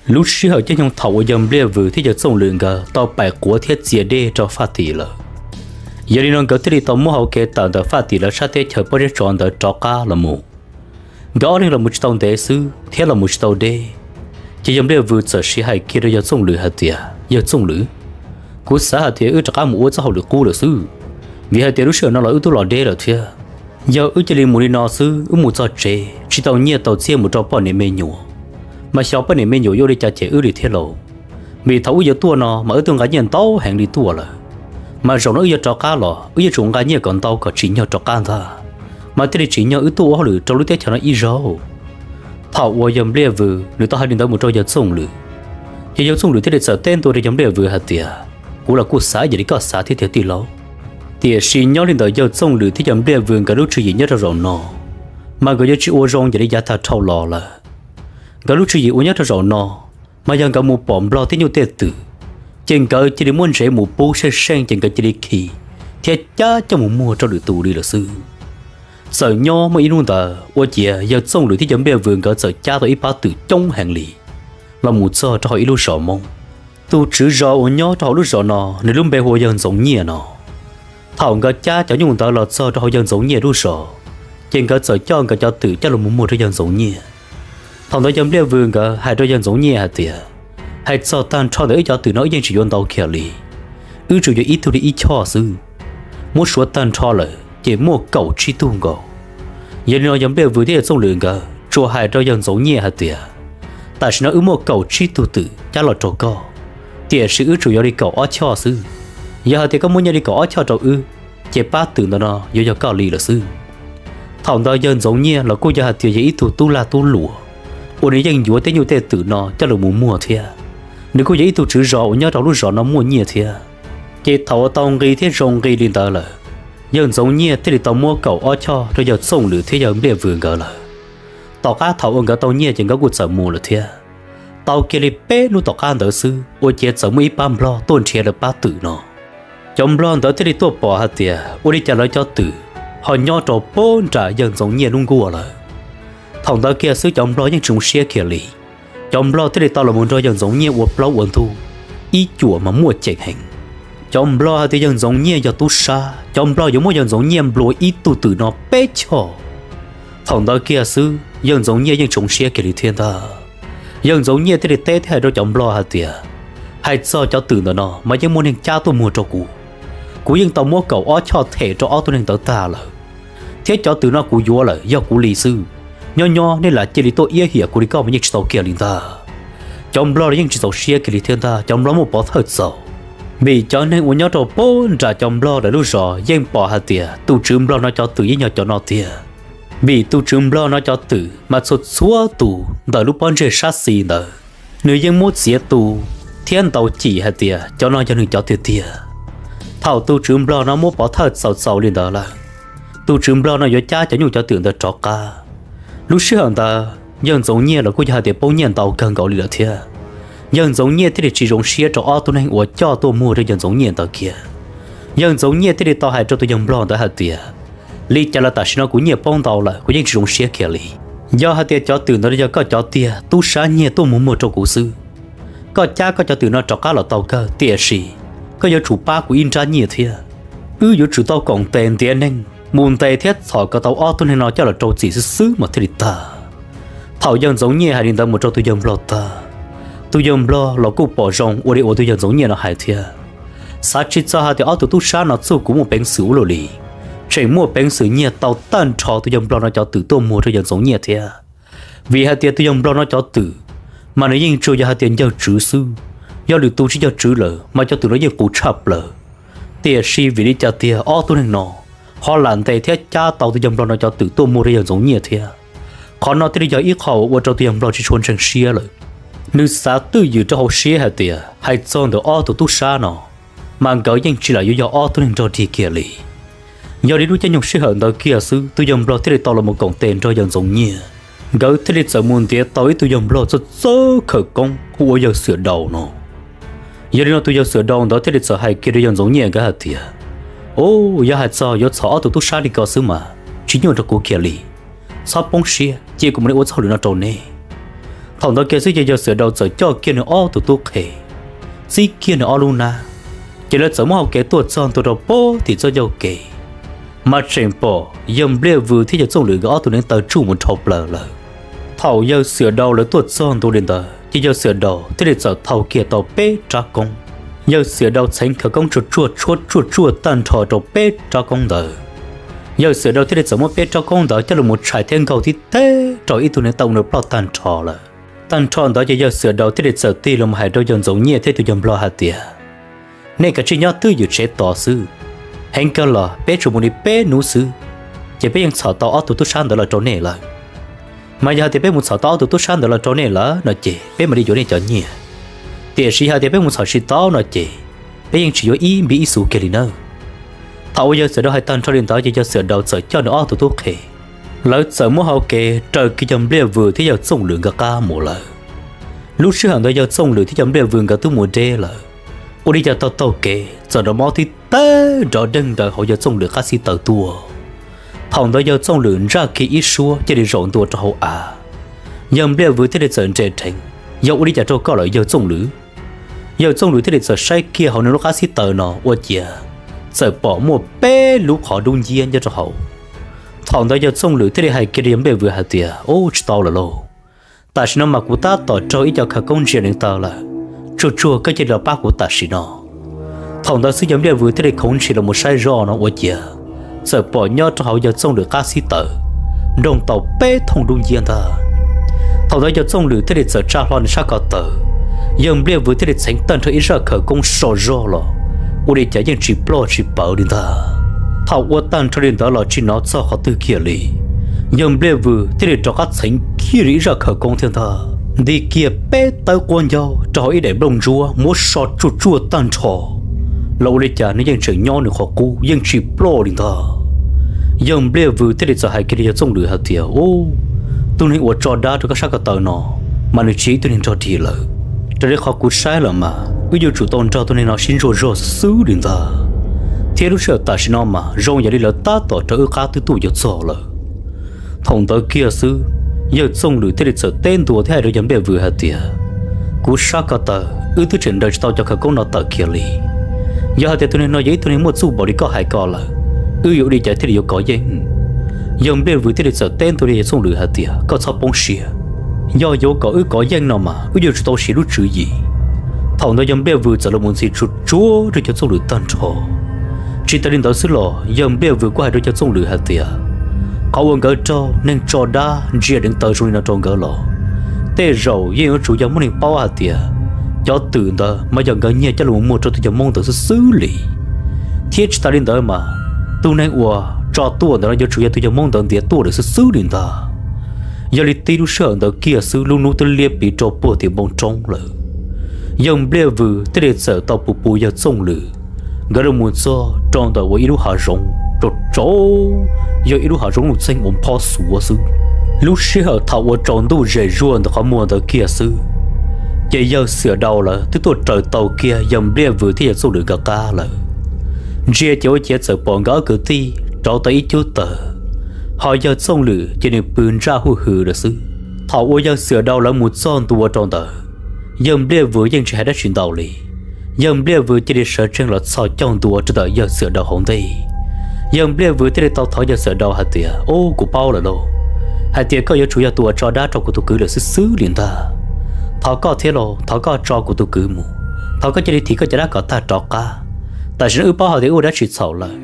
Lub sij hawm caij nyoog thaum uas yawg Npliaj Vws thiab yawg Txooj Lwm nkawd tau paim quav thiab txia dej rau faj tim lawm, yog li no nkawd thiaj li tau muab hau kev tawm ntawm faj tim lawv sab teb chaws pob zeb tsov ntawd rov qab los mus. Nkawd ob leeg los mus tsis tau ntev xwb thiab los mus tsis tau deb, ces yawg Npliaj Vws txawm siv hais kiag rau yawg Txooj Lwm hais tias, Yawg Txooj Lwm, kuv xav hais tias wb rov qab mus ua txoj hauj lwm qub lawm xwb, vim hais tias lub sij hawm no los wb twb los deb lawm thiab. Yog wb cia li mus li no xwb, wb mus txog tsev tsis tau nyiaj tau txiaj mus rau poj niam me nyuam, mas xyov poj niam me nyuam yuav ua li cas cem wb li thiab lauj. Vim thaum wb yuav tuaj no mas wb twb nqa nyiaj ntau heev li tuaj lawm, mas zaum no wb yuav rov qab los wb yuav tsum nqa nyiaj kom ntau kom tsim nyog rov qab ntag, mas thiaj li tsim nyog wb tuaj ua hauj lwm rau lub teb chaws no ib zaug. Thaum uas yawg Npliaj Vws nws tau hais li ntawd mus rau yawg Txooj Lwm, ces yawg Txooj Lwm thiaj li txawm teb ntua rau yawg Npliaj Vws hais tias, Kuv los kuj xav ib yam li koj xav thiab tiag tij laug. Tiam sis nyob li ntawm yawg Txooj Lwm thiab yawg Npliaj Vws nkawd lub tswv yim nyob rau zaum no, mas nkawd yuav tsis ua zoo yam li yav tag dhau los lawm. Nkawd lub tswv yim uas nyob rau zaum no, mas yog nkawd mus pom nplog tej nyuj tej twm, ces nkawd cia li muab ntsev mus pub seej seej ces nkawd cia li khi thiab cab coj mus muag rau lwm tus li lawm xwb. Txawm nyob muaj ib hnub ntawd ua ciav yawg Txooj Lwm thiab yawg Npliaj Vws nkawd txawm cab tau ib pab twm coob heev li los mus txog rau hauv ib lub zos Hmoob. Tus tswv zos uas nyob rau hauv lub zos no nws lub npe hu ua yawg Ntxoov Nyiaj no. Thaum nkawd cab cov nyuj ntawd los txog rau hauv yawg Ntxoov Nyiaj lub zos, ces nkawd txawm coj nkawd cov twm coj los mus muag rau yawg Ntxoov Nyiaj. Thaum ntawd yawg Npliaj Vws nkawd hais rau yawg Ntxoov Nyiaj hais tias, Hais txog tag nrho ntawm wb cov twm no wb yeej tsis yuav ntau kiag li, wb tsuas yuav ib tug li ib choj xwb. Muab suav tag nrho lawm ces muaj kaum tsib tug nkaus. Yog li no yawg Npliaj Vws thiab yawg Txooj Lwm nkawd tsuas hais rau yawg Ntxoov Nyiaj hais tias, Tam sim no wb muaj kaum tsib tug twm cab los rau koj, tiam sis wb tsuas yuav li kaum ob choj xwb. Yog hais tias koj muab nyiaj li kaum ob choj rau wb, ces pab twm ntawm no yuav yog koj li lawm xwb. Thaum ntawd yawg Ntxoov Nyiaj los kuj yog hais tias yog ib tug tub lag tub luam uas nws yeej yuav tej nyuj tej twm no coj los mus muag thiab. Nws kuj yog ib tug tswv zos uas nyob rau lub zos no muaj nyiaj thiab. Ces thaum uas tau nqi thiab zoo nqi li ntawd lawm, yawg Ntxoov Nyiaj thiaj li tau muab kaum ob choj rau yawg Txooj Lwm thiab yawg Npliaj Vws nkawd lawm. Tom qab thaum uas nkawd tau nyiaj ces nkawd kuj txawm mus lawm thiab. Tau kiag li peb hnub tom qab ntawd xwb ua ciav txawm muaj ib pab nplog tuaj nrhiav lawv pab twm no. Cov nplog ntawd thiaj li tuaj pom hais tias ua li cas lawv cov twm ho nyob rau puag nram yawg Ntxoov Nyiaj lub nkuaj lawm. Thaum ntawd kiag xwb cov nplog yeej tsis zoo siab kiag li. Cov nplog thiaj li tau los mus nrog yawg Ntxoov Nyiaj ua plaub ua ntug, ib cuam mas muaj ceem heev. Cov nplog hais tias yawg Ntxoov Nyiaj yog tub sab, cov nplog yuav muab yawg Ntxoov Nyiaj nplua ib tug twm no peb choj. Thaum ntawd kiag xwb yawg Ntxoov Nyiaj yeej tsis zoo siab kiag li thiab ntag. Yawg Ntxoov Nyiaj thiaj li teb thiab hais rau cov nplog hais tias, Hais txog cov twm ntawm no mas yeej muaj neeg cab tuaj muag rau kuv. Kuv yeej tau muab kaum ob choj them rau ob tug neeg ntawd tag lawm, thiab cov twm no kuv yuav lawm yog kuv li xwb. Nyob nyob nej lam cia li tuaj iab hiam kuv li koj mas yeej tsis tau kiag li ntag. Cov nplog los yeej tsis txaus siab kiag li thiab ntag, cov nplog muaj pov thawj txaus. Vim cov neeg uas nyob rau puag nram cov nplog lawv lub zos yeej pom hais tias tus tswv nplog no cov twm yeej yog cov no tiag. Vim tus tswv nplog no cov twm mas txhua txhua tus ntawm lub pob ntseg sab xis ntawd, nws yeej muab txiav tu thiab ntaus cim hais tias cov no yog nws cov tiag tiag. Thaum tus tswv nplog no muab pov thawj txaus txaus li ntawd lawm, tus tswv nplog no yuav cab cov nyuj cov twm ntawd rov qab. Lub sij hawm ntawd yawg Ntxoov Nyiaj los kuj yog hais tias poob nyiaj ntau kawg nkaus li lawm thiab. Yawg Ntxoov Nyiaj thiaj li tsis zoo siab rau ob tug neeg uas coj tuaj muag rau yawg Ntxoov Nyiaj ntawd kiag. Yawg Ntxoov Nyiaj thiaj li tau hais rau tus yawg nplog ntawd hais tias, Li cas los tam sim no kuv nyiaj poob ntau lawm, kuv yeej tsis zoo siab kiag li. Yog hais tias cov twm ntawd yog koj cov tiag, tub sab nyiag tuaj mus muag rau kuv xwb, koj cab koj cov twm no rov qab los tau kawg, tiam sis koj yuav tsum pab kuv ib nrab nyiaj thiab. Wb yuav tsum tau koom tes ntiav neeg mus ntes thiab txhom kom tau ob tug neeg no coj los rau txim xwb xwb mas thiaj li tag. Thaum yawg Ntxoov Nyiaj hais li ntawd mus rau tus yawg nplog tag, tus yawg nplog los kuj pom zoo ua li uas tus yawg Ntxoov Nyiaj no hais thiab. Xav tsis txog hais tias ob tug tub sab no txuj kuv muaj peev xwm ua luaj li, tseem muaj peev xwm nyiag tau tag nrho tus yawg nplog no cov twm tuaj muag rau yawg Ntxoov Nyiaj thiab. Vim hais tias tus yawg nplog no cov twm mas nws yeej tsuas yog hais tias ncawg tswv xwb, yog lwm tus tsis ncawg tswv lawm mas cov twm no yeej qus tshaj plaws. Tiam sis vim li cas tiag ob tug neeg no ho lam ntes thiab cab tau tus yawg nplog no cov twm tuaj muag rau yawg Ntxoov Nyiaj thiab. Qhov no thiaj li yog ib qho uas ua rau tus yawg nplog tsis tshua ntseeg siab lawm. Nws xav twj ywm rau hauv siab hais tias hais txog ntawm ob tug tub sab no, mas nkawd yeej tsis lam yuav yog ob tug neeg nrog dig kiag li. Yog li lub caij nyoog sij hawm ntawd kiag xwb tus yawg nplog thiaj li tau los mus koom tes nrog yawg Ntxoov Nyiaj. Nkawd thiaj li txawm mus ntiav tau ib tug yawg nplog txawj txawj khawm koob hu ua yawg Xwm Daus no. Yog li no tus yawg Xwm Daus ntawd thiaj li txawm hais kiag rau yawg Ntxoov Nyiaj nkawd hais tias, Au, yog hais txog yuav txhom ob tug tub sab li ko xwb mas tsis nyuaj rau kuv kiag li. Txhob poob siab, cia kuv mam li ua txoj hauj lwm no rau neb. Thaum ntawd kiag xwb ces yawg Xiam Daus txawm coj kiag nws ob tug tub qhe, txib kiag nws ob lub nab, ces lawv txawm muab hau kev tuaj txog ntua rau pem tim txoj ncauj kev, mas tseem pom yawg Npliaj Vws thiab yawg Txooj Lwm nkawd ob tug neev taw tsuj mus dhau plaws lawm. Thaum yawg Xiam Daus lawv tuaj txog ntua li ntawd ces yawg Xiam Daus thiaj li txawm thau kiag tau peb rab koob. Yawg Xiam Daus txheev khawv koob tsuaj tsuaj tshuab tsuaj tsuaj tag nrho rau peb rab koob ntawd. Yawg Xiam Daus thiaj li txawm muab peb rab koob ntawd coj los mus tshais thiab nkaug tib teg rau ib tug neev taw ua nws ploj tag nrho lawm. Tag nrho ntawd ces yawg Xiam Daus thiaj li txawm tig los mus hais rau yawg Ntxoov Nyiaj thiab tus yawg Nplog hais tias, nej kav tsij nyob twj ywm tsev tos xwb, heev kawg los peb tsuas mus li peb hnub xwb, ces peb yeej txhom tau ob tug tub sab ntawd los rau nej lawm. Mas yog hais tias peb mus txhom tau ob tug tub sab ntawd los rau nej lawm no ces peb mam li yuav nej cov nyiaj. Tiam sis yog hais tias peb mus txhom tsis tau no ces peb yeej tsis yuav ib npib ib xu kiag li nawb. Thaum uas yawg Xiam Daus hais tag nrho li ntawd ces yawg Xiam Daus txawm coj nws ob tug tub qhe, lawv txawm muab hau kev raws kiag yawg Npliaj Vws thiab yawg Txooj Lwm nkawd qab mus lawm. Lub sij hawm ntawd yawg Txooj Lwm thiab yawg Npliaj Vws nkawd twb mus deb lawm, ua li cas taug taug kev txawm nrov mob tib teg nrov deeg ntawm hauv yawg Txooj Lwm qab xib taws tuaj. Thaum ntawd yawg Txooj Lwm ntsaj kiag ib suab cia li zaum ntua rau hauv av. Yawg Npliaj Vws thiaj li txawm nres dheev, yog ua li cas rau koj lawm yawg Txooj Lwm? Yawg Txooj Lwm thiaj li txawm saib kiag hauv nws lub qab xib taws no ua ciav txawm pom muaj peb lub qhov dub nciab nyob rau hauv. Thaum ntawd yawg Txooj Lwm thiaj li hais kiag rau yawg Npliaj Vws hais tias, ub, tsis tau lawm lauj, tam sim no mas kuv tab tom raug ib co khawv koob ntsia neev taw lawm, tsuag tsuag koj cia li los pab kuv tam sim no. Thaum ntawd xwb yawg Npliaj Vws thiaj li khoov ntshis los mus saib zoj no ua ciav txawm pom nyob rau hauv yawg Txooj Lwm qab xib taws nroo tau peb thooj dub nciab ntag. Thaum ntawd yawg Txooj Lwm thiaj li txawm tsa hlo nws sab ko taw, yawg Npliaj Vws thiaj li txheev tag nrho ib zaj khawv koob so zog los ua li cas yeej tsis ploj tsis pawv li ntag. Thaum ua tag nrho li ntawd los tsis hnov txog qhov twg kiag li, yawg Npliaj Vws thiaj li rov qab txheev kiag li ib zaj khawv koob thiab ntag, nti kiag peb tawb quab ncaug rau hauv ib daim nplooj ntsuab muab so tsuaj tsuaj tag nrho los ua li cas nws yeej tseem nyob nws qhov qub yeej tsis ploj li ntag. Yawg Npliaj Vws thiaj li txawm hais kiag rau yawg Txooj Lwm hais tias, ub, tus neeg uas tso dab rau koj sab ko taw no mas nws tsis yog ib tug neeg nrog dig lawm. Raws li qhov kuv saib lawm mas wb yuav tsum tau nrog tus neeg no sib ntsuas zog xwb xwb li ntag, thiab lub sij hawm tam sim no mas zoo yam li lawv tab tom raws wb qab twb tuaj yuav txog lawm. Thaum ntawd kiag xwb, yawg Txooj Lwm thiaj li txawm teb ntua thiab hais rau yawg Npliaj Vws hais tias, kuv sab ko taw wb twb tseem nraws tsis tau cov khawv koob no tawm kiag li. Yog hais tias tus neeg no yog ib tug neeg muaj txuj npaum li koj hais ko lawm, wb yuav ua li cas thiaj li yuav kov yeej? Yawg Npliaj Vws thiaj li txawm teb ntua rau yawg Txooj Lwm hais tias, koj txhob poob siab, yog yuav kom wb kov yeej no mas wb yuav tsum tau siv lub tswv yim. Thaum ntawd yawg Npliaj Vws txawm los mus ntxiv tsuj tsuag rau yawg Txooj Lwm tag nrho. Tsis tas li ntawd xwb los yawg Npliaj Vws kuj hais rau yawg Txooj Lwm hais tias, qhov uas nkawd raug neeg tso dab ntsia deev taw zoo li no rau nkawd los tej zaum yeej yuav tsum yog muaj neeg paub hais tias cov twm ntawd mas yog nkawd nyiag coj los muag rau tus yawg Hmoob ntawd xwb xwb li. Thiab tsis tas li ntawd mas tus neeg uas tso tuaj ntawd no yuav tsum yog tus yawg Hmoob ntawd ntiav tuaj lawm xwb xwb li ntag. Yog li tib lub sij hawm ntawd kiag xwb lub hnub twb liab pliv rau puag tim npoo roob lawm. Yawg Npliaj Vws thiaj li txawm tau pus pus yawg Txooj Lwm nkawd los mus txog rau ntawm uas ib lub hav zoov tsaus tsaus, yog ib lub hav zoov lub txeeg uas phob xuav xwb. Lub sij hawm thaum uas tsaus ntuj zem zuag ntawm qhov muag ntawd kiag xwb, ces yawg Xiam Dau lawv twb tuaj raws tau kiag yawg Npliaj Vws thiab yawg Txooj Lwm nkawd qab lawm. Ntsia ces ua ciav txawm pom nkawd ob kwv tij rauv tau ib cub taws, ho yawg Txooj Lwm ces nws pw ntsaj huj hwm lawm xwb. Thaum uas yawg Xiam Dau lawv mus txog ntua rau ntawd, yawg Npliaj Vws yeej tsis hais dab tsi ntau li. Yawg Npliaj Vws cia li sawv tsees los txhos caug ntua rau ntawm yawg Xiam Dau hauv ntej. Yawg Npliaj Vws thiaj li tau thov yawg Xiam Dau hais tias, ub, kuv paub lawm lauj, hais tias koj yuav tsum yog tus uas tso dab rau kuv tus kwv lawm xwb xwb li ntag. Thov koj thiab lauj, thov koj tso kuv tus kwv mus, thov koj cia li thim koj cov dab kom tag rov qab. Tam sim no wb paub hais tias wb ua dab tsi txhaum lawm,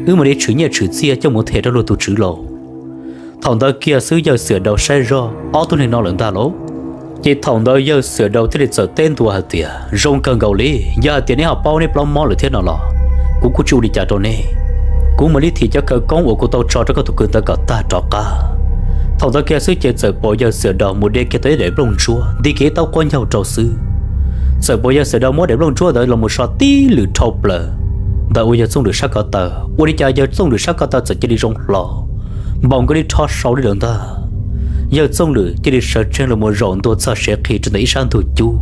wb mam li tshwm nyiaj tshwm txiaj coj mus them rau luag tus tswv lauj. Thaum ntawd kiag xwb yawg Xiam Dau saib zog ob tug neeg no lawm ntag lauj. Ces thaum ntawd yawg Xiam Dau thiaj li txawm teb ntua hais tias, zoo kawg nkaus li, yog hais tias neb ho paub neb plaub mob lawm thiab no los kuv kuj tsis ua li cas rau neb. Kuv mam li thim cov khawv koob uas kuv tau tso rau koj tus kwv ntawd kom tag rov qab. Thaum ntawd kiag xwb ces txawm pom yawg Xiam Dau mus de kiag tau ib daim nplooj ntsuab nti kiag ib taub quab ncaug rau xwb. Txawm pom yawg Xiam Dau muab daim nplooj ntsuab ntawd los mus so tib lwm dhau plaws ntawm uas yawg Txooj Lwm sab ko taw, ua li cas yawg Txooj Lwm sab ko taw txawm cia li zoo hlo, npaum nkaus li rho sau li lawm ntag. Yawg Txooj Lwm cia li sawv tsees los mus zaum ntua txog sev qhi rau ntawm ib sab ntug cub.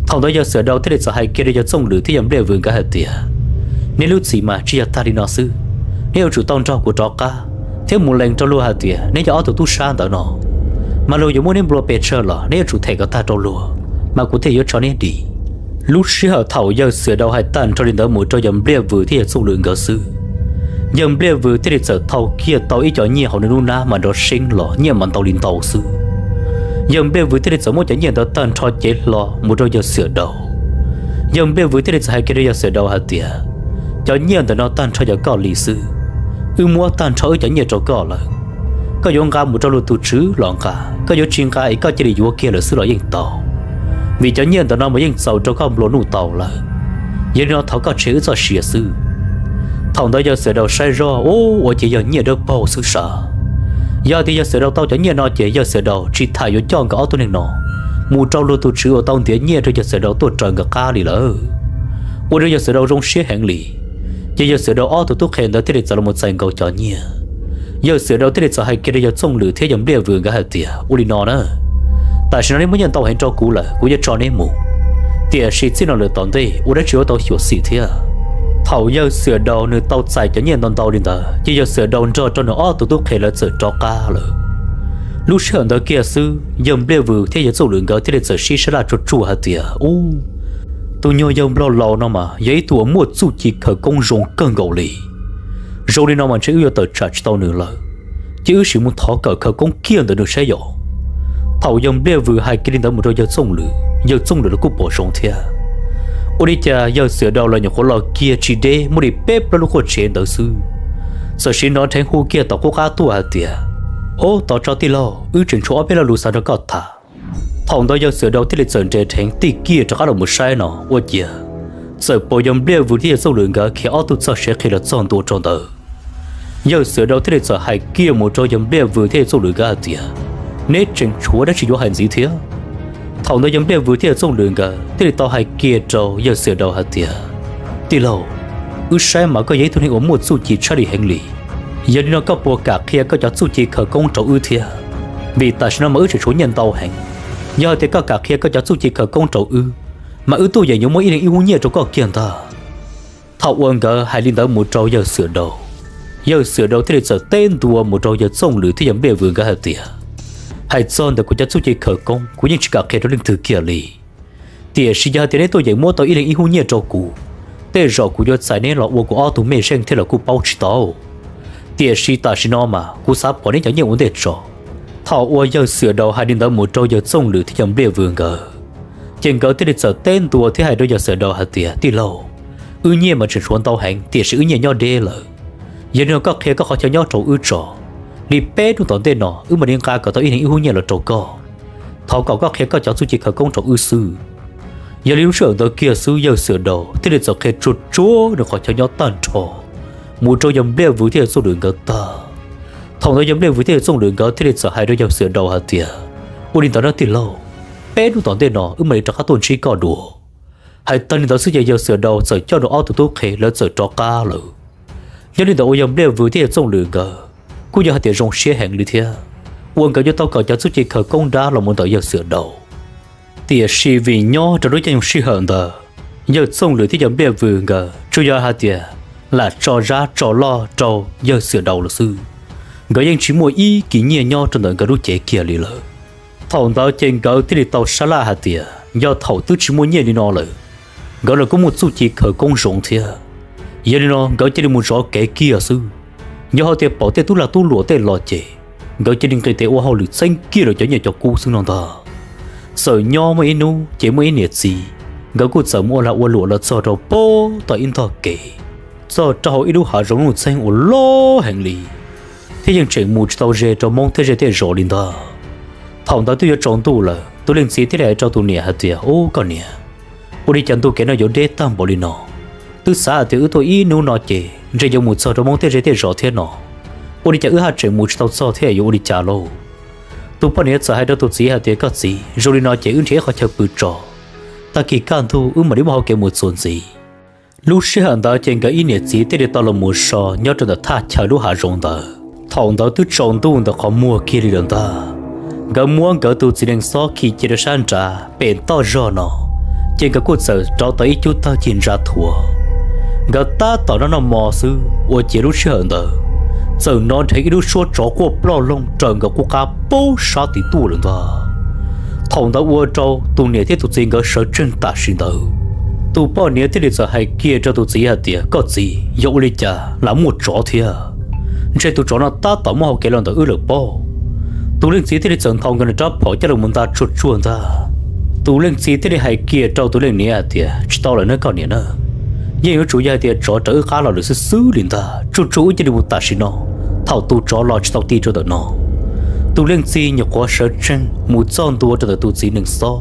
Thaum ntawd yawg Xiam Dau thiaj li txawm hais kiag rau yawg Txooj Lwm thiab yawg Npliaj Vws nkawd hais tias, neb lub txim mas tsis yog tag li no xwb, neb yuav tsum tau nrog kuv rov qab thiab mus lees rau luag hais tias neb yog ob tug tub sab ntawd no. Mas luag yuav muab neb nplua pes tsawg los neb yuav tsum them kom tag rau luag, mas kuv thiaj yuav tso neb dim. Lub sij hawm thaum yawg Xiam Daus hais tag nrho li ntawd mus rau yawg Npliaj Vws thiab yawg Txooj Lwm nkawd xwb, yawg Npliaj Vws thiaj li txawm thau kiag tau ib co nyiaj hauv nws lub hnab mas nrov seeb los, nyiaj mas ntau li ntau xwb. Yawg Npliaj Vws thiaj li txawm muab cov nyiaj ntawd tag nrho cev hlo mus rau yawg Xiam Daus. Yawg Npliaj Vws thiaj li txawm hais kiag rau yawg Xiam Daus hais tias, cov nyiaj ntawm no tag nrho yog koj li xwb, wb muab tag nrho wb cov nyiaj rau koj lawm. Koj yuav nqa mus rau luag tus tswv los nqa, koj yuav tsis nqa es koj cia li yuav kiag lawm xwb los yeej tau, vim cov nyiaj ntawm no mas yeej txaus rau koj nplua nuj tau lawm. Yog li no thov koj tshem wb txoj sia xwb. Thaum ntawd yawg Xiam Daus saib zoj, ub, ua cas yog nyiaj dawb paug xwb sav. Yog tias yawg Xiam Daus tau cov nyiaj no ces yawg Xiam Daus tsis tham yuav coj nkawd ob tug neeg no mus rau luag tus tswv uas tau ntiav nyiaj rau yawg Xiam Daus tuaj raws nkawd qab li lawm. Ua rau yawg Xiam Daus zoo siab heev li. Ces yawg Xiam Daus ob tug tub qhe ntawd thiaj li txawm los txais nkaus cov nyiaj. Yawg Xiam Daus thiaj li txawm hais kiag rau yawg Txooj Lwm thiab yawg Npliaj Vws nkawd hais tias, ua li no na, tam sim no neb muab nyiaj ntau heev rau kuv lawm, kuv yuav tso neb mus, tiam sis txij no lawm tom ntej ua dab tsi yuav tau xyuam xim thiab. Thaum yawg Xiam Daus nws tau txais cov nyiaj ntau ntau li ntawd ces yawg Xiam Daus nrog rau nws ob tug tub qhe lawv txawm rov qab lawm. Lub sij hawm ntawd kiag xwb yawg Npliaj Vws thiab yawg Txooj Lwm nkawd thiaj li txawm sib sab laj tsuag tsuag hais tias, ub, tus nyuag yawg nplog laus no mas yog ib tug uas muaj txuj ci khawv koob zoo kawg nkaus li. Zoo li no mas ntshe wb yuav tawm tsam tsis tau nws lawm, ces wb sim mus thov kawm khawv koob kiag ntawm nws saib yom. Thaum yawg Npliaj Vws hais kiag li ntawd mus rau yawg Txooj Lwm, yawg Txooj Lwm los kuj pom zoo thiab. Ua li cas yawg Xiam Daus los nyuam qhuav los kiag tsis deb muaj li peb plaub lub quaj tsev ntawd xwb, txawm sim hnov dheev hu kiag tom qub qab tuaj hais tias, ub, tos tso tij laug, wb tseem tshuav ob peb lo lus xav nrog koj tham. Thaum ntawd yawg Xiam Daus thiaj li txawm nres dheev tij kiag rov qab los mus saib no ua ciav txawm pom yawg Npliaj Vws thiab yawg Txooj Lwm nkawd khiav ob tug txog siav qhi los txog ntua rau ntawd. Yawg Xiam Daus thiaj li txawm hais kiag mus rau yawg Npliaj Vws thiab yawg Txooj Lwm nkawd hais tias, neb tseem tshuav dab tsi yuav hais ntxiv thiab? Thaum ntawd yawg Npliaj Vws thiab yawg Txooj Lwm nkawd thiaj li tau hais kiag rau yawg Xiam Daus hais tias, tij laug, wb saib mas koj yog ib tug neeg uas muaj txuj ci tshaj li heev li. Yog li no koj puas kam qhia koj cov txuj ci khawv koob rau wb thiab? Vim tam sim no mas wb tseem tshuav nyiaj ntau heev. Yog hais tias koj kam qhia koj cov txuj ci khawv koob rau wb, mas wb tuaj yeem yuav muab ib leeg ib hub nyiaj rau koj kiag ntag. Thaum uas nkawd hais li ntawd mus rau yawg Xiam Daus, yawg Xiam Daus thiaj li txawm teb ntua mus rau yawg Txooj Lwm thiab yawg Npliaj Vws nkawd hais tias, hais txog ntawm kuv cov txuj ci khawv koob kuv yeej tsis kam qhia rau leej twg kiag li. Tiam sis yog hais tias neb tuaj yeem muab tau ib leeg ib hub nyiaj rau kuv, tej zaum kuv yuav txais neb los ua kuv ob tug mej zeej thiab los kuj paub tsis tau. Tiam sis tam sim no mas kuv xav pom neb cov nyiaj ua ntej tso. Thaum uas yawg Xiam Daus hais li ntawd mus rau yawg Txooj Lwm thiab yawg Npliaj Vws nkawd, ces nkawd thiaj li txawm teb ntua thiab hais rau yawg Xiam Daus hais tias, tij laug, wb nyiaj mas tseem tshuav ntau heev tiam sis wb nyiaj nyob deb lawm. Yog li no koj qhia koj qhov chaw nyob rau wb tso, li peb hnub tom ntej no wb mam li nqa kom tau ib leeg ib hub nyiaj los rau koj. Thov kom koj qhia koj cov txuj ci khawv koob rau wb xwb. Yog li lub sij hawm ntawd kiag xwb yawg Xiam Daus thiaj li txawm qhia tsuag tsuag nws qhov chaw nyob tag nrho mus rau yawg Npliaj Vws thiab yawg Txooj Lwm nkawd tag. Thaum ntawd yawg Npliaj Vws thiab yawg Txooj Lwm nkawd thiaj li txawm hais rau yawg Xiam Daus hais tias, ua li ntawd na tij laug, peb hnub tom ntej no wb mam li rov qab tuaj ntsib koj dua. Hais tag li ntawd xwb ces yawg Xiam Daus txawm coj nws ob tug tub qhe lawv txawm rov qab lawm. Yog li ntawd uas yawg Npliaj Vws thiab yawg Txooj Lwm nkawd kuj yog hais tias zoo siab heev li thiab, uas nkawd yuav tau kom cov txuj ci khawv koob dab los mus ntawm yawg Xiam Daus. Tiam sis vim nyob rau lub caij nyoog sij hawm ntawd, yawg Txooj Lwm thiab yawg Npliaj Vws nkawd tsuas yog hais tias lam tso zab tso loj rau yawg Xiam Daus lawm xwb. Nkawd yeej tsis muaj ib kis nyiaj nyob rau ntawm nkawd lub cev kiag li lawm. Thaum ntawd ces nkawd thiaj li tau sab laj hais tias yog thaum twb tsis muaj nyiaj li no lawm, nkawd los kuj muaj txuj ci khawv koob zoo thiab. Yog li no nkawd cia li mus zov kev kiag xwb. Yog hais tias pom tej tub lag tub luam tej los ces nkawd cia li nqis tes ua hauj lwm txeeb kiag lawv cov nyiaj cov kub xwb no ntag. Txawm nyob muaj ib hnub ces muaj ib niam txiv, nkawd kuj txawm mus ua lag ua luam los txog rau pem tom ib ntog kev, txog rau hauv ib lub hav zoov nuj txheeb uas loj heev li, thiab yeej tseem mus tsis tau ze rau Hmoob tej zej tej zos li ntag. Thaum ntawd twb yuav tsaus ntuj lawm, tus leej txiv thiaj li hais rau tus niam hais tias, ub, koj niam, ua li cas ntu kev no yuav deb tag npaum li no? Twb xav hais tias wb tuaj ib hnub no ces ntshe yuav mus txog rau Hmoob tej zej tej zos thiab no, ua li cas wb haj tseem mus tsis tau txog thiab yuav ua li cas lauj? Tus poj niam txawm hais rau tus txiv hais tias, koj txiv, zoo li no ces wb nrhiav ib qhov chaw pw tso, tag kis kaj ntug wb mam li muaj hauv kev mus txuas ntxiv. Lub sij hawm ntawd ces nkawd ib niam txiv thiaj li tau los mus so nyob rau ntawm thaj chaw lub hav zoov ntawd. Thaum ntawd twb tsaus ntuj ntawm qhov muag kiag li lawm ntag. Nkawd muab nkawd tus txiv nees xob khi cia rau sab nrad pem toj zog no, ces nkawd kuj txawm rauv tau ib cub tawg cig ntsa thuav. Nkawd tab tom noj noj mov xwb ua ciav lub sij hawm ntawd txawm hnov dheev ib lub suab tsov quaj ploj loog raws nkawd qub qab poob sab tid tuaj lawm ntag. Thaum ntawd ua rau tus niam thiab tus txiv nkawd sawv tsees tam sim ntawd. Tus poj niam thiaj li txawm hais kiag rau tus txiv hais tias, Koj txiv, yog ua li cas lam muaj tsov thiab? Ntshe tus tsov no tab tom muab hau kev los ntawm wb lawm pob. Tus leej txiv thiaj li txawm nthos nkawd nws rab phom coj los mus nta tsuag tsuag ntag. Tus leej txiv thiaj li hais kiag rau tus leej niam hais tias, Tsis tau lawm na koj niam na, yeej yuav tsum yog hais tias tsov raws wb qab los lawm xwb xwb li ntag. Tsuag tsuag wb cia li mus tam sim no, thaum tus tsov los tsis tau ti rau ntawm no. Tus leej txiv nyuam qhuav sawv tsees mus txog ntua rau ntawm tus txiv nees xob,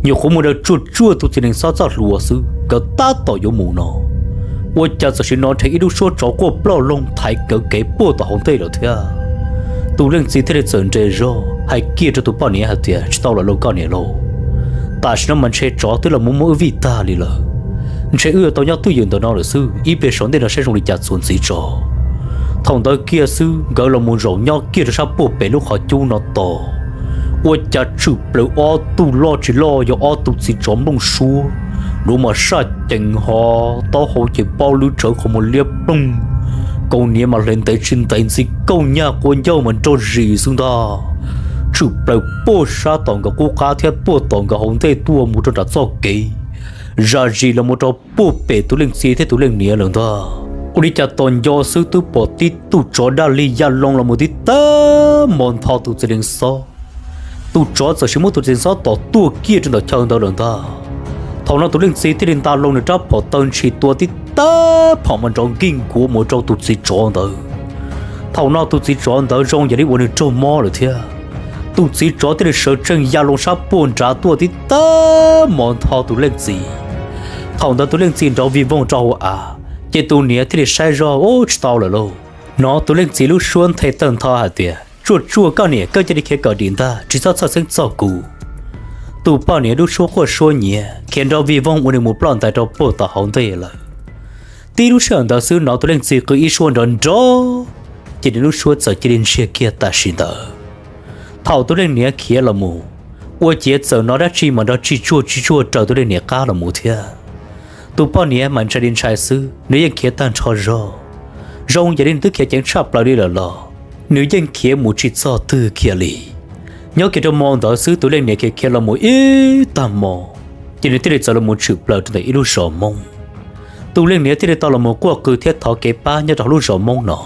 nyuam qhuav mus daws tsuag tsuag tus txiv nees xob txoj hlua xwb, nkawd tab tom yuav mus no, ua cas txawm sim hnov dheev ib lub suab tsov quaj ploj loog thaiv nkawd kev puag tom hauv ntej lawm thiab. Tus leej txiv thiaj li txawm nres zog hais kiag rau tus poj niam hais tias, Tsis tau lawm lauj koj niam lauj, tam sim no mas ntshe tsov twb los mus muab wb vij tag li lawm. Ntshe wb yuav tau nyob twj ywm ntawm no lawm xwb, ib pliag saum ntej no saib zoo li cas txuas ntxiv tso. Thaum ntawd kiag xwb nkawd los mus zaum nyob kiag rau sab puag pem lub qhov cub no tos, ua cas tshwm plaws ob tug loj tsis loj yog ob tug txiv tsov nplooj suab, duav mas saj cees ho, taub hau ces pob lwb tsawv qhov muag liab ploog, kaus hniav mas hle ntev tsis ntev ntxi kauj nyaj quav ncauj mas nrog zis xwb ntag. Tshwm plaws puag sab tom nkawd qub qab thiab puag tom nkawd hauv ntej tuaj mus rau nram txoj kev, zam zis los mus rau puag pem tus leej txiv thiab tus leej niam lawm ntag. Ua li cas tos nco xwb twb pom tib tug tsov daj li ya loo los mus tib tag mos ntho tus txiv nees xob. Tus tsov txawm sim muab tus txiv nees xob tom tuag kiag rau ntawm chaw ntawd lawm ntag. Thaum no tus leej txiv thiaj li nta loo nws rab phom taw ntshis tua tib tag phom mas nrov nkij nkuav mus rau tus txiv tsov ntawd. Thaum no tus txiv tsov ntawd zoo yam li uas nws raug mob lawm thiab. Tus txiv tsov thiaj li sawv tsees ya loo sab puag nrad tuaj tib tag mos ntho tus leej txiv. Thaum ntawd tus leej txiv nrov vij voog rau hauv av, ces tus niam thiaj li saib zog, Ub, tsis tau lawm lauj. Hnov tus leej txiv lub suab nthe tawg ntho hais tias, Tsuag tsuag koj niam, koj cia li khiav kom dim ntag, tsis txhob txhawj xeeb txog kuv. Tus poj niam lub suab quaj suab nyiav khiav nrov vij voog ua nws mus ploj ntais rau puag tom hauv ntej lawm. Tib lub sij hawm ntawd xwb hnov tus leej txiv qw ib suab nrov nrov, ces nws lub suab txawm cia li ntsiag kiag tam sim ntawd. Thaum tus leej niam khiav los mus, ua ciav txawm hnov dab tsi mas nrov tsis tsuag tsis tsuag raws tus leej niam qab los mus thiab. Tus poj niam mas ntshai li ntshai xwb, nws yeej khiav tag nrho zog, zoo yam li nws twb khiav ceev tshaj plaws li lawm los nws yeej khiav mus tsis txog twg kiag li. Nyob kiag rau hmo ntawd xwb tus leej niam khiav khiav los mus ib tag hmo, ces nws thiaj li txawm los mus tshwm plaws rau ntawm ib lub zos Hmoob. Tus leej niam thiaj li tau los mus quaj qw thiab thov kev pab nyob rau hauv lub zos Hmoob no.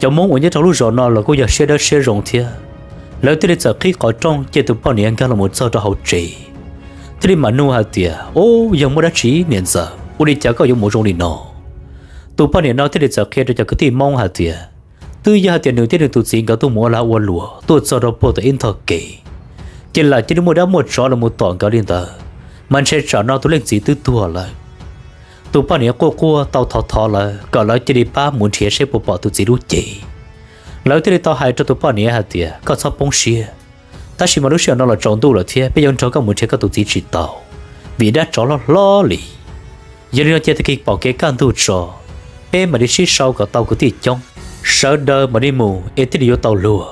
Cov Hmoob uas nyob rau hauv lub zos no los kuj yog siab dawb siab zoo thiab, lawv thiaj li txawm qhib qhov rooj cia tus poj niam nkag los mus txog rau hauv tsev, thiaj li mam nug hais tias, Ub, yog muaj dab tsi niam ntxawm, ua li cas koj yuav mus zoo li no? Tus poj niam no thiaj li txawm qhia rau cov kwv tij Hmoob hais tias, twb yog hais tias nws thiab nws tus txiv nkawd tuaj mus ua lag ua luam tuaj txog rau puag tom ib ntog kev, ces lam cia li muaj dab muaj tsov los mus tom nkawd li ntawd, mas ntshe tsam no tus leej txiv twb tuag lawm. Tus poj niam quaj quaj tau thov thov lawv kom lawv cia li pab mus nrhiav seb puas pom tus txiv lub cev. Lawv thiaj li tau hais rau tus poj niam hais tias, Koj txhob poob siab, tab sis mas lub sij hawm no los tsaus ntuj lawm thiab peb yuav nrog koj mus nrhiav koj tus txiv tsis tau, vim dab tsov loj hlob li. Yog li no cia tag kis pom kev kaj ntug tso, peb mam li sib sau kom tau kwv tij coob, sawv daws mam li mus es thiaj li yuav tau luag.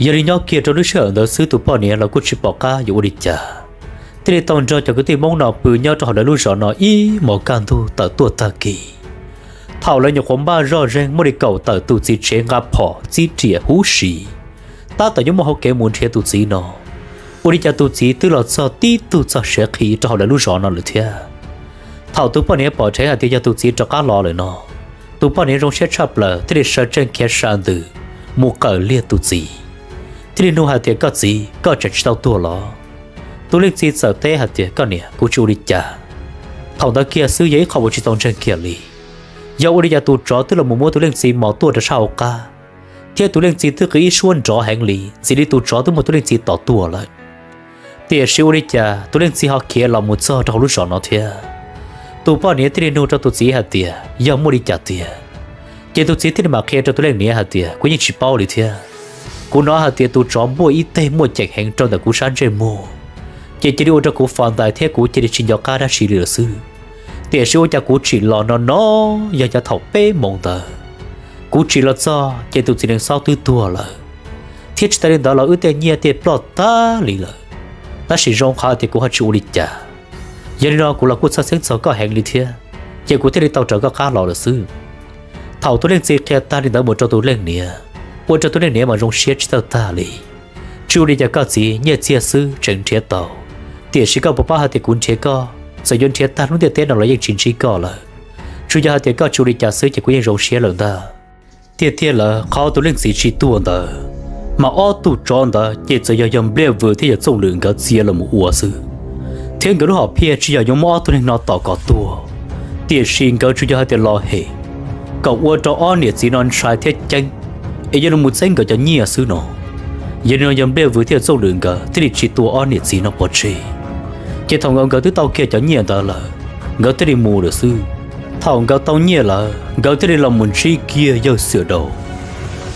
Yog li nyob kiag rau lub sij hawm ntawd xwb tus poj niam los kuj tsis pom qab yuav ua li cas, thiaj li tau nrog cov kwv tij Hmoob no pw nyob rau hauv lawv lub zos no ib hmos kaj ntug tawm tuaj tag kis. Thaum lawv nyuam qhuav npaj zoj zeeg muaj li kaum tawm tus txiv tsev nqa phom txib riam huv si, tab tom yuav muaj hauv kev mus nrhiav tus txiv no, ua li cas tus txiv twb los txog tib tug txog siav qhi rau hauv lawv lub zos no lawm thiab. Thaum tus poj niam pom dheev hais tias yog tus txiv rov qab los lawm no, tus poj niam zoo siab tshaj plaws thiaj li sawv tsees khiav sa ntws mus qawm liag tus txiv, thiaj li nug hais tias, Koj txiv, koj tseem tsis tau tuag los? Tus leej txiv txawm teb hais tias, Koj niam, kuv tsis ua li cas. Thaum ntawd kiag xwb yog ib qho uas tsis txaus ntseeg kiag li. Yog ua li cas tus tsov twb los mus muab tus leej txiv mos tuaj rau sab hauv qab, thiab tus leej txiv twb qw ib suab nrov heev li, ntxim li tus tsov twb muab tus leej txiv tom tuag lawm. Tiam sis ua li cas tus leej txiv ho khiav los mus txog rau hauv lub zos no thiab? Tus poj niam thiaj li nug rau tus txiv hais tias, Yog muaj li cas tiag? Ces tus txiv thiaj li mam qhia rau tus leej niam hais tias, Kuv yeej tsis paub li thiab. Kuv hnov hais tias tus tsov npuaj ib teg muaj ceem heev rau ntawm kuv sab ntsej muag, ces cia li ua rau kuv fas ntais thiab kuv cia li tsis nco qab dab tsi li lawm xwb. Tiam sis ua cas kuv tsim los no no yog yav thaum peb moos ntawd. Kuv tsim los txog ces tus txiv nees xob twb tuag lawm, thiab tsis tas li ntawd los wb tej nyiaj tej ploj tag li lawm. Tab sis zoo qhov tias kuv ho tsis ua li cas. Yog li no kuv los kuj txhawj xeeb txog koj heev li thiab, ces kuv thiaj li tau raws koj qab los lawm xwb. Thaum tus leej txiv qhia tag li ntawd mus rau tus leej niam, ua rau tus leej niam mas zoo siab tsis txawj tag li. Tsis ua li cas koj txiv, nyiaj txiag xwb tseem nrhiav tau, tiam sis koj puas paub hais tias kuv nrhiav koj, txawm yuav nrhiav tag lub ntiaj teb no los yeej tsis ntsib koj lawm. Tsuas yog hais tias koj tsis ua li cas xwb ces kuv yeej zoo siab lawm ntag. Tiag tiag lawm, qhov tus leej txiv tsis tuag ntawd, mas ob tug tsov ntawd ces txawm yog yawg Npliaj Vws thiab yawg Txooj Lwm nkawd txia los mus ua xwb, thiab nkawd lub hom phiaj tsis yog yuav muab ob tug neeg no tom kom tuag, tiam sis nkawd tsuas yog hais tias los hem kom ua rau ob niam txiv no ntshai thiab ceeb, es yuav los mus txeeb nkawd cov nyiaj xwb no. Yog li no yawg Npliaj Vws thiab yawg Txooj Lwm nkawd thiaj li tsis tua ob niam txiv no pov tseg. Ces thaum nkawd nkawd twb tau kiag cov nyiaj ntawd lawm, nkawd thiaj li mus lawm xwb. Thaum nkawd tau nyiaj lawm, nkawd thiaj li los mus ntsib kiag yawg Xiam Daus,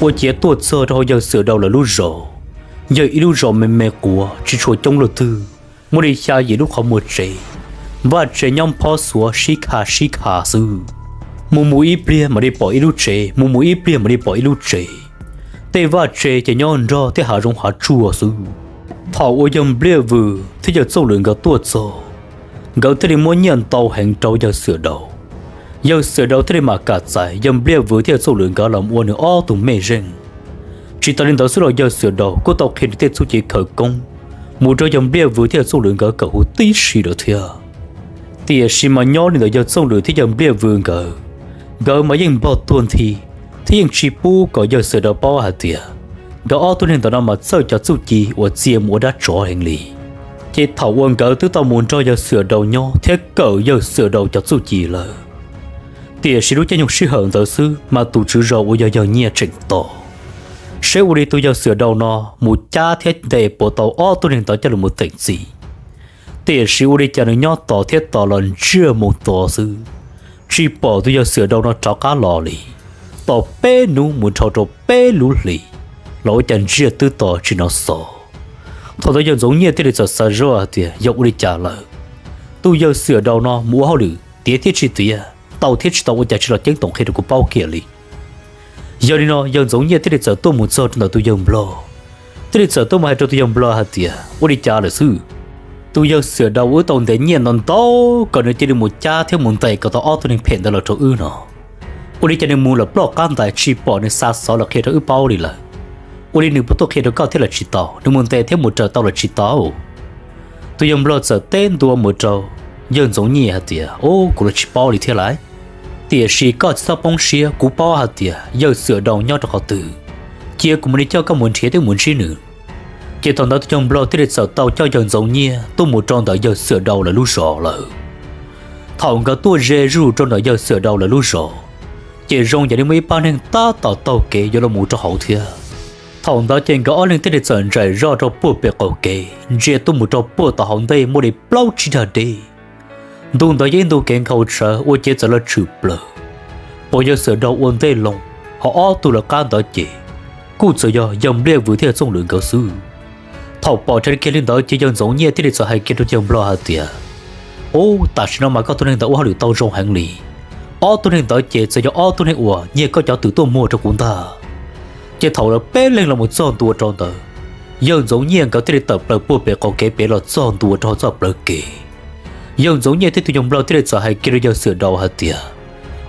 ua ciav tuaj txog rau hauv yawg Xiam Daus lawv lub zos. Yog ib lub zos me me quav tsis tshua coob leej twg, muaj li xya yim lub qhov muag tsev, vaj tsev nyob phob xuav sib kha sib kha xwb. Mus mus ib pliag mam li pom ib lub tsev, mus mus ib pliag mam li pom ib lub tsev. Tej vaj tsev ces nyob nrog tej hav zoov hav tsuag xwb. Thaum uas yawg Npliaj Vws thiab yawg Txooj Lwm nkawd tuaj txog, nkawd thiaj li muab nyiaj ntau heev rau yawg Xiam Daus. Yawg Xiam Daus thiaj li mam kam txais yawg Npliaj Vws thiab yawg Txooj Lwm nkawd los ua nws ob tug mej zeej. Tsis tas li ntawd xwb los yawg Xiam Daus kuj tau qhia nws tej txuj ci khawv koob mus rau yawg Npliaj Vws thiab yawg Txooj Lwm nkawd kom huv tib si lawm thiab. Tiam sis mas nyob li ntawm yawg Txooj Lwm thiab yawg Npliaj Vws nkawd, nkawd mas yeej npog tuag nthi, thiab yeej tsis pub kom yawg Xiam Daus paub hais tias nkawd ob tug neeg ntawm no mas txawj cov txuj ci uas txia mus ua dab tsov heev li. Ces thaum uas nkawd twb tau mus nrog yawg Xiam Daus nyob thiab kawm yawg Xiam Daus cov txuj ci lawm, tiam sis lub caij nyoog sij hawm ntawd xwb mas tus tswv zos uas yog yawg Nyiaj tseem tos seb ua li tus yawg Xiam Daus no mus cab thiab ntes puas tau ob tug neeg ntawd coj los teem txim. Tiam sis ua li cas nws nyob tos thiab tos los ntsiag mus tos xwb, tsis pom tus yawg Xiam Daus no rov qab los li. Tos peb hnub mus dhau rau peb lub hlis, los ua cas ntsiag twb to tsis hnov xov. Thaum ntawd yawg Ntxoov Nyiaj thiaj li txawm xav zoj hais tias yog ua li cas lawm, tus yawg Xiam Daus no mus ua hauj lwm tiav thiab tsis tiav, tau thiab tsis tau ua cas tsis los ceeb toom qhia rau kuv paub kiag li. Yog li no yawg Ntxoov Nyiaj thiaj li txawm tuaj mus txog rau ntawm tus yawg Nplog, thiaj li txawm tuaj mus hais rau tus yawg Nplog hais tias ua li cas lawm xwb. Tus yawg Xiam Daus wb tau ntes nyiaj ntau ntau kom nws cia li mus cab thiab mus ntes kom tau ob tug neeg phem ntawd los rau wb no, ua li cas nws mus lawm ploj qab ntais tsis pom nws xa xov los qhia rau wb paub li lawm. Ua li nws puas tuaj qhia rau koj thiab los tsis tau, nws mus ntes thiab mus raws tau los tsis tau? Tus yawg Nplog txawm teb ntua mus rau yawg Ntxoov Nyiaj hais tias, Ub, kuv los tsis paub li thiab lauj. Tiam sis koj tsis txhob poob siab, kuv paub hais tias yawg Xiam Daus nyob rau qhov twg, cia kuv mam li coj koj mus nrhiav thiab mus ntsib nws. Ces thaum ntawd tus yawg Nplog thiaj li txawm tau coj yawg Ntxoov Nyiaj tuaj mus rau ntawm yawg Xiam Daus lawv lub zos lawm. Thaum nkawd tuaj ze zuj zus rau ntawm yawg Xiam Daus lawv lub zos, ces zoo yam li muaj ib pab neeg tab tom taug kev yuav los mus rau hauv thiab. Thaum ntawd ces nkawd ob leeg thiaj li txawm ntsais zoj rau puag pem qaum kev ntsia tuaj mus rau puag tom hauv ntej muaj li plaub tsib dag deb. Ntu ntawd yog ib ntu kev nkhaus tshawv ua ciav txawm lawv tshwm plaws, pom yawg Xiam Daus ua ntej loo, ho ob tug lawv qab ntawd ces kuj txawm yog yawg Npliaj Vws thiab yawg Txooj Lwm nkawd xwb. Thaum pom raws li kiag li ntawd ces yawg Ntxoov Nyiaj thiaj li txawm hais kiag rau yawg Nplog hais tias, Ub, tam sim no mas koj tus neeg ntawd ua hauj lwm tau zoo heev li. Ob tug neeg ntawd ces txawm yog ob tug neeg uas nyiag koj cov twm tuaj muag rau kuv ntag. Ces thaum lawv peb leeg los mus txog ntua rau ntawd, yawg Ntxoov Nyiaj nkawd thiaj li tawm plaws puag pem qaum kev pem los txog ntua rau hauv txoj plawv kev. Yawg Ntxoov Nyiaj thiab tus yawg Nplog thiaj li txawm hais kiag rau yawg Xiam Daus hais tias,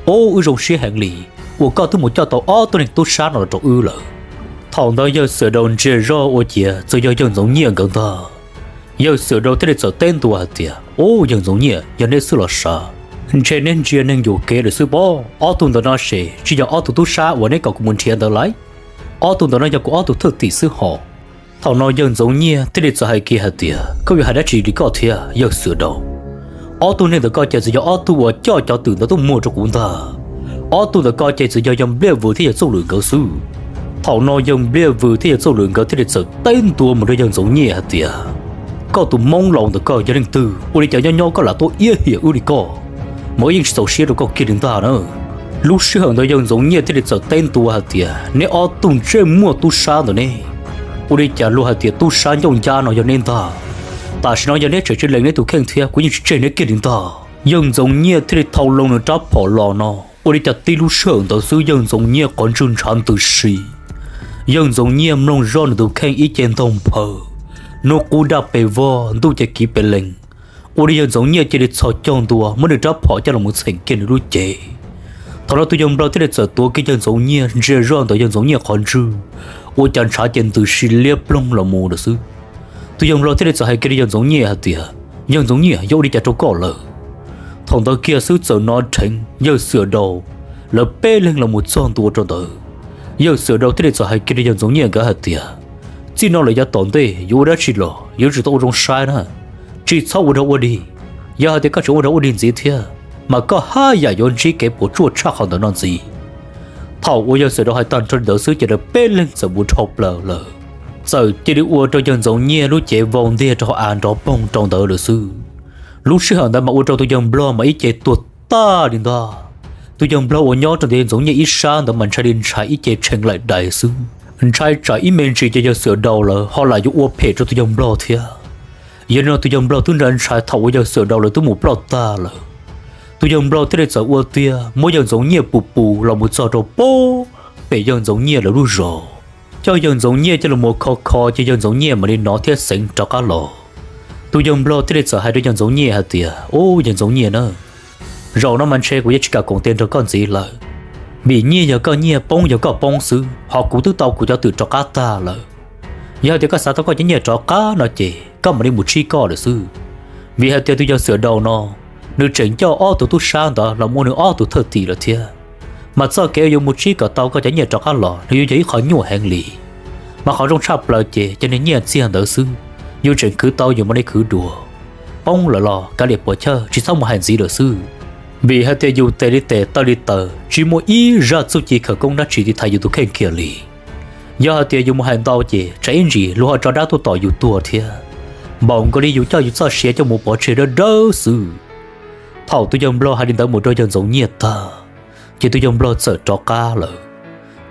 Ub, wb zoo siab heev li uas koj twb mus coj tau ob tug neeg tub sab no los rau wb lawm. Thaum ntawd yawg Xiam Daus ntsia zoj ua ciav txawm yog yawg Ntxoov Nyiaj nkawd ntag. Yawg Xiam Daus thiaj li txawm teb ntua hais tias, Ub, yawg Ntxoov Nyiaj, yog neb xwb los sav. Ntshe neb ntsia neeg yuam kev lawm xwb pob. Ob tug ntawm no ces tsis yog ob tug tub sab uas neb kom kuv mus nrhiav ntawd lauj. Ob tug ntawm no yog kuv ob tug thwj tim xwb hos. Thaum no yawg Ntxoov Nyiaj thiaj li txawm hais kiag hais tias, Koj yuav hais dab tsi li koj thiab yawg Xiam Daus? Ob tug neeg ntawm koj ces txawm yog ob tug uas coj cov twm ntawd tuaj muag rau kuv ntag. Ob tug ntawm koj ces txawm yog yawg Npliaj Vws thiab yawg Txooj Lwm nkawd xwb. Thaum no yawg Npliaj Vws thiab yawg Txooj Lwm nkawd thiaj li txawm teb ntua mus rau yawg Ntxoov Nyiaj hais tias, Koj tus Hmoob laus ntawm koj yog leej twg? Ua li cas nyob nyob koj lam tuaj iab hiam wb li koj? Mas wb yeej tsis txaus siab rau koj kiag li ntag na. Lub sij hawm ntawd yawg Ntxoov Nyiaj thiaj li txawm teb ntua hais tias, Neb ob tug ntsej muag tub sab ntawm neb, ua li cas luag hais tias tub sab ncauj ncab no yog neb ntag? Tam sim no yog neb tseem tsis lees neb tus kheej thiab kuv yeej tsis tseg neb kiag li ntag. Yawg Ntxoov Nyiaj thiaj li thau loo nws rab phom los no, ua li cas tib lub sij hawm ntawd xwb yawg Ntxoov Nyiaj qhov ntswg ntshav ntws si. Yawg Ntxoov Nyiaj mloog zoj nws tus kheej ib ce ntaug nphaw, hnub qub daj pes vog ntuj ces kiv pes lees. Ua li yawg Ntxoov Nyiaj cia li txhos caug ntua muab nws rab phom coj los mus txheem kiag nws lub cev. Thaum no tus yawg nplog thiaj li txawm tuav kiag yawg Ntxoov Nyiaj ntsia zoj ntawm yawg Ntxoov Nyiaj qhov ntswg, ua cas ntshav ces ntws si liab ploog los mus lawm xwb. Tus yawg nplog thiaj li txawm hais kiag rau yawg Ntxoov Nyiaj hais tias, Yawg Ntxoov Nyiaj, yuav ua li cas rau koj lawm? Thaum ntawd kiag xwb txawm hnov dheev yawg Xwm Dau lawv peb leeg los mus txog ntua rau ntawd. Yawg Xwm Dau thiaj li txawm hais kiag rau yawg Ntxoov Nyiaj nkawd hais tias, Txij no lawm yav tom ntej yuav ua dab tsi los yuav tsum tau ua zoo saib na, tsis txhob ua rag ua dig. Yog hais tias koj tseem ua rag ua dig ntxiv thiab, mas koj haj yam yuav ntsib kev puas tsuaj tshaj qhov ntawd no ntxiv. Thaum uas yawg Xwm Dau hais tag nrho li ntawd xwb ces lawv peb leeg txawm mus dhau plaws lawm, txawm cia li ua rau yawg Ntxoov Nyiaj lub cev vau ntiag rau hauv av nrov poog rau ntawd lawm xwb. Lub sij hawm ntawd mas ua rau tus yawg nplog mas ib ce tuag tag li ntag. Tus yawg nplog uas nyob rau ntawm yawg Ntxoov Nyiaj ib sab ntawd mas ntshai li ntshai ib ce tshee laim dais xwb, ntshai tsam ib me ntsis ces yawg Xwm Dau lawv ho lam yuav ua phem rau tus yawg nplog thiab. Yog li no tus yawg nplog twb ntshai ntshai thaum uas yawg Xwm Dau lawv twb mus ploj tag lawm. Tus yawg nplog thiaj li txawm ua tiag muab yawg Ntxoov Nyiaj pus pus los mus txog rau pem yawg Ntxoov Nyiaj lawv lub zos, coj yawg Ntxoov Nyiaj coj los mus kho kho ces yawg Ntxoov Nyiaj mam li hnov thiab xeev rov qab los. Tus yawg nplog thiaj li txawm hais rau yawg Ntxoov Nyiaj hais tias, Ub, yawg Ntxoov Nyiaj na, zaum no mas ntshe kuv yuav tsis kam koom tes nrog koj ntxiv lawm, vim nyiaj yog koj nyiaj, poob yog koj poob xwb, ho kuv twb tau kuv cov twm rov qab tag lawm. Yog hais tias koj xav tau koj cov nyiaj rov qab no ces koj mam li mus tsib koj lawm xwb. Vim hais tias tus yawg Xwm Dau no, nws tseem coj ob tug tub sab ntawd los ua nws ob tug thwj tim lawm thiab. Mas txoj kev yuav mus tsib kom tau koj cov nyiaj rov qab los nws yuav yog ib qho nyuaj heev li. Mas qhov zoo tshaj plaws ces cov niag nyiaj txiag ntawd xwb, yus tseem khwv tau yus mam li khwv dua, poob lawm los kav liam puas chawj tsis txhob mus hais ntxiv lawm xwb. Vim hais tias yus tes li tes taw li taw tsis muaj ib zaj txuj ci khawv koob dab tsi tiv thaiv yus tus kheej kiag li. Yog hais tias yus mus hais ntau ces tsam ib ntsis luag ho tso dab tuaj tom yus tuag thiab, npaum nkaus li yus coj yus txoj sia coj mus pov tseg dawb dawb xwb. Thaum tus yawg nplog hais li ntawd mus rau yawg Ntxoov Nyiaj tag, ces tus yawg nplog txawm rov qab lawm.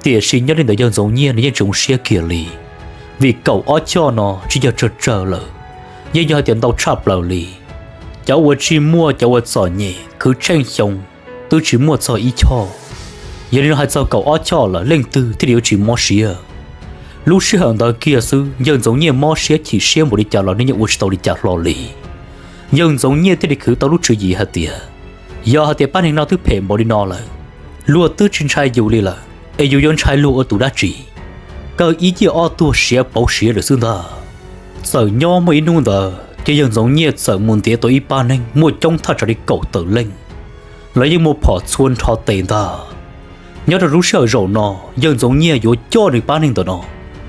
Tiam sis nyob li ntawd yawg Ntxoov Nyiaj nws yeej tsis zoo siab kiag li, vim kaum ob choj no tsis yog tsawg tsawg lawm, yeej yog hais tias ntau tshaj plaws li. Cov uas tsis muaj, cov uas txom nyem khwv tsheej xyoo twb tsis muaj txog ib choj. Yog li no hais txog kaum ob choj lawm leej twg thiaj li yuav tsis mob siab? Lub sij hawm ntawd kiag xwb yawg Ntxoov Nyiaj mob siab chim siab npaum li cas los nws yeej ua tsis tau li cas hlo li. Yawg Ntxoov Nyiaj thiaj li khwv tau lub tswv yim hais tias, yog hais tias pab neeg no twb phem npaum li no lawm, luag twb tsis ntshai yus li lawm es yus yuav ntshai luag ua tus dab tsi? Kawg ib ciaj ob tuag siav pauv siav lawm xwb ntag. Txawm nyob muaj ib hnub ntawd ces yawg Ntxoov Nyiaj txawm mus ntiav tau ib pab neeg muaj coob thaj tsam li kaum tawm leej, lawv yeej muaj phom txhua nrho tes ntag. Nyob rau lub sij hawm zaum no, yawg Ntxoov Nyiaj yuav coj nws pab neeg ntawm no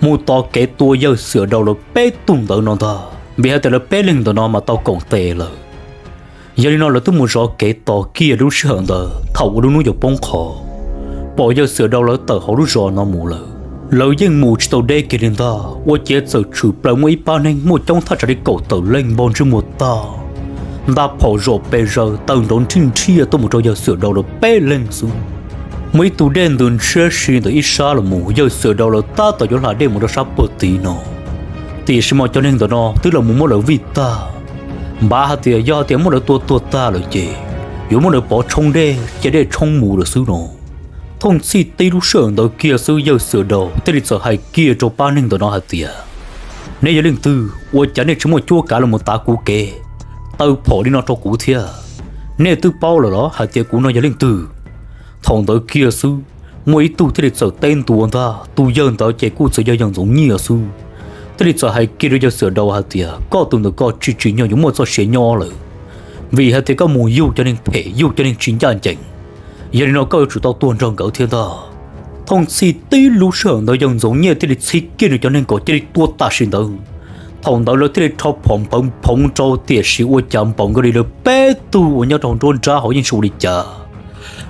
mus tos kev tua yawg Xwm Dau lawv peb tug ntawd no ntag, vim hais tias lawv peb leeg ntawm no mas tau koom tes lawm. Yog li no lawv twb mus zov kev tos kiag lub sij hawm ntawd thaum uas lub hnub yuav poob qho, pom yawg Xwm Dau lawv tawm hauv lub zos no mus lawm. Lawv yeej mus tsis tau deb kiag li ntag, ua ciav txawm tshwm plaws muaj ib pab neeg muaj coob thaj tsam li kaum tawm leej npog ntsej muag tag, nta phom zom pes zaws taw nrov nrhij nrhiaj tuaj mus rau yawg Xwm Dau lawv peb leeg xwb. Muaj ib tug dej ntws ntshiab si ntawm ib sab los mus, yawg Xwm Dau lawv tab tom yuav hla dej mus rau sab puag tid no, tiam sis mas cov neeg ntawm no twb los mus muab lawv vij tag. Npav hais tias yog hais tias muab lawv tua tuag tag lawm ces yuav muab lawv pov tshoob dej cia dej tshoob mus lawm xwb no. Thooj txhij tib lub sij hawm ntawd kiag xwb yawg Xwm Dau thiaj li txawm hais kiag rau pab neeg ntawm no hais tias, nej yog leej twg ua cas nej tsis muaj cuab kav los mus tav kuv kev, taw phom li no rau kuv thiab? Nej twb paub lawm los hais tias kuv no yog leej twg? Thaum ntawd kiag xwb, muaj ib tug thiaj li txawm teb ntua ntag, tus yawg ntawd ces kuj txawm yog yawg Ntxoov Nyiaj xwb. Thiaj li txawm hais kiag rau yawg Xwm Dau hais tias koj tus ntawm koj tsis tsim nyog yuav muaj txoj sia nyob lawm, vim hais tias koj mus yug cov neeg phem yug cov neeg tsis ncaj ncees. Yog li no koj yuav tsum tau tuag nrog nkawd thiab ntag. Thooj txhij tib lub sij hawm ntawd yawg Ntxoov Nyiaj thiaj li txhib kiag nws cov neeg kom cia li tua tam sim ntawd. Thaum ntawd lawv thiaj li rho phom npawv phoov rau, tiam sis ua cas npaum nkaus li lawv peb tug uas nyob rau nruab nrab hauv yeej tsis ua li cas,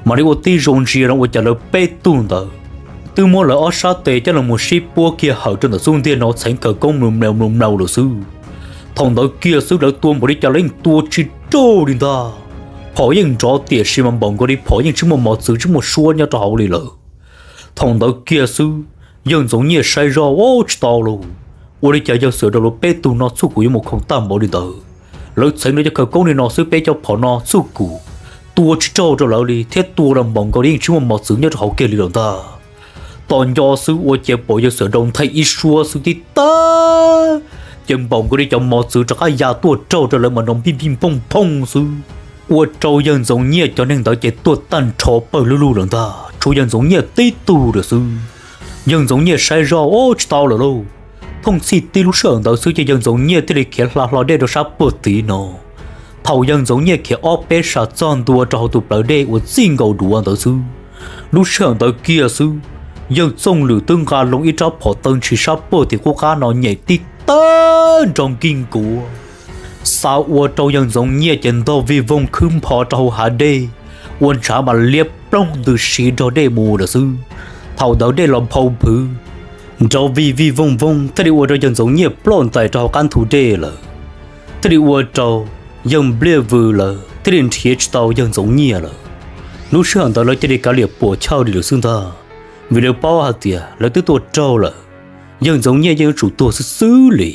mam li ua tib zoo ntsia no ua cas lawv peb tug ntawd twb muab lawv ob sab tes coj los mus sib puab kiag hawm rau ntawm xub ntiag no txheev khawv koob mlaus mlaus mlaus mlaus lawm xwb. Thaum ntawd kiag xwb lawv tua npaum li cas lawv yeej tua tsis raug li ntag. Phom yeej nrov tiam sis mas npaum nkaus li phom yeej tsis muaj mos txwv tsis muaj suab nyob rau hauv li lawm. Thaum ntawd kiag xwb, yawg Ntxoov Nyiaj saib zoj, ua tsis tau lauj, ua li cas yawg Xwm Dau lawv peb tug no txuj kum yuav mus khoom tag npaum li ntawd. Lawv txheev lawv cov khawv koob li no xwb peb cov phom no txuj kum tua tsis raug rau lawv li thiab tua los npaum nkaus li yeej tsis muaj mos txwv nyob rau hauv kiag li lawm ntag. Tos nco xwb ua ciav pom yawg Xwm Dau nthe ib suab xwb tib tag, ces npaum nkaus li cov mos txwv rov qab ya tuaj raug rau lawv mas nrov npij npij nphooj nphooj xwb. ua rau yawg Ntxoov Nyiaj cov neeg ntawd ces tuag tag nrho pawg lug lug lawm ntag, tshuav yawg Ntxoov Nyiaj tib tug lawm xwb. Yawg Ntxoov Nyiaj saib zoj, ub, tsis tau lawm lauj. Phooj txhij tib lub sij hawm ntawd xwb ces yawg Ntxoov Nyiaj thiaj li khiav hla hlo dej rau sab puag tid no. Thaum yawg Ntxoov Nyiaj khiav ob peb sab txog ntua rau hauv tus plawv dej uas txij nkaus duav ntawd xwb, lub sij hawm ntawd kiag xwb, yawg Txooj Lwm twb nqa loo ib rab phom taw ntshis sab puag tim qub qab no nyem tib tawg nrov nkig nkuav, xa ua rau yawg Ntxoov Nyiaj ces ntog vij voog khwb npho rau hauv hav dej, ua ntshav mas liab ploog ntws siv nrog dej mus lawm xwb. Thaum ntawd dej los nphau nphwv, nrov vij vij voog voog thiaj li ua rau yawg Ntxoov Nyiaj ploj ntais rau hauv qab ntug dej lawm, thiaj li ua rau yawg Npliaj Vws lawv thiaj li nrhiav tsis tau yawg Ntxoov Nyiaj lawm. Lub sij hawm ntawd lawv cia li kav liam puam chawj li lawm xwb ntag, vim lawv paub hais tias lawv twb tua raug lawm, yawg Ntxoov Nyiaj yeej yuav tsum tuag xwb xwb li.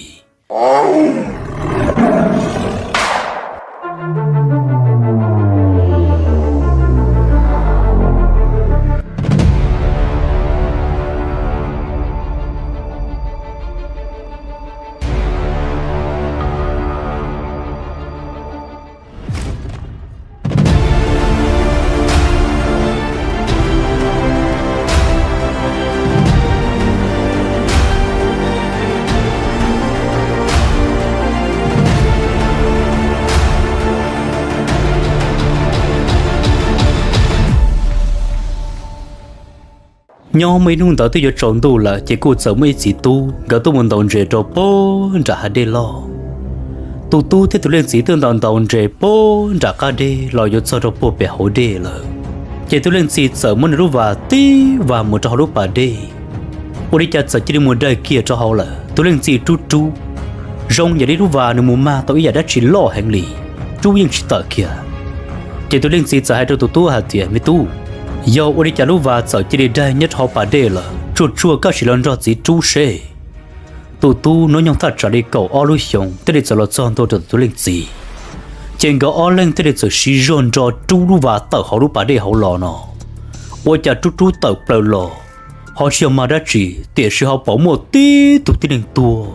Nyob muaj ib hnub ntawd twb yuav tsaus ntuj lawm ces kuj txawm muaj ib txiv tub, nkawd tuaj mus ntaus ntses rau puag nram hav dej loj. Tus tub thiab tus leej txiv twb ntaus ntaus ntses puag nram qab dej los yuav txog rau puag pem hauv dej lawm, ces tus leej txiv txawm muab nws lub vas tib vas mus rau hauv lub pas dej, ua li cas txawm cia li mus daig kiag rau hauv lawm. Tus leej txiv rub rub, zoo yam li lub vas nws mus mag tau ib yam dab tsi loj heev li, rub yeej tsis tawm kiag. Ces tus leej txiv txawm hais rau tus tub hais tias, me tub, yog ua li cas lub vas txawm cia li daig nyob rau hauv pas dej lawm, tsuag tsuag koj sim los nrog txiv rub seb. Tus tub hnub nyoog thaj tsam li kaum ob lub xyoos thiaj li txawm los txog ntua rau tus leej txiv, ces nkawd ob leeg thiaj li txawm siv zog nrog rub lub vas tawm hauv lub pas dej hauv los no. Ua cas rub rub tawm plaws los, ho tsis yog mag dab tsi, tiam sis ho pom muaj tib tug tib neeg tuag.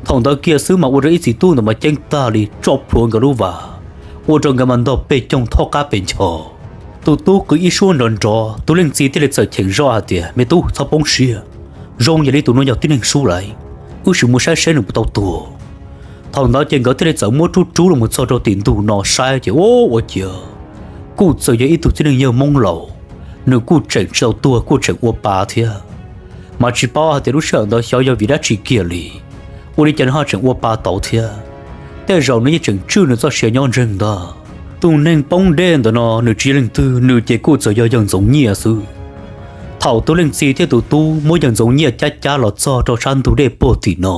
Thaum ntawd kiag xwb mas ua rau ib txiv tub ntawd mas ceeb tag li tso plhuav nkawd lub vas, ua rau nkawd mas ntog pes coog thaub qab pes ncho. Tus tub qw ib suab nrov nrov, tus leej txiv thiaj li txawm cheem zoj hais tias, me tub, txhob poob siab, zoo yam li tus no yog tib neeg sub laiv, wb sim mus saib seb nws puas tau tuag. Thaum ntawd ces nkawd thiaj li txawm muab rub rub los mus txog rau tim ntug no saib ces ua ua ciav kuj txawm yog ib tug tib neeg yawg Hmoob laus, nws kuj tseem tsis tau tuag, kuj tseem ua pa thiab. Mas tsis paub hais tias lub sij hawm ntawd xyov yog vim dab tsi kiag li, ua li cas nws ho tseem ua pa tau thiab. Tej zaum nws yeej tseem tswj nws txoj sia nyob ntseeg ntag. Tus neeg poob dej ntawd no nws tsis yog leej twg, nws ces kuj txawm yog yawg Ntxoov Nyiaj xwb. Thaum tus leej txiv thiab tus tub muab yawg Ntxoov Nyiaj cab cab los txog rau sab ntug dej puag tim no,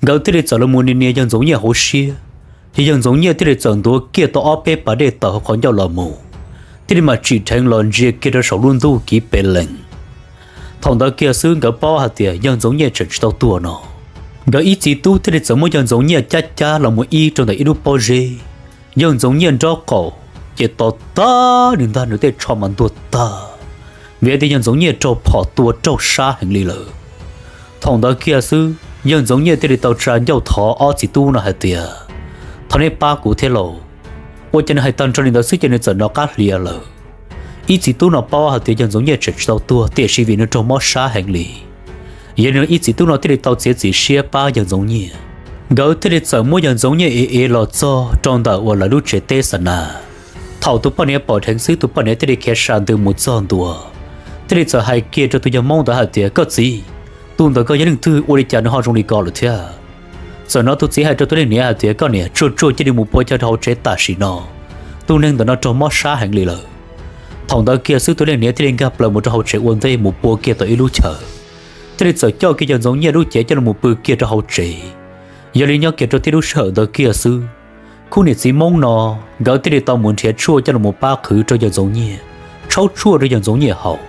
nkawd thiaj li txawm los mus nias nias yawg Ntxoov Nyiaj hauv siab, ces yawg Ntxoov Nyiaj thiaj li txawm ntuav kiag tau ob peb pas dej tawm hauv qhov ncauj los mus, thiaj li mam tsim dheev los ntsia kiag rau saum lub ntuj kiv pes lees. Thaum ntawd kiag xwb nkawd paub hais tias yawg Ntxoov Nyiaj tseem tsis tau tuag no. Nkawd ib txiv tub thiaj li txawm muab yawg Ntxoov Nyiaj cab cab los mus ib rau ntawm ib lub pob zeb. Yawg Ntxoov Nyiaj nraub qaum ces to tag li ntag, nws tej tsho mas ntuag tag, vim tias yawg Ntxoov Nyiaj raug phom tua raug sab heev li lawm. Thaum ntawd kiag xwb yawg Ntxoov Nyiaj thiaj li tau tsa ncauj thov ob txiv tub no hais tias, thov nej pab kuv thiab lauj. Ua cas nws hais tag nrho li ntawd xwb ces nws txawm nov qab hlias lawm. Ib txiv tub no paub hais tias yawg Ntxoov Nyiaj tseem tsis tau tuag tiam sis vim nws raug mob sab heev li. Yog li no ib txiv tub no thiaj li tau txiav txim siab pab yawg Ntxoov Nyiaj. Nkawd thiaj li txawm muab yawg Ntxoov Nyiaj ev ev los txog rau ntawm uas lawv lub tsev teb xa nas. Thaum tus poj niam pom dheev xwb tus poj niam thiaj li khiav sa ntws mus txog ntua, thiaj li txawm hais kiag rau tus yawg Hmoob ntawd hais tias, koj txiv, tus ntawm koj yog leej twg, ua li cas nws ho zoo li ko lawm thiab? Txawm hnov tus txiv hais rau tus leej niam hais tias, koj niam, tsuag tsuag cia li mus pua kiag rau hauv tsev tam sim no, tus neeg ntawm no raug mob sab heev li lawm. Thaum ntawd kiag xwb tus leej niam thiaj li nkag plaws mus rau hauv tsev ua ntej mus pua kiag tau ib lub chaw, thiaj li txawm coj kiag yawg Ntxoov Nyiaj lub cev coj los pw kiag rau hauv tsev. Yog li nyob kiag rau tib lub sij hawm ntawd kiag xwb, khub niam txiv Hmoob no nkawd thiaj li tau mus nrhiav tshuaj coj los pab qhwv rau yawg Ntxoov Nyiaj, tshaub tshuaj rau yawg Ntxoov Nyiaj haus.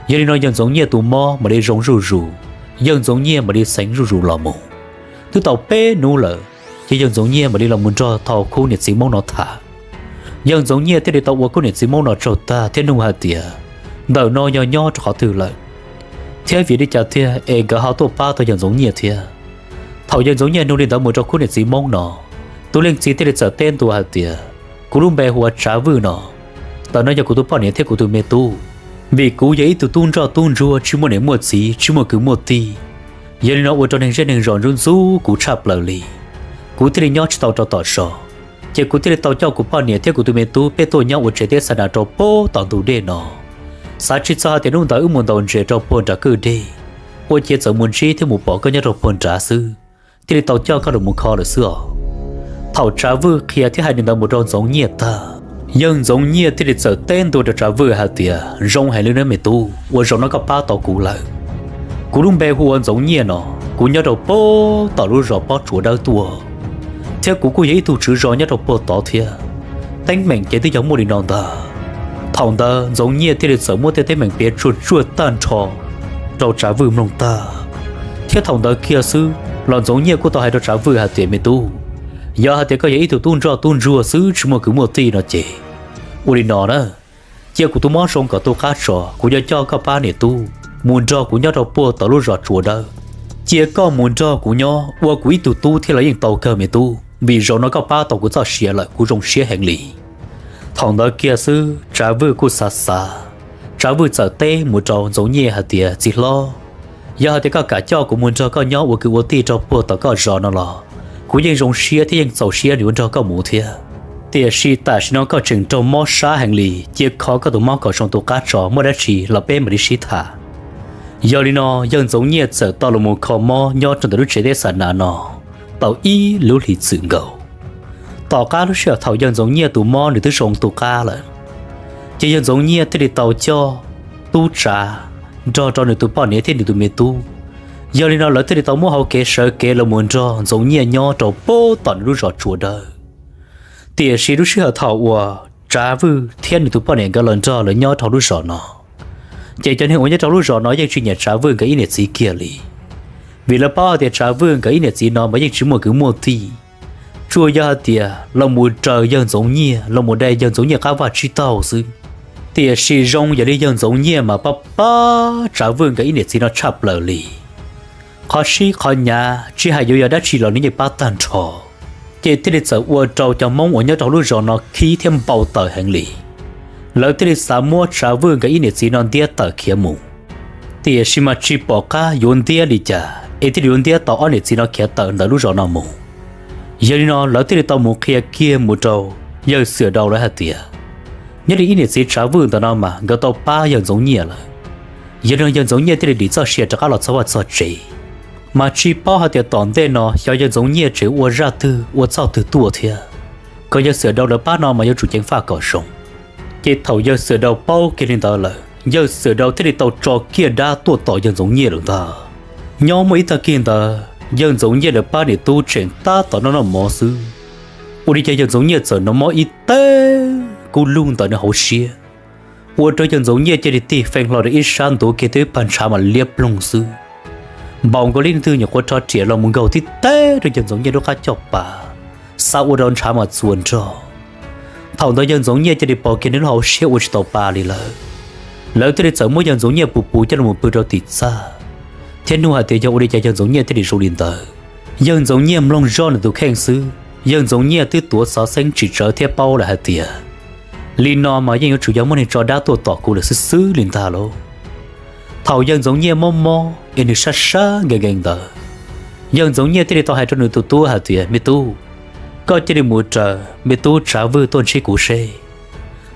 Yog li no yawg Ntxoov Nyiaj tus mob mam li zoo zuj zus, yawg Ntxoov Nyiaj mam li xeev zuj zus los mus. Twb tau peb hnub lawm, ces yawg Ntxoov Nyiaj mam li los mus nrog tau khub niam txiv Hmoob no tham. Yawg Ntxoov Nyiaj thiaj li tau ua khub niam txiv Hmoob no tsaug tag thiab nug hais tias, ntawm no yog nyob rau qhov twg lawm, thiab vim li cas tiag es nkawd ho tuaj pab tau yawg Ntxoov Nyiaj thiab? Thaum yawg Ntxoov Nyiaj nug li ntawd mus rau khub niam txiv Hmoob no, tus leej txiv thiaj li txawm teb ntua hais tias, Kuv lub npe hu ua Tsav Vwj no. Ntawm no yog kuv tus poj niam thiab kuv tus me tub. Vim kuv yog ib tug tub nroj tub ntsuag tsis muaj niam muaj txiv tsis muaj kwv muaj tij, yog li no ua rau neeg zej neeg zos ntxub ntxub kuv tshaj plaws li. Kuv thiaj li nyob tsis tau rau tom zos, ces kuv thiaj li tau coj kuv poj niam thiab kuv tus me tub peb tuaj nyob ua tsev teb xa nas rau pem tom ntug dej no. Xav tsis txog hais tias hnub ntawd wb mus ntaus ntses rau puag nram kwj dej, ua ciav txawm mus ntsib thiab mus pom koj nyob rau puag nrad xwb, thiaj li tau coj koj los mus kho lawm xwb os. Thaum Tsav Vwj qhia thiab hais li ntawd mus rau Ntxoov Nyiaj tag, yawg Ntxoov Nyiaj thiaj li txawm teb ntua rau Tsav Vwj hais tias, zoo heev li nawb me tub, ua zoo no koj pab tau kuv lawm. Kuv lub npe hu ua Ntxoov Nyiaj no, kuv nyob rau puag tom lub zos Pob Tsuas Dawb tuaj, thiab kuv kuj yog ib tug tswv zos nyob rau puag tod thiab. Teeb meem ces twb yog muaj li no ntag. Thaum ntawd Ntxoov Nyiaj thiaj li txawm muab tej teeb meem piav tsuaj tsuaj tag nrho rau Tsav Vwj mloog tag. Thiab thaum ntawd kiag xwb los Ntxoov Nyiaj kuj tau hais rau Tsav Vwj hais tias, me tub, yog hais tias koj yog ib tug tub nroj tub ntsuag xwb tsis muaj kwv muaj tij no ces, ua li no na, cia kuv tus mob zoo kom tu qab tso, kuv yuav coj koj pab niam tub mus nrog kuv nyob rau puag tom lub zos Tsuas Dawb. Cia koj mus nrog kuv nyob ua kuv ib tug tub thiab los yeej tau kawg me tub, vim zaum no koj pab tau kuv txoj sia lawm kuv zoo siab heev li. Thaum ntawd kiag xwb Tsav Vwj kuj xav xav, Tsav Vwj txawm teb mus rau Ntxoov Nyiaj hais tias, txiv hlob, yog hais tias koj kam coj kuv mus nrog koj nyob ua kwv ua tij rau puag tom koj zos no los kuv yeej zoo siab thiab yeej txaus siab yuav nrog koj mus thiab. Tiam sis tam sim no koj tseem raug mob sab heev li, cia kho koj tus mob kom zoo tu qab tso, muaj dab tsi los peb mam li sib tham. Yog li no yawg Ntxoov Nyiaj txawm tau los mus kho mob nyob rau ntawm lub tsev teb xa nas no tau ib lub hlis txwm nkaus. Tom qab lub sij hawm thaum yawg Ntxoov Nyiaj tus mob nws twb zoo tu qab lawm, ces yawg Ntxoov Nyiaj thiaj li tau coj tub Tsav nrog rau nws tus poj niam thiab nws tus me tub. Yog li no lawv thiaj li tau muab hau kev sawv kev los mus nrog Ntxoov Nyiaj nyob rau puag tom nws lub zos Tsuas Dawb. Tiam sis lub sij hawm thaum uas Tsav Vwj thiab nws tus poj niam nkawd los nrog lawv nyob rau lub zos no, ces cov neeg uas nyob rau lub zos no yeej tsis nyiam Tsav Vwj nkawd ib niam txiv kiag li, vim lawv paub hais tias Tsav Vwj nkawd ib niam txiv no mas yeej tsis muaj kwv muaj tij, tsuas yog hais tias los mus raws yawg Ntxoov Nyiaj, los mus dai yawg Ntxoov Nyiaj qab vaj tsib taug xwb. Tiam sis zoo yam li yawg Ntxoov Nyiaj mas pab pab Tsav Vwj nkawd ib niam txiv no tshaj plaws li. Qhov sib qhov nyav tsis hais yuav yog dab tsi los nws yeej pab tag nrho. Ces thiaj li txawm ua rau cov Hmoob uas nyob rau lub zos no khib thiab npau taws heev li. Lawv thiaj li xav muab Tsav Vwj nkawd ib niam txiv no ntiab tawm khiav mus. Tiam sis mas tsis pom qab yuav ntiab li cas es thiaj li yuav ntiab tau ob niam txiv no khiav tawm ntawm lub zos no mus. Yog li no lawv thiaj li tau mus qhia kiag mus rau yawg Xwm Dau lawv hais tias, nyob li ib niam txiv Tsav Vwj ntawm no mas nkawd tau pab yawg Ntxoov Nyiaj lawm. Yog li no yawg Ntxoov Nyiaj thiaj li dim txoj sia rov qab los txog vaj txog tsev. Mas tsis paub hais tias tom ntej no xyov yawg Ntxoov Nyiaj tseem ua zaj twg ua txoj twg tuaj thiab. Kom yawg Xwm Dau lawv pab no mas yuav tsum ceev faj kom zoo. Ces thaum yawg Xwm Dau paub kiag li ntawd lawm, yawg Xwm Dau thiaj li tau tso kiag dab tuaj tom yawg Ntxoov Nyiaj lawm ntag. Nyob muaj ib tag kis ntawd yawg Ntxoov Nyiaj lawv pab niam tub tseem tab tom noj noj mov xwb, ua li cas yawg Ntxoov Nyiaj txawm hnov mob ib teg kub lug ntawm nws hauv siab, ua rau yawg Ntxoov Nyiaj cia li tig feej hlo rau ib sab ntuav kiag tau ib pag ntshav mas liab ploog xwb. Npaum nkaus li leej twg nyuam qhuav rho riam los mus nkaug tib teg rau yawg Ntxoov Nyiaj lub qab caj pas, xa ua rau ntshav mas txuas nrog. Thaum ntawd yawg Ntxoov Nyiaj cia li pom kiag nws lub hauv siab ua tsis tau pa li lawm. Lawv thiaj li txawm muab yawg Ntxoov Nyiaj puv puv coj los pw rau tim txaj, thiab nug hais tias yog ua li cas yawg Ntxoov Nyiaj thiaj li zoo li ntawd. Yawg Ntxoov Nyiaj mloog zoj nws tus kheej xwb, yawg Ntxoov Nyiaj twb tuav xov xeeb tsim tsawv thiab paub lawm hais tias, li no mas yeej yuav tsum yog muaj neeg tso dab tuaj tom kuv lawm xwb xwb li ntag lauj. Thaum yawg Ntxoov Nyiaj mob mob es nws sab sab nkees nkees ntawd, yawg Ntxoov Nyiaj thiaj li tau hais rau nws tus tub hais tias, me tub, koj cia li mus raws me tub Tsav Vwj tuaj ntsib kuv seb.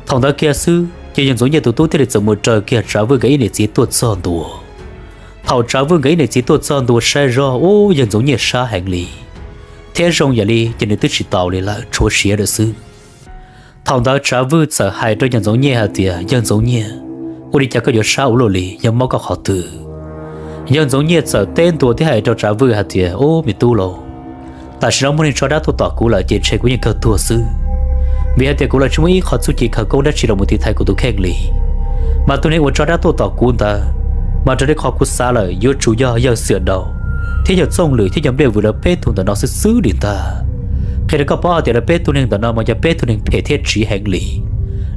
Thaum ntawd kiag xwb ces yawg Ntxoov Nyiaj tus tub thiaj li txawm mus raws kiag Tsav Vwj nkawd ib niam txiv tuaj txog ntua. Thaum Tsav Vwj nkawd ib niam txiv tuaj txog ntua saib zoj, ub, yawg Ntxoov Nyiaj sab heev li, thiab zoo yam li ces nws twb tsis taus li lawm, tshuav siav lawm xwb. Thaum ntawd Tsav Vwj txawm hais rau yawg Ntxoov Nyiaj hais tias, yawg Ntxoov Nyiaj, ua li cas koj yuav sab ua luaj li, yog mob koj qhov twg? Yawg Ntxoov Nyiaj txawm teb ntua thiab hais rau Tsav Vwj hais tias, ub, me tub lauj, tam sim no muaj neeg tso dab tuaj tom kuv lawm ces ntshe kuv yeej kawg tuag xwb, vim hais tias kuv los tsis muaj ib qho txuj ci khawv koob dab tsi los mus tiv thaiv kuv tus kheej li. Mas tus neeg uas tso dab tuaj tom kuv ntawd, mas raws li qhov kuv xav lawm yuav tsum yog yawg Xwm Dau thiab yawg Txooj Lwm thiab yawg Npliaj Vwm lawv peb tug ntawm no xwb xwb li ntag. Qhia rau koj paub hais tias lawv peb tug neeg ntawm no mas yog peb tug neeg phem thiab tsiv heev li.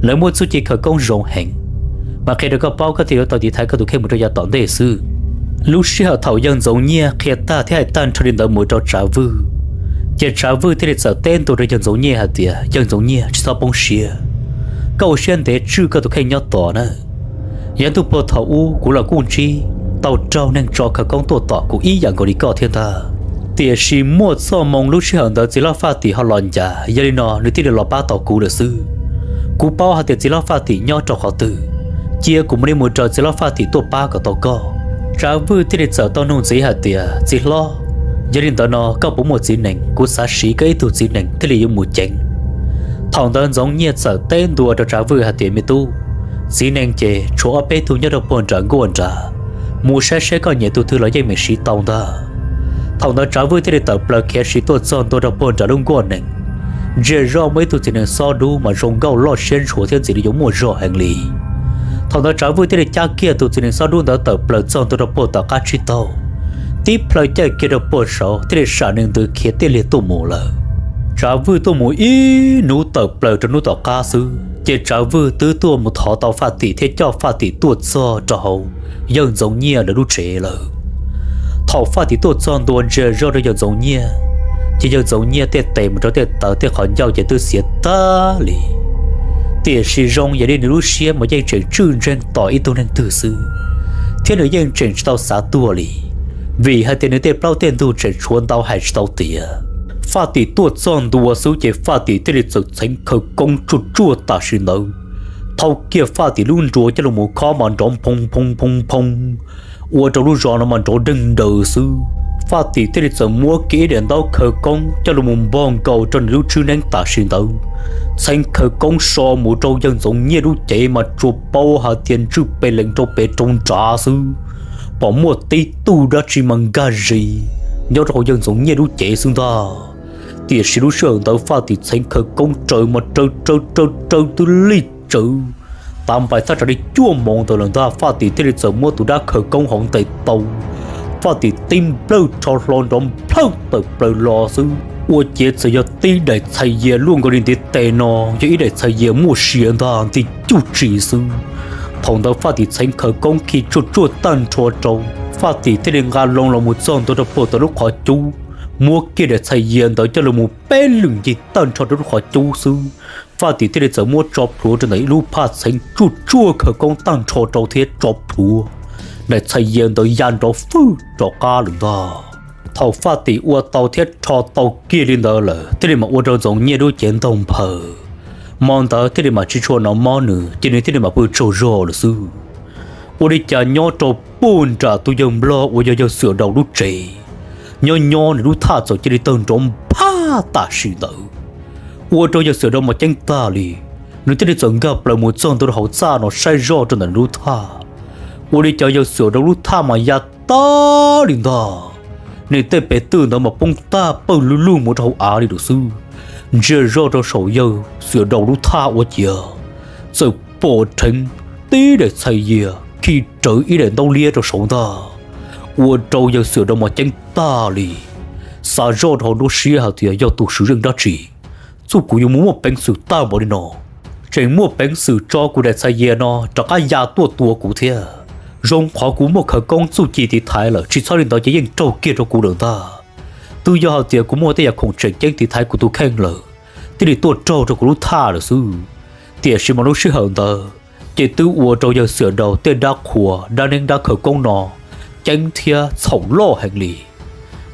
Lawv muaj txuj ci khawv koob zoo heev, mas qhia rau koj paub koj thiaj yuav tau tiv thaiv koj tus kheej mus rau yav tom ntej xwb. Lub sij hawm thaum yawg Ntxoov Nyiaj qhia tag thiab hais tag nrho li ntawd mus rau Tsav Vwj, Ces Tsav Vwj thiaj li txawm teb ntua rau yawg Ntxoov Nyiaj hais tias, Yawg Ntxoov Nyiaj, tsis txhob poob siab, koj ua siab ntev tswj koj tus kheej nyob tos na. Yav ntuj puag thaum ub kuv los kuj ntsib tau raug neeg tso khawv koob tuaj tom kuv ib yam nkaus li koj thiab ntag. Tiam sis muaj txoj moo lub sij hawm ntawd txiv hlob Faj Tim ho los ncav, yog li no nws thiaj li los pab tau kuv lawm xwb. Kuv paub hais tias txiv hlob Faj Tim nyob rau qhov twg, cia kuv mam li mus raws txiv hlob Faj Tim tuaj pab kom tau koj. Tsav Vwj thiaj li txawm tau nug ntxiv hais tias, Txiv hlob, yog li ntawd no koj puas muaj txiv nees? Kuv xav siv koj ib tug txiv nees thiaj li yuav mus ceev. Thaum ntawd Ntxoov Nyiaj txawm teb ntua rau Tsav Vwj hais tias, Me tub, txiv nees ces tshuav ob peb tug nyob rau puag nram nkuaj nrad, mus saib saib koj nyiam tus twg los yeej meem siv tau ntag. Thaum ntawd Tsav Vwj thiaj li tawm plaws khiav siv tuaj txog ntua rau puag nram lub nkuaj nees. Ntsia zoj muaj ib tug txiv nees xob dub mas zoo nkauj loj siab ntshua thiab ntxim li yuav muaj zog heev li. Thaum ntawd Tsav Vwj thiaj li cab kiag tus txiv nees xob dub ntawd tawm plaws txog ntua rau puag tom qab tsib taug, tib plhaw caij kiag rau puag saud thiaj li sam nws ntws khiav tiaj liag tuaj mus lawm. Tsav Vwj tuaj mus ib hnub tawm plaws rau hnub tom qab xwb ces Tsav Vwj twb tuaj mus thov tau Faj Tim thiab coj Faj Tim tuaj txog rau hauv yawg Ntxoov Nyiaj lawv lub tsev lawm. Thaum Faj Tim tuaj txog ntua ntsia zoj rau yawg Ntxoov Nyiaj, ces yawg Ntxoov Nyiaj tej tes mus rau tej taw tej qhov ncauj ces twb xiav tag li. Tiam sis zoo yam li nws lub siab mas yeej tseem tswj ntseeg tos ib tug neeg twg xwb, thiab nws yeej tseem tsis tau xav tuag li, vim hais tias nws tej plaub tej ntug tseem tshuav ntau hais tsis tau tiav. Faj Tim tuaj txog ntua xwb ces Faj Tim thiaj li txawm txheev khawv koob tsuaj tsuaj tam sim ntawd, thau kiag Faj Tim lub nruas coj los mus khob mas nrov nphoo nphoo nphoo nphoo, ua rau lub zos no mas nrov deeg daws xwb. Faj Tim thiaj li txawm muab kiag ib daim ntaub khawv koob coj los mus npog nkaus rau nws lub tswb neeb tam sim ntawd, txheev khawv koob so mus rau yawg Ntxoov Nyiaj lub cev mas tsuas paub hais tias ntswj pes lees rau pem rau nrad xwb, pom muaj tib tug dab tsi mas nkag zis nyob rau hauv yawg Ntxoov Nyiaj lub cev xwb ntag. Tiam sis lub sij hawm ntawd Faj Tim txheev khawv koob raws mas raws raws raws raws twb lig tsawv, tav npaim thaj tsam li cuaj moos ntawd lawm ntag Faj Tim thiaj li txawm muab tus dab khawv koob hauv ntes tau. Faj Tim tib nplawj rho hlo nrov nplhawj tawm plaws los xwb, ua ciav txawm yog tib daim txhais yias luaj nkaus li ntiv tes no, yog ib daim txhais yias muaj sia ntag nti cuj tsi xwb. Thaum ntawd Faj Tim txheev khawv koob khi tsuaj tsuaj tag nrho rau, Faj Tim thiaj li nqa loo los mus txog ntua rau puag tom lub qhov cub, muab kiag daim txhais yias ntawd coj los mus peb lwm ncig tag nrho rau lub qhov cub xwb, Faj Tim thiaj li txawm muab tso plhuav rau ntawm ib lub phaj txheev tsuaj tsuaj khawv koob tag nrho rau thiab tso plhuav, daim txhais yias ntawd ya nrov fwj rov qab lawm ntag. Thaum Faj Tim ua tau thiab rho tau kiag li ntawd lawm thiaj li mam ua rau Ntxoov Nyiaj lub cev ntaug nphaws, hmo ntawd thiaj li mam tsis tshua hnov mob nws ces nws thiaj li mam pw tsaug zog lawm xwb. Ua li cas nyob rau puag nram tus yawg nplog uas yog yawg Xwm Daus lub tsev, nyob nyob nws lub thaj txawm cia li tawg nrov nphaj tam sim ntawd, ua rau yawg Xwm Daus mas ceeb tag li. Nws thiaj li txawm nkag plaws mus txog ntua rau hauv txaj no saib zoj rau ntawm nws lub thaj. Ua li cas yawg Xwm Daus lub thaj mas ya tag li ntag, nws tej pes twj ntawd mas poob tag pawg lug lug mus rau hauv av li lawm xwb. Ntsia zoj rau saum yawg Xwm Daus lub thaj ua ciav txawm pom dheev tib daim txhais yias khi rawv ib daim ntaub liab rau saud ntag, ua rau yawg Xwm Daus mas ceeb tag li, xav zoj rau hauv nruab siab hais tias yog tus swv zeej dab tsi, txuj kuv yuav mus muaj peev xwm tag npaum li no, tseem muaj peev xwm tso kuv daim txhais yias no rov qab ya tuaj tua kuv thiab. Zoo qhov kuv muaj khawv koob txuj ci tiv thaiv lawm, tsis txhob li ntawd ces yeej raug kiag rau kuv lawm ntag. Twb yog hais tias kuv muaj tej yam khoom tseem ceeb tiv thaiv kuv tus kheej lawm, thiaj li tuaj raug rau kuv lub thaj lawm xwb. Tiam sis mas lub sij hawm ntawd ces twb ua rau yawg Xwm Daus tej dab qhuas dab neeb dab khawv koob no ceeb thiab txhaum loj heev li,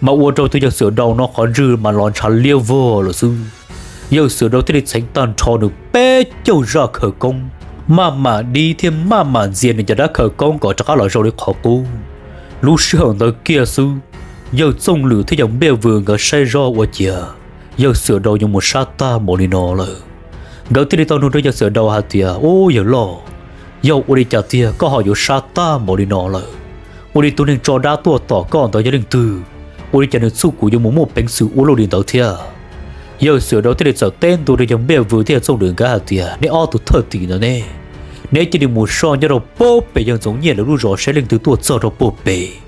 mas ua rau tus yawg Xwm Daus no qhov ntswg mas los ntshav liab vog lawm xwb. Yawg Xwm Daus thiaj li txheev tag nrho nws peb caug zaj khawv koob, maj mam dib thiab maj mam ntxias nws cov dab khawv koob kom rov qab los zoo li qhov qub. Lub sij hawm ntawd kiag xwb, yawg Txooj Lwm thiab yawg Npliaj Vws nkawd saib zoj ua ciav yawg Xwm Daus yuav mus sab tag npaum li no lawm. Nkawd thiaj li tau nug rau yawg Xwm Daus hais tias, Ub yawg loj, yog ua li cas tiag koj ho yuav sab tag npaum li no lawm? Ua li tus neeg tso dab tuaj tom koj ntawd yog leej twg? Ua li cas nws txuj kuv yuav mus muaj peev xwm ua luaj li ntawd thiab? Yawg Xwm Daus thiaj li txawm teb ntua rau yawg Npliaj Vws thiab yawg Txooj Lwm nkawd hais tias, Neb ob tug thwj tim ntawd ne, neb cia li mus soj nyob rau puag pem yawg Ntxoov Nyiaj lawv lub zos saib leej twg tuaj txog rau puag pem.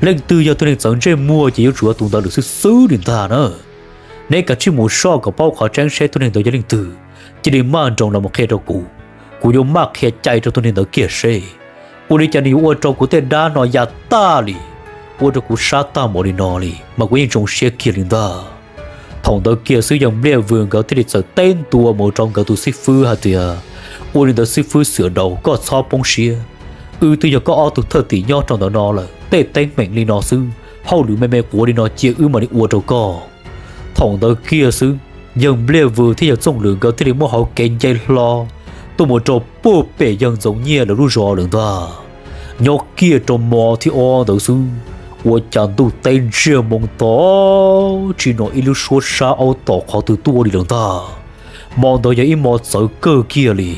Leej twg yog tus neeg txawv ntsej muag ces yuav tsum yog tus ntawd lawm xwb xwb li ntag na. Neb kav tsij mus soj kom paub qhov tseeb seb tus neeg ntawd yog leej twg, cia li maj nroos los mus qhia rau kuv, kuv yuav maj qhia cai rau tus neeg ntawd kiag seb. Ua li cas nws yuav ua rau kuv tej dab no ya tag li, ua rau kuv sab tag npaum li no li mas kuv yeej zoo siab kiag li ntag. Thaum ntawd kiag xwb yawg Npliaj Vws nkawd thiaj li txawm teb ntua mus rau nkawd tus xib fwb hais tias, ua li ntawd xib fwb Xiam Daus, koj txhob poob siab, wb twb yog koj ob tug thwj tim nyob rau ntawm no lawm, tej teeb meem li no xwb, hauj lwm me me quav li no cia wb mam li ua rau koj. Thaum ntawd kiag xwb, yawg Npliaj Vws thiab yawg Txooj Lwm nkawd thiaj li muab hauv kev nce hlo tuaj mus rau puag pem yawg Ntxoov Nyiaj lawv lub zos lawm ntag. Nyob kiag rau mo thib ob ntawd xwb, ua cas ntuj teb ntsiag moo to, tsim nyog ib lub suab sab aub tom qhov twg tuaj li lawm ntag. Mo ntawd yog ib mo txawv kawg kiag li.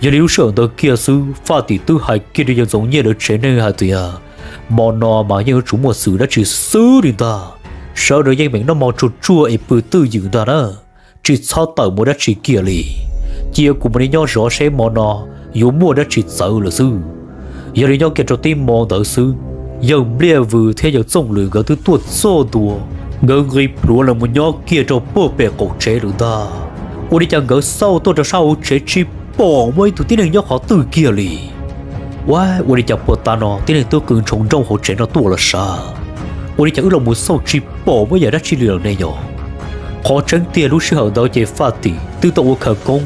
Yog li lub sij hawm ntawd kiag xwb Faj Tim twb hais kiag rau yawg Ntxoov Nyiaj lawv tsev neeg hais tias, mo no mas yeej yuav tsum muaj xwm dab tsi xwb li ntag. Sawv daws yeej meem noj mov tsuag tsuag es pw twj ywm ntag na, tsis txhob tawm mus dab tsi kiag li. Cia kuv mam li nyob zov seb mo no yuav muaj dab tsi txawv lawm xwb. Yog li nyob kiag rau tib mo ntawd xwb, yawg Npliaj Vws thiab yawg Txooj Lwm nkawd twb tuaj txog ntua, nkawd nqis plhuav los mus nyob kiag rau puag pem qaum tsev lawm ntag. Ua li cas nkawd xauj tuaj rau sab hauv tsev tsis pom muaj ib tug tib neeg nyob qhov twg kiag li. Ua, ua li cas puag ta no tib neeg twb qw ntshoo nrooj hauv tsev no tuaj los sav? Ua li cas wb los mus xauj tsis pom muaj yam dab tsi li lawm ne yog? Qhov tseeb tiag lub sij hawm ntawd ces Faj Tim twb tau ua khawv koob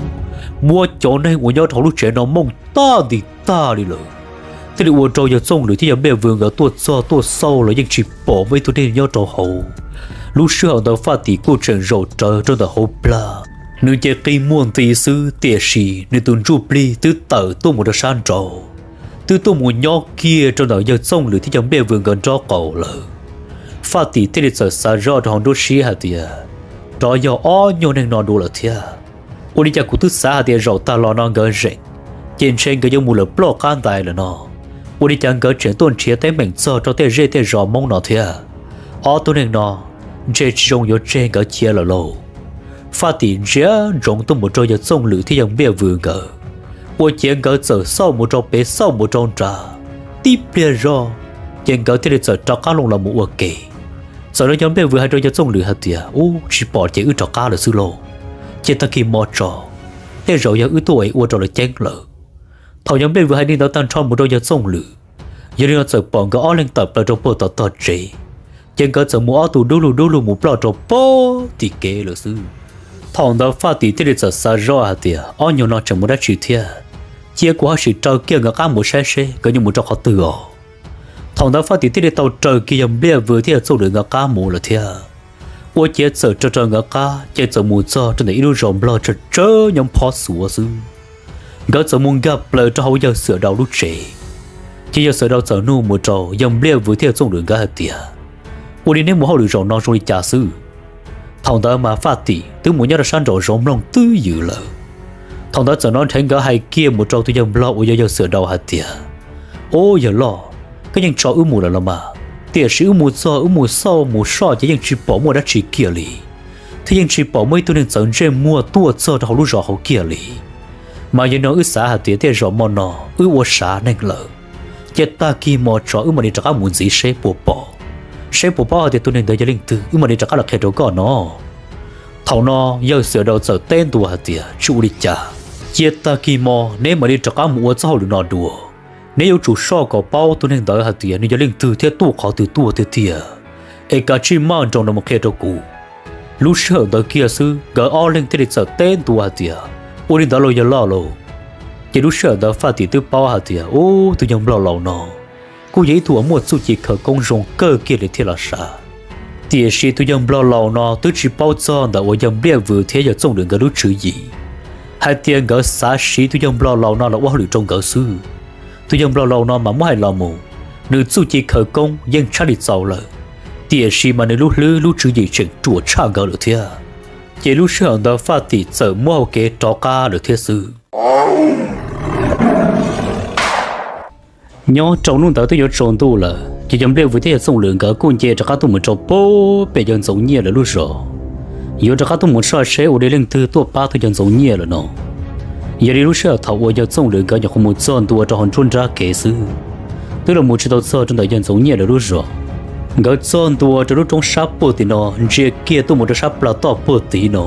muab cov neeg uas nyob rau hauv lub tsev no mooj tag nti tag li lawm. Thiaj li ua rau yawg Txooj Lwm thiab yawg Npliaj Vws nkawd tuaj txog tuaj xauj los yeej tsis pom muaj ib tug neeg nyob rau hauv. Lub sij hawm ntawd Faj Tim kuj tseem zaum rawv rau ntawm hauv plag, nws ces qi muag nti xwb tiam sis nws tus ntsuj plig twb tawm tuaj mus rau sab nraud, twb tuaj mus nyob kiag rau ntawm yawg Txooj Lwm thiab yawg Npliaj Vws nkawd nraub qaum lawm. Faj Tim thiaj li txawm xav zoj rau hauv nruab siab hais tias, rov yog ob nyuag neeg no dua lawm thiab. Ua li cas kuv twb xav hais tias zaum tag los no nkawd zeem, ces ntshe nkawd yuav mus lawm ploj qab ntais lawm no. Ua li cas nkawd tseem tuaj nrhiav teeb meem txog rau tej zej tej zos Hmoob no thiab? Ob tug neeg no ntshe tsis zoo yuav tseg nkawd cia lawm lauj. Faj Tim ntsia ntsoov tuaj mus rau yawg Txooj Lwm thiab yawg Npliaj Vws nkawd, ua ciav nkawd txawm xauj mus rau pem xauj mus rau nrad, tib pliag zog ces nkawd thiaj li txawm rov qab loo los mus ua ke. Txawm no yawg Npliaj Vws hais rau yawg Txooj Lwm hais tias, ub, tsis pom ces wb rov qab lawm xwb lauj, cia tag kis hmo tso, tej zaum yog wb tuaj es ua rau lawv ceeb lawm. Thaum yawg Npliaj Vws hais li ntawd tag nrho mus rau yawg Txooj Lwm, yog li no txawm pom nkawd ob leeg tawm plaws rau puag tom tog tsev, ces nkawd txawm mus ob tug dub lug dub lug mus ploj rau puag tim kev lawm xwb. Thaum ntawd Faj Tim thiaj li txawm xav zoj hais tias, ob nyuag no tseem mus dab tsi thiab? Cia kuv ho sim raws kiag nkawd qab mus saib seb nkawd yuav mus rau qhov twg os. Thaum ntawd Faj Tim thiaj li tau raws kiag yawg Npliaj Vws thiab yawg Txooj Lwm nkawd qab mus lawm thiab. Ua ciav txawm raws raws nkawd qab ces txawm mus txog rau ntawm ib lub zos Nplog tsawg tsawg nyob phob xuav xwb. Nkawd txawm mus nkag plaws rau hauv yawg Xwm Daus lub tsev, ces yawg Xwm Daus txawm nug mus rau yawg Npliaj Vws thiab yawg Txooj Lwm nkawd hais tias, ua li neb mus hauj lwm zaum no zoo li cas xwb? Thaum ntawd mas Faj Tim twb mus nyob rau sab nraum zoov mloog twj ywm lawm. Thaum ntawd txawm hnov nrheev nkawd hais kiag mus rau tus yawg Nplog uas yog yawg Xwm Daus hais tias, ub, yawg loj, koj yeej tso wb mus lawm los mas, tiam sis wb mus txog wb mus xauj mus soj ces yeej tsis pom muaj dab tsi kiag li, thiab yeej tsis pom muaj ib tug neeg txawv ntsej muag tuaj txog rau hauv lub zos hauv kiag li. Mas yog no wb xav hais tias tej zaum hmo no wb ua sav neeg lawm, ces tag kis hmo tso wb mam li rov qab mus ntxiv seb puas pom, seb puas paub hais tias tus neeg ntawd yog leej twg wb mam li rov qab los qhia rau koj no. Thaum no yawg Xwm Daus txawm teb ntua hais tias, tsis ua li cas, cia tag kis hmo neb mam li rov qab mus ua txoj hauj lwm no dua. Neb yuav tsum soj kom paub tus neeg ntawd hais tias nws yog leej twg thiab tuaj qhov twg tuaj tiag tiag, es kav tsij maj nroos no mus qhia rau kuv. Lub sij hawm ntawd kiag xwb nkawd ob leeg thiaj li txawm teb ntua hais tias, ua li ntawd los yawg loj lauj. Ces lub sij hawm ntawd Faj Tim twb paub hais tias, ub, tus yawg Nplog laus no kuj yog ib tug uas muaj txuj ci khawv koob zoo kawg kiag li thiab los sav. Tiam sis tus yawg Nplog laus no twb tsis paub txog ntawm uas yawg Npliaj Vws thiab yawg Txooj Lwm nkawd lub tswv yim, hais tias nkawd xav siv tus yawg Nplog laus no los ua hauj lwm rau nkawd xwb. Tus yawg Nplog laus no mas muab hais los mus, nws txuj ci khawv koob yeej tshaj li txaus lawm, tiam sis mas nws lub hlwb lub tswv yim tseem ruam tshaj nkawd lawm thiab. Ces lub sij hawm ntawd Faj Tim txawm muab hau kev rov qab lawm thiab xwb. Nyob rau hnub ntawd twb yuav tsaus ntuj lawm, ces yawg Npliaj Vws thiab yawg Txooj Lwm nkawd kuj nce rov qab tuaj mus rau puag pem yawg Ntxoov Nyiaj lawv lub zos, yuav rov qab tuaj mus soj seb ua li leej twg tuaj pab tus yawg Ntxoov Nyiaj lawm no. Yog li lub sij hawm thaum uas yawg Txooj Lwm nkawd nyuam qhuav mus txog ntua rau hauv nruab nrab kev xwb, twb los mus tsis tau txog rau ntawm yawg Ntxoov Nyiaj lawv lub zos. Nkawd txog ntua rau lub roob sab puag tim no, ntsia kiag tuaj mus rau sab plawv toj puag tid no,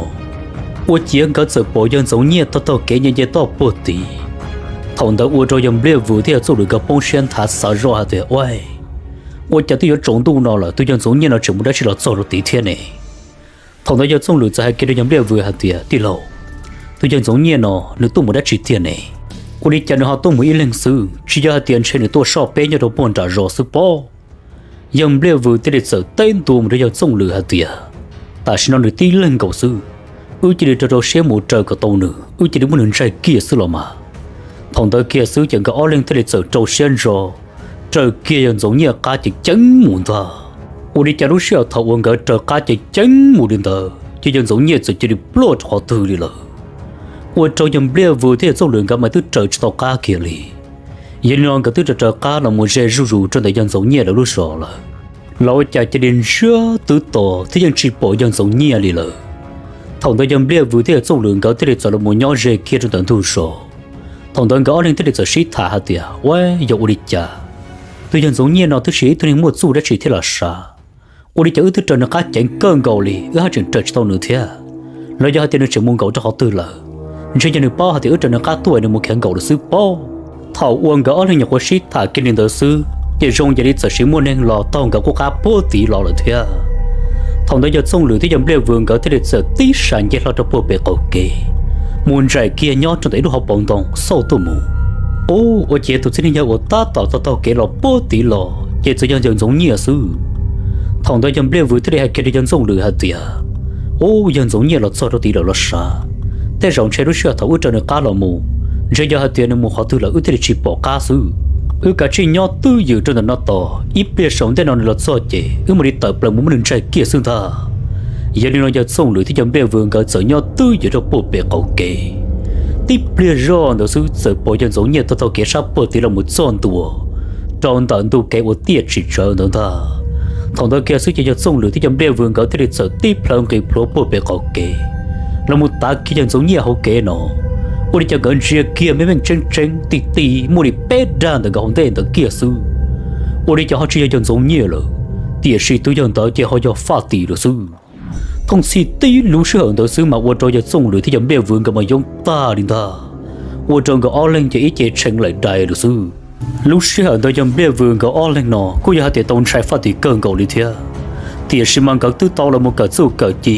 ua ciav nkawd txawm pom yawg Ntxoov Nyiaj taug taug kev nce nce toj puag tid. Thaum ntawd ua rau yawg Npliaj Vws thiab yawg Txooj Lwm nkawd poob siab nthav xav zoj hais tias, ua, ua cas twb yuav tsaus ntuj no lawm tus yawg Ntxoov Nyiaj no tseem mus dab tsi los txog rau tid thiab ne? Thaum ntawd yawg Txooj Lwm txawm hais kiag rau yawg Npliaj Vws hais tias, Tij laug, tus yawg Ntxoov Nyiaj no nws tuaj mus dab tsi tiag ne? Ua li cas nws ho tuaj mus ib leeg xwb, tsis yog hais tias ntshe nws tuaj soj peb nyob rau puag nram zos xwb pob? Yawg Npliaj Vws thiaj li txawm teb ntua mus rau yawg Txooj Lwm hais tias, Tam sim no nws tib leeg nkaus xwb, wb cia li rau rau siab mus raws kom tau nws, wb cia li muab nws ntsaig kiag xwb los mas. Thaum ntawd kiag xwb ces nkawd ob leeg thiaj li txawm rau siab ntso raws kiag yawg Ntxoov Nyiaj qab ceev ceev mus ntag. Ua li cas lub sij hawm thaum uas nkawd raws qab ceev ceev mus li ntawd ces yawg Ntxoov Nyiaj txawm cia li ploj rau qhov twg li lawm. Ua rau yawg Npliaj Vws thiab yawg Txooj Lwm nkawd mas twb raws tsis tau qab kiag li. Yog li no nkawd twb raws raws qab los mus ze zuj zus rau ntawm yawg Ntxoov Nyiaj lawv lub zos lawm, los ua cas cia li ntsiag twb to thiab yeej tsis pom yawg Ntxoov Nyiaj li lawm. Thaum ntawd yawg Npliaj Vws thiab yawg Txooj Lwm nkawd thiaj li txawm los mus nyob ze kiag rau ntawm ntug zos. Thaum ntawd nkawd ob leeg thiaj li txawm sib tham hais tias, Ua, yog ua li cas tus yawg Ntxoov Nyiaj no twb tsis yog ib tug neeg muaj txuj dab tsi thiab los sav? Ua li cas wb twb raws nws qab ceev kawg nkaus li wb haj tseem raws tsis tau nws thiab? Los yog hais tias nws tseem mus nkaum rau qhov twg lawm? Ntshe yog nws paub hais tias wb raws nws qab tuaj es nws mus khiav nkaum lawm xwb pob. Thaum uas nkawd ob leeg nyuam qhuav sib tham kiag li ntawd xwb ces zoo yam li txawm sis muaj neeg los taug nkawd qub qab puag tid los lawm thiab. Thaum ntawd yawg Txooj Lwm thiab yawg Npliaj Vws nkawd thiaj li txawm tib sab nce hlo rau puag pem qaum kev, mus ntsais kiag nyob rau ntawm ib lub hauv paus ntoo xauj tuaj mus. Ub, ua ciav tus txiv neej yawg uas tab tom taug taug kev los puag tid los ces txawm yog yawg Ntxoov Nyiaj xwb. Thaum ntawd yawg Npliaj Vws thiaj li hais kiag rau yawg Txooj Lwm hais tias, Ub, yawg Ntxoov Nyiaj los txog rau tid lawm los sav. Tej zaum ntshe lub sij hawm thaum wb raws nws qab los mus, ntshe yog hais tias nws mus qhov twg lawm wb thiaj li tsis pom qab xwb. Wb kav tsij nyob twj ywm rau ntawm no tos, ib pliag saum ntej no nws los txog ces wb mam li tawm plaws mus muab nws ntsaig kiag xwb ntag. Yog li no yawg Txooj Lwm thiab yawg Npliaj Vws nkawd txawm nyob twj ywm rau puag pem qaum kev. Tib pliag zoj ntawd xwb txawm pom yawg Ntxoov Nyiaj taug taug kev sab puag tid los mus txog ntua rau ntawm ntug kev uas tiaj tsis tsawv ntawd ntag. Thaum ntawd kiag xwb ces yawg Txooj Lwm thiab yawg Npliaj Vws nkawd thiaj li txawm tib plhaw nqis plhuav puag pem qaum kev los mus tav kiag yawg Ntxoov Nyiaj hauv kev no. Ua li cas nkawd ntsia kiag meej meej tseeb tseeb ti ti muaj li peb dag ntawm nkawd hauv ntej ntawd kiag xwb. Ua li cas ho tsis yog yawg Ntxoov Nyiaj lawm, tiam sis tus yawg ntawd ces ho yog Faj Tim lawm xwb. Thooj txhij tib lub sij hawm ntawd xwb mas ua rau yawg Txooj Lwm thiab yawg Npliaj Vws nkawd mas yoob tag li ntag. Ua rau nkawd ob leeg ces ib ce tshee laim dais lawm xwb. Lub sij hawm ntawd yawg Npliaj Vws nkawd ob leeg no kuj yog hais tias tau ntshai Faj Tim kawg nkaus li thiab, tiam sis mas nkawd twb tau los mus kawm txuj kawm ci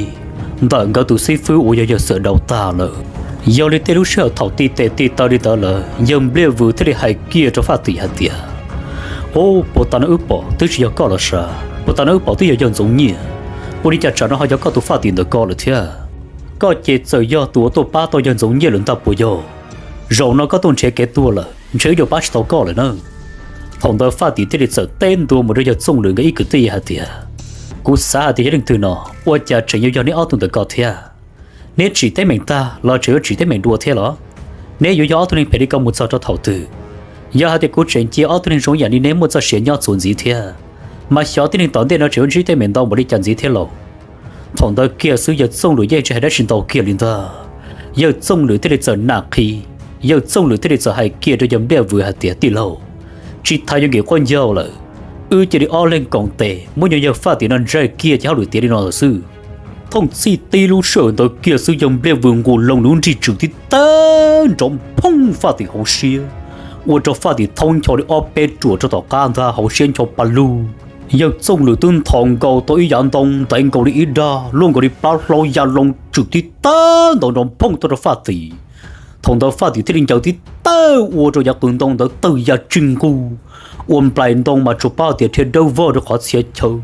ntawm nkawd tus xib fwb uas yog yawg Xawm Dau tag lawm. Yog li tej lub sij hawm thaum ti tes ti taw li ntawd lawm yawg Npliaj Vws thiaj li hais kiag rau Faj Tim hais tias, Ub, puag ta no wb pom twb tsis yog koj los sav, puag ta no wb pom twb yog yawg Ntxoov Nyiaj. Ua li cas tsam no ho yog koj tus Faj Tim ntawm ko lawm thiab? Koj ces txawm yog tus uas tuaj pab tau yawg Ntxoov Nyiaj lawm ntag puas yog? Zaum no koj tuaj nrhiav kev tuag lawm ntshe wb yuav pab tsis tau koj lawm na. Thaum ntawd Faj Tim thiaj li txawm teb ntua mus rau yawg Txooj Lwm nkawd ib kwv tij hais tias, Kuv xav hais tias yog leej twg no, ua cas tseem yuav yog neb ob tug ntawm ko thiab? Neb tsim teeb meem tag los tseem yuav tsim teeb meem dua thiab los? Neb yuav yog ob tug neeg phem li ko mus txog rau thaum twg? Yog hais tias kuv tseem cia ob tug neeg zoo yam li neb muaj txoj sia nyob txuas ntxiv thiab, mas xyov tib neeg tom ntej no tseem yuav ntsib teeb meem ntau npaum li cas ntxiv thiab lauj. Thaum ntawd kiag xwb yawg Txooj Lwm yeej tsis hais dab tsi ntau kiag li ntag. Yawg Txooj Lwm thiaj li txawm nam qhi, yawg Txooj Lwm thiaj li txawm hais kiag rau yawg Npliaj Vws hais tias, Tij laug, tsis tas yuav nkim quab ncaug lawm, wb cia li ob leeg koom tes muab nyuag yawg Faj Tim no ntsaig kiag ces hauj lwm tiav li no lawm xwb. Thooj txhij tib lub sij hawm ntawd kiag xwb yawg Npliaj Vws nqus loo nws lub nrig tswm tib tawg nrov nphoob Faj Tim hauv siab, ua rau Faj Tim thaub ncho li ob peb ruam rau tom qab ntag, hauv siab ncho pa lug. Yawg Txooj Lwm twb nthos nkaus tau ib yav ntoo ntev nkaus li ib dag luaj nkaus li plab hlaub ya loo tswm tib tawg ntau nrov nphoob tuaj rau Faj Tim. Thaum ntawd Faj Tim thiaj li ncaws tib tawg ua rau yav qws ntoo ntawd tawg ya tsig nqug, ua nplaim ntoo mas tsuas paub tias dhia dawb vog rau qhov txhia chaw.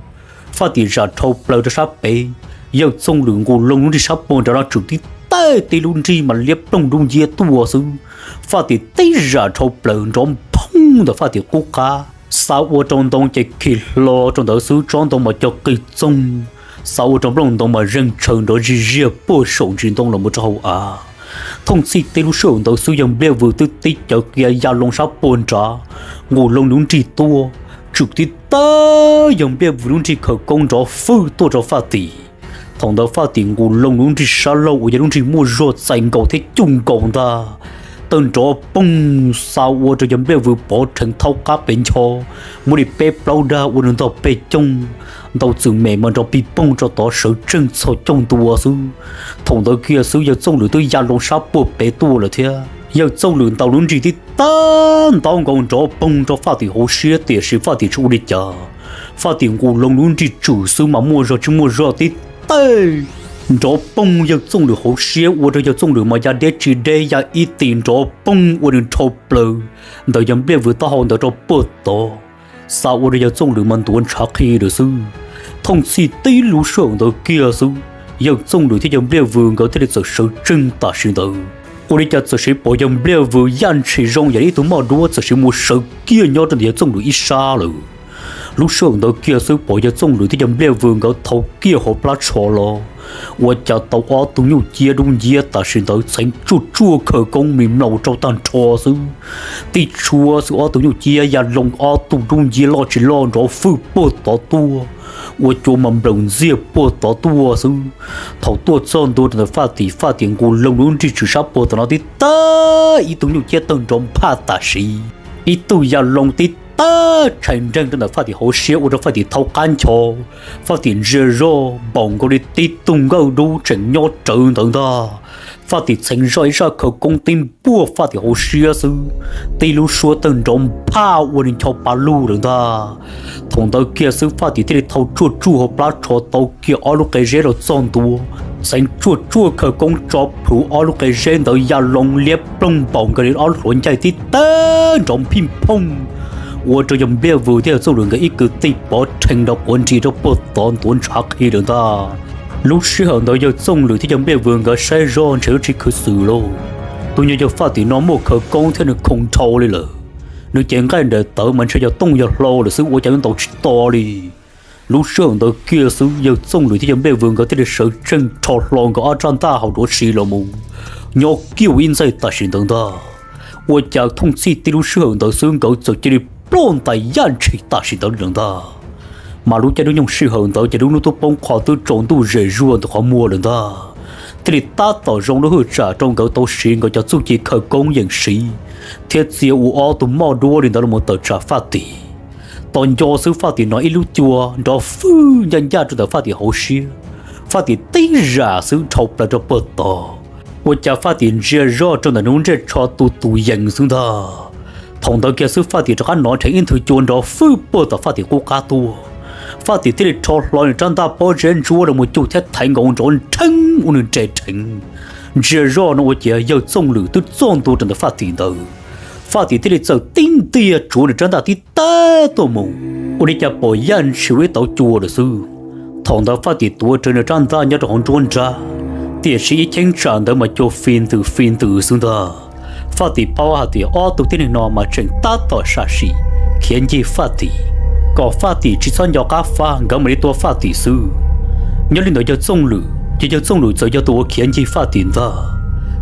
Faj Tim zam dhau plaws rau sab pem, yawg Txooj Lwm nqus loo lub nrig sab puag nrad no tswm tib tawg tib lub nrig mas liab ploog dub nciab tuaj xwb. Faj Tim tib zam dhau plaws nrov nphoob ntawm Faj Tim qub qab, xa ua rau ntoo ces khi hlo rau ntawd xwb, tsob ntoo mas co qig txoog, xa ua rau nplooj ntoo mas zeeg tshaw nrov zig ziag puag saum ntsis ntoo los mus rau hauv av. Thooj txhij tib lub sij hawm ntawd xwb yawg Npliaj Vws twb tib caws qia ya loo sab puag nrad, nqus loo lub nrig tuaj, tswm tib tawg yawg Npliaj Vws lub nrig khawv koob nrov fwj tuaj rau Faj Tim. Thaum ntawd Faj Tim nqus loo lub nrig sab laug uas yog lub nrig muaj zog txais nkaus thiab cuj nkaus ntag, tawg nrov poog xa ua rau yawg Npliaj Vws pov rheev thaub qab pes ncho, muaj li peb plaub dag ua nws ntog pes coog, ntau txwm mem mas nrov pig poog rau tod sawv tsees txhos caug ntua xwb. Thaum ntawd kiag xwb yawg Txooj Lwm twb ya loo sab puag pem tuaj lawm thiab. Yawg Txooj Lwm ntaus lub nrig tib tawg ntaub nkaus nrov poog rau Faj Tim hauv siab tiam sis Faj Tim tsis ua li cas. Faj Tim nqus loo lub nrig tswm xwb mas muaj zog tsis muaj zog tib tawg nrov poog yawg Txooj Lwm hauv siab ua rau yawg Txooj Lwm mas ya deb tsis deb ya ib tis nrov poog ua nws rho plaws ntawm yawg Npliaj Vws taub hau ntawd rau puag tod, xa ua rau yawg Txooj Lwm mas ntuav ntshav qhi lawm xwb. Thooj txhij tib lub sij hawm ntawd kiag xwb, yawg Txooj Lwm thiab yawg Npliaj Vws nkawd thiaj li txawm sawv tsees tam sim ntawd. Ua li cas txawm siv pom yawg Npliaj Vws yaj ntshis zoo yam li ib tug moj duab txawm siv mus sawv kiag nyob rau ntawm yawg Txooj Lwm ib sab lawm. Lub sij hawm ntawd kiag xwb pom yawg Txooj Lwm thiab yawg Npliaj Vws nkawd thau kiag hauv plab tsho los, ua cas tau ob tug nyuj ciab dub nciab tam sim ntawd txheev tsuaj tsuaj khawv koob mis mlaus rau tag nrho xwb. Tib tshuab xwb ob tug nyuj ciab ya loo ob tug dub nciab loj tsis loj nrov fwj puag tod tuaj, ua cua mas nplaws ntxiag puag tod tuaj xwb. Thaum tuaj txog ntua rau ntawm Faj Tim, Faj Tim nqus loo lub nrig tswm sab puag tom no tib tag ib tug nyuj ciab tawg nrov nphaj tam sim, ib tug ya loo tib tag tshais nreeg rau ntawm Faj Tim hauv siab ua rau Faj Tim thau qab ncho. Faj Tim ntsia zoj npaum nkaus li tib tug nkawj dub tseem nyob rawv ntawd ntag. Faj Tim txheev zoj ib zaj khawv koob tib npuaj Faj Tim hauv siab xwb, tib lub suab tawg nrov nphaj ua nws ncho pa lug lawm ntag. Thaum ntawd kiag xwb Faj Tim thiaj li thau tsuaj tsuaj hauv plab tsho tau kiag ob lub qe zeb los txog ntua, txheev tsuaj tsuaj khawv koob tso plhuav ob lub qe zeb ntawd ya loo liab ploog npaum nkaus li ob lub hluav ncaig tib tag nrov phij phooj, ua rau yawg Npliaj Vws thiab yawg Txooj Lwm nkawd ib kwv tij pov rhees nrov quav nris rau puag tod ntuav ntshav qhi lawm ntag. Lub sij hawm ntawd yawg Txooj Lwm thiab yawg Npliaj Vws nkawd saib zoj ntshe lub tsis khwv xwm lauj. Tus nyuag yawg Faj Tim no muaj khawv koob thiab nws khoom dhau li lawm. Nws cev nqaij nram tawv mas ntshe yog tooj yog hlau lawm xwb ua cas yuav ntaus tsis to li. Lub sij hawm ntawd kiag xwb yawg Txooj Lwm thiab yawg Npliaj Vws nkawd thiaj li sawv tsees rho hlo nkawd ob rab ntaj haus duav si los mus nyob kiag ua ib ntxaij tam sim ntawd ntag. Ua cas thooj txhij tib lub sij hawm ntawd xwb nkawd txawm cia li ploj ntais yaj ntshis tam sim ntawd li lawm ntag. Mas lub caij lub nyoog sij hawm ntawd ces lub hnub twb poob qho twb tsaus ntuj zem zuag ntawm qhov muag lawm ntag. Thiaj li tab tom zoo lub hwj tsam rau nkawd tau siv nkawd cov txuj ci khawv koob yeem siv thiab txia ua ob tug moj duab li ntawd los mus tawm tsam Faj Tim. Tos nco xwb Faj Tim no ib lub cua nrov fwj ncaj ncaj rau ntawm Faj Tim hauv siab, Faj Tim tib zam xwb dhau plaws rau puag tod. Ua cas Faj Tim ntsia zoj rau ntawm nws lub ntsej tsho tus tus yees xwb ntag. Thaum ntawd kiag xwb Faj Tim rov qab hnov nrheev ib nthwv cua nrov fwj puag tom Faj Tim qub qab tuaj. Faj Tim thiaj li rho hlo nws rab ntaj pob zeb ntsuab los mus cuj thiab thaiv nkaus nrov nrheeb ua nws nres rheev. Ntsia zoj no ua ciav yawg Txooj Lwm twb txog ntua rau ntawm Faj Tim ntawd. Faj Tim thiaj li txawm tib ntiag tsuav nws rab ntaj tib tag tuaj mus, ua li cas pom yaj ntshis ua ib tauv cua lawm xwb. Thaum ntawd Faj Tim tuav rawv nws rab ntaj nyob rau hauv nruab nrab, tiam sis ib cheeb tsam ntawd mas cua fi ntws fi ntws xwb ntag. Faj Tim paub hais tias ob tug tib neeg no mas tseem tab tom sam sim khiav ncig Faj Tim, kom Faj Tim tsis txhob nco qab faj nkawd mam li tua Faj Tim xwb. Nyob li ntawd yawg Txooj Lwm ces yawg Txooj Lwm txawm yog tus uas khiav ncig Faj Tim ntag,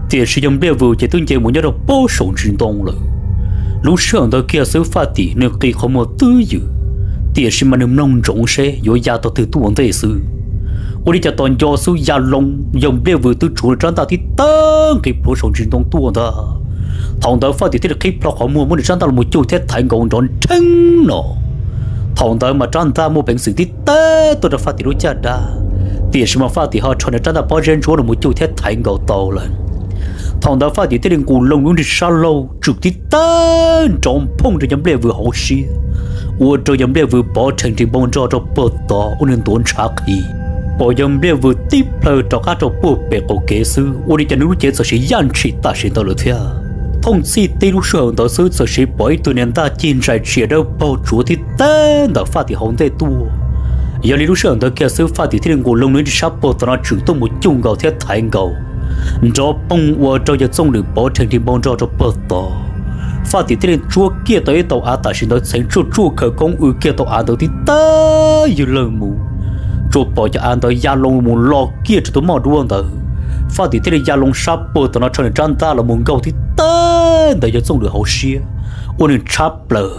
tiam sis yawg Npliaj Vws ces twb nce mus nyob rau pob saum ntsis ntoo lawm. Lub sij hawm ntawd kiag xwb Faj Tim nws qis qhov muag twb ywm, tiam sis mas nws mloog ntsoov seb yuav ya tau twg tuaj ua ntej xwb. Ua li cas tos nco xwb ya loo yawg Npliaj Vws twb tsuav nws rab ntaj tib tag nqis plhuav saum ntsis ntoo tuaj ntag. Thaum ntawd Faj Tim thiaj li qhib plho qhov muag muab nws rab ntaj los mus cuj thiab thaiv nkaus nrov nrheeb no. Thaum ntawd mas rab ntaj muaj peev xwm tib tag tuaj rau Faj Tim lub caj dab, tiam sis mas Faj Tim ho rho nws rab ntaj pob zeb ntsuab los mus cuj thiab thaiv nkaus tau lawm. Thaum ntawd Faj Tim thiaj li nqus loo lub nrig sab laug tswm tib tag nrov phooj rau yawg Npliaj Vws hauv siab, ua rau yawg Npliaj Vws pov rhees nrig npoo nrog rau puag tod ua nws ntuav ntshav qhi. Pom yawg Npliaj Vws tib plhaw rov qab rau puag pem qaum kev xwb ua li cas nws lub cev txawm siv yaj ntshis tam sim ntawd lawm thiab. Thooj txhij tib lub sij hawm ntawd xwb txawm siv pom ib tug niag ntaj cig ntsais tsia dawb paug tsuav tib tag ntawm Faj Tim hauv ntej tuaj. Yog li lub sij hawm ntawd kiag xwb Faj Tim thiaj li nqus loo nws nrig sab puag tom no tswm tuaj mus cuj nkaus thiab thaiv nkaus, nrov poog ua rau yawg Txooj Lwm pov rhees nrig npoo nrog rau puag tod. Faj Tim thiaj li tsuab kiag tau ib tau av tam sim ntawd txheev tsuaj tsuaj khawv koob w kiag tau av ntawd tib tag ywg lawg mus, tsuas pom cov av ntawd ya loo mus lo kiag rau tus moj duab ntawd. Faj Tim thiaj li ya loo sab puag tom no rho nws rab ntaj los mus nkaug tib tag ntawm yawg Txooj Lwm hauv siab, ua nws tshab plaws,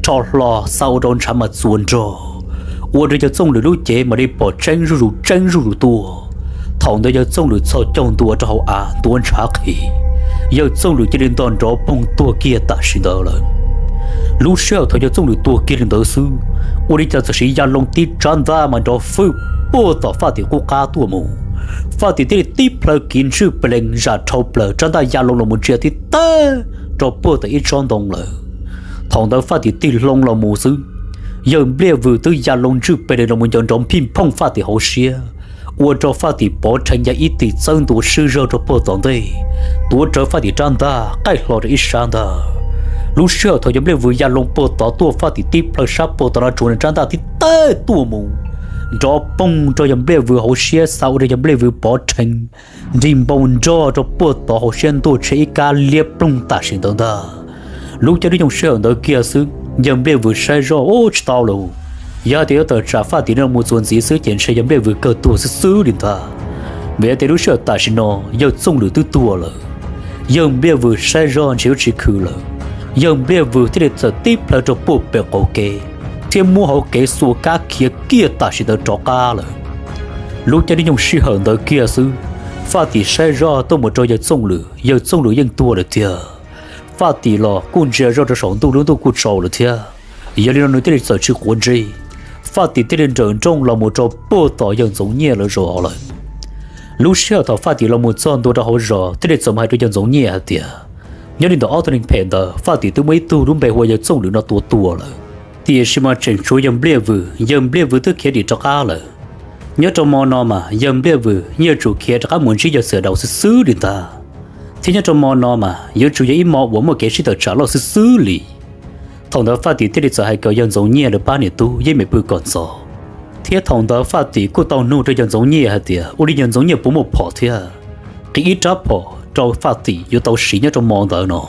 rho hlo xa ua rau ntshav mas txuas nrog, ua rau yawg Txooj Lwm lub cev mam li pom tseeb zuj zus tseeb zuj zus tuaj. Thaum ntawd yawg Txooj Lwm txhos caug ntua rau hauv av ntuav ntshav qhi, yawg Txooj Lwm cia li nto nrov poog tuag kiag tam sim ntawd lawm. Lub sij hawm thaum yawg Txooj Lwm tuag kiag li ntawd xwb, ua li cas txawm siv ya loo tib rab ntaj mas nrov fwj puag tom Faj Tim qub qab tuaj mus. Faj Tim thiaj li tib plhaw kiv ntswj pes lees zam dhau plaws rab ntaj ya loo los mus ntsia tib tag rau puag tom ib tsob ntoo lawm. Thaum ntawd Faj Tim tig hlo los mus xwb, yawg Npliaj Vws twb ya loo ntswj pes lees los mus ncaws nrov phij phooj Faj Tim hauv siab, ua rau Faj Tim pov rhees ya ib tig txawb ntua swb zog rau puag tom ntej, tuav rawv Faj Tim rab ntaj qaij hlo rau ib sab ntag. Lub sij hawm thaum yawg Npliaj Vws ya loo puag tod tuaj, Faj Tim tib plhaw sab puag tom no tsuav nws rab ntaj tib tawg tuaj mus, nrov poog rau yawg Npliaj Vws hauv siab, xa ua rau yawg Npliaj Vws pov rhees nrig npoo nrog rau puag tod hauv siab ntuag tshe ib kab liab ploog tam sim ntawd ntag. Lub caij lub nyoog sij hawm ntawd kiag xwb yawg Npliaj Vws saib zoj, ub, tsis tau lauj, yog hais tias yuav tawm tsam Faj Tim no mus txuas ntxiv xwb ces ntshe yawg Npliaj Vws kawg tuag xwb xwb li ntag. Vim hais tias lub sij hawm tam sim no yawg Txooj Lwm twb tuag lawm, yawg Npliaj Vws saib zoj ntshe yuav tsis khwv lawm. Yawg Npliaj Vws thiaj li txawm tib plhaw rau puag pem qaum kev thiab muab hauv kev xuas kab khiav kiag tam sim ntawd rov qab lawm. Lub caij lub nyoog sij hawm ntawd kiag xwb, Faj Tim saib zoj tuaj mus rau yawg Txooj Lwm, yawg Txooj Lwm yeej tuag lawm tiag. Faj Tim los kuj ntsia zoj rau saum ntuj, lub ntuj kuj tsaus lawm thiab. Yog li no nws thiaj li txawm tsis quav ntsej, Faj Tim thiaj li nrawm nrooj los mus rau puag tom yawg Ntxoov Nyiaj lawv zos lawm. Lub sij hawm thaum Faj Tim los mus txog ntua rau hauv zos thiaj li txawm mus hais rau yawg Ntxoov Nyiaj hais tias, nyob li ntawm ob tug neeg phem ntawd Faj Tim twb muaj ib tug lub npe hu ua yawg Txooj Lwm no tua tuag lawm, tiam sis mas tseem tshuav yawg Npliaj Vws, yawg Npliaj Vws twb khiav dim rov qab lawm. Nyob rau mo no mas yawg Npliaj Vws yeej yuav tsum khiav rov qab mus ntsib yawg Xwm Daus xwb xwb li ntag. Thiab nyob rau mo no mas yuav tsum yog ib mo uas muaj kev sib tawm tsam loj xwb xwb li. Thaum ntawd Faj Tim thiaj li txawm hais kom yawg Ntxoov Nyiaj lawv pab niam tub yeej meem pw kom ntxov. Thiab thaum ntawd Faj Tim kuj tau nug rau yawg Ntxoov Nyiaj hais tias ua li yawg Ntxoov Nyiaj puas muaj phom thiab, qhia ib rab phom rau Faj Tim yuav tau siv nyob rau mo ntawd no.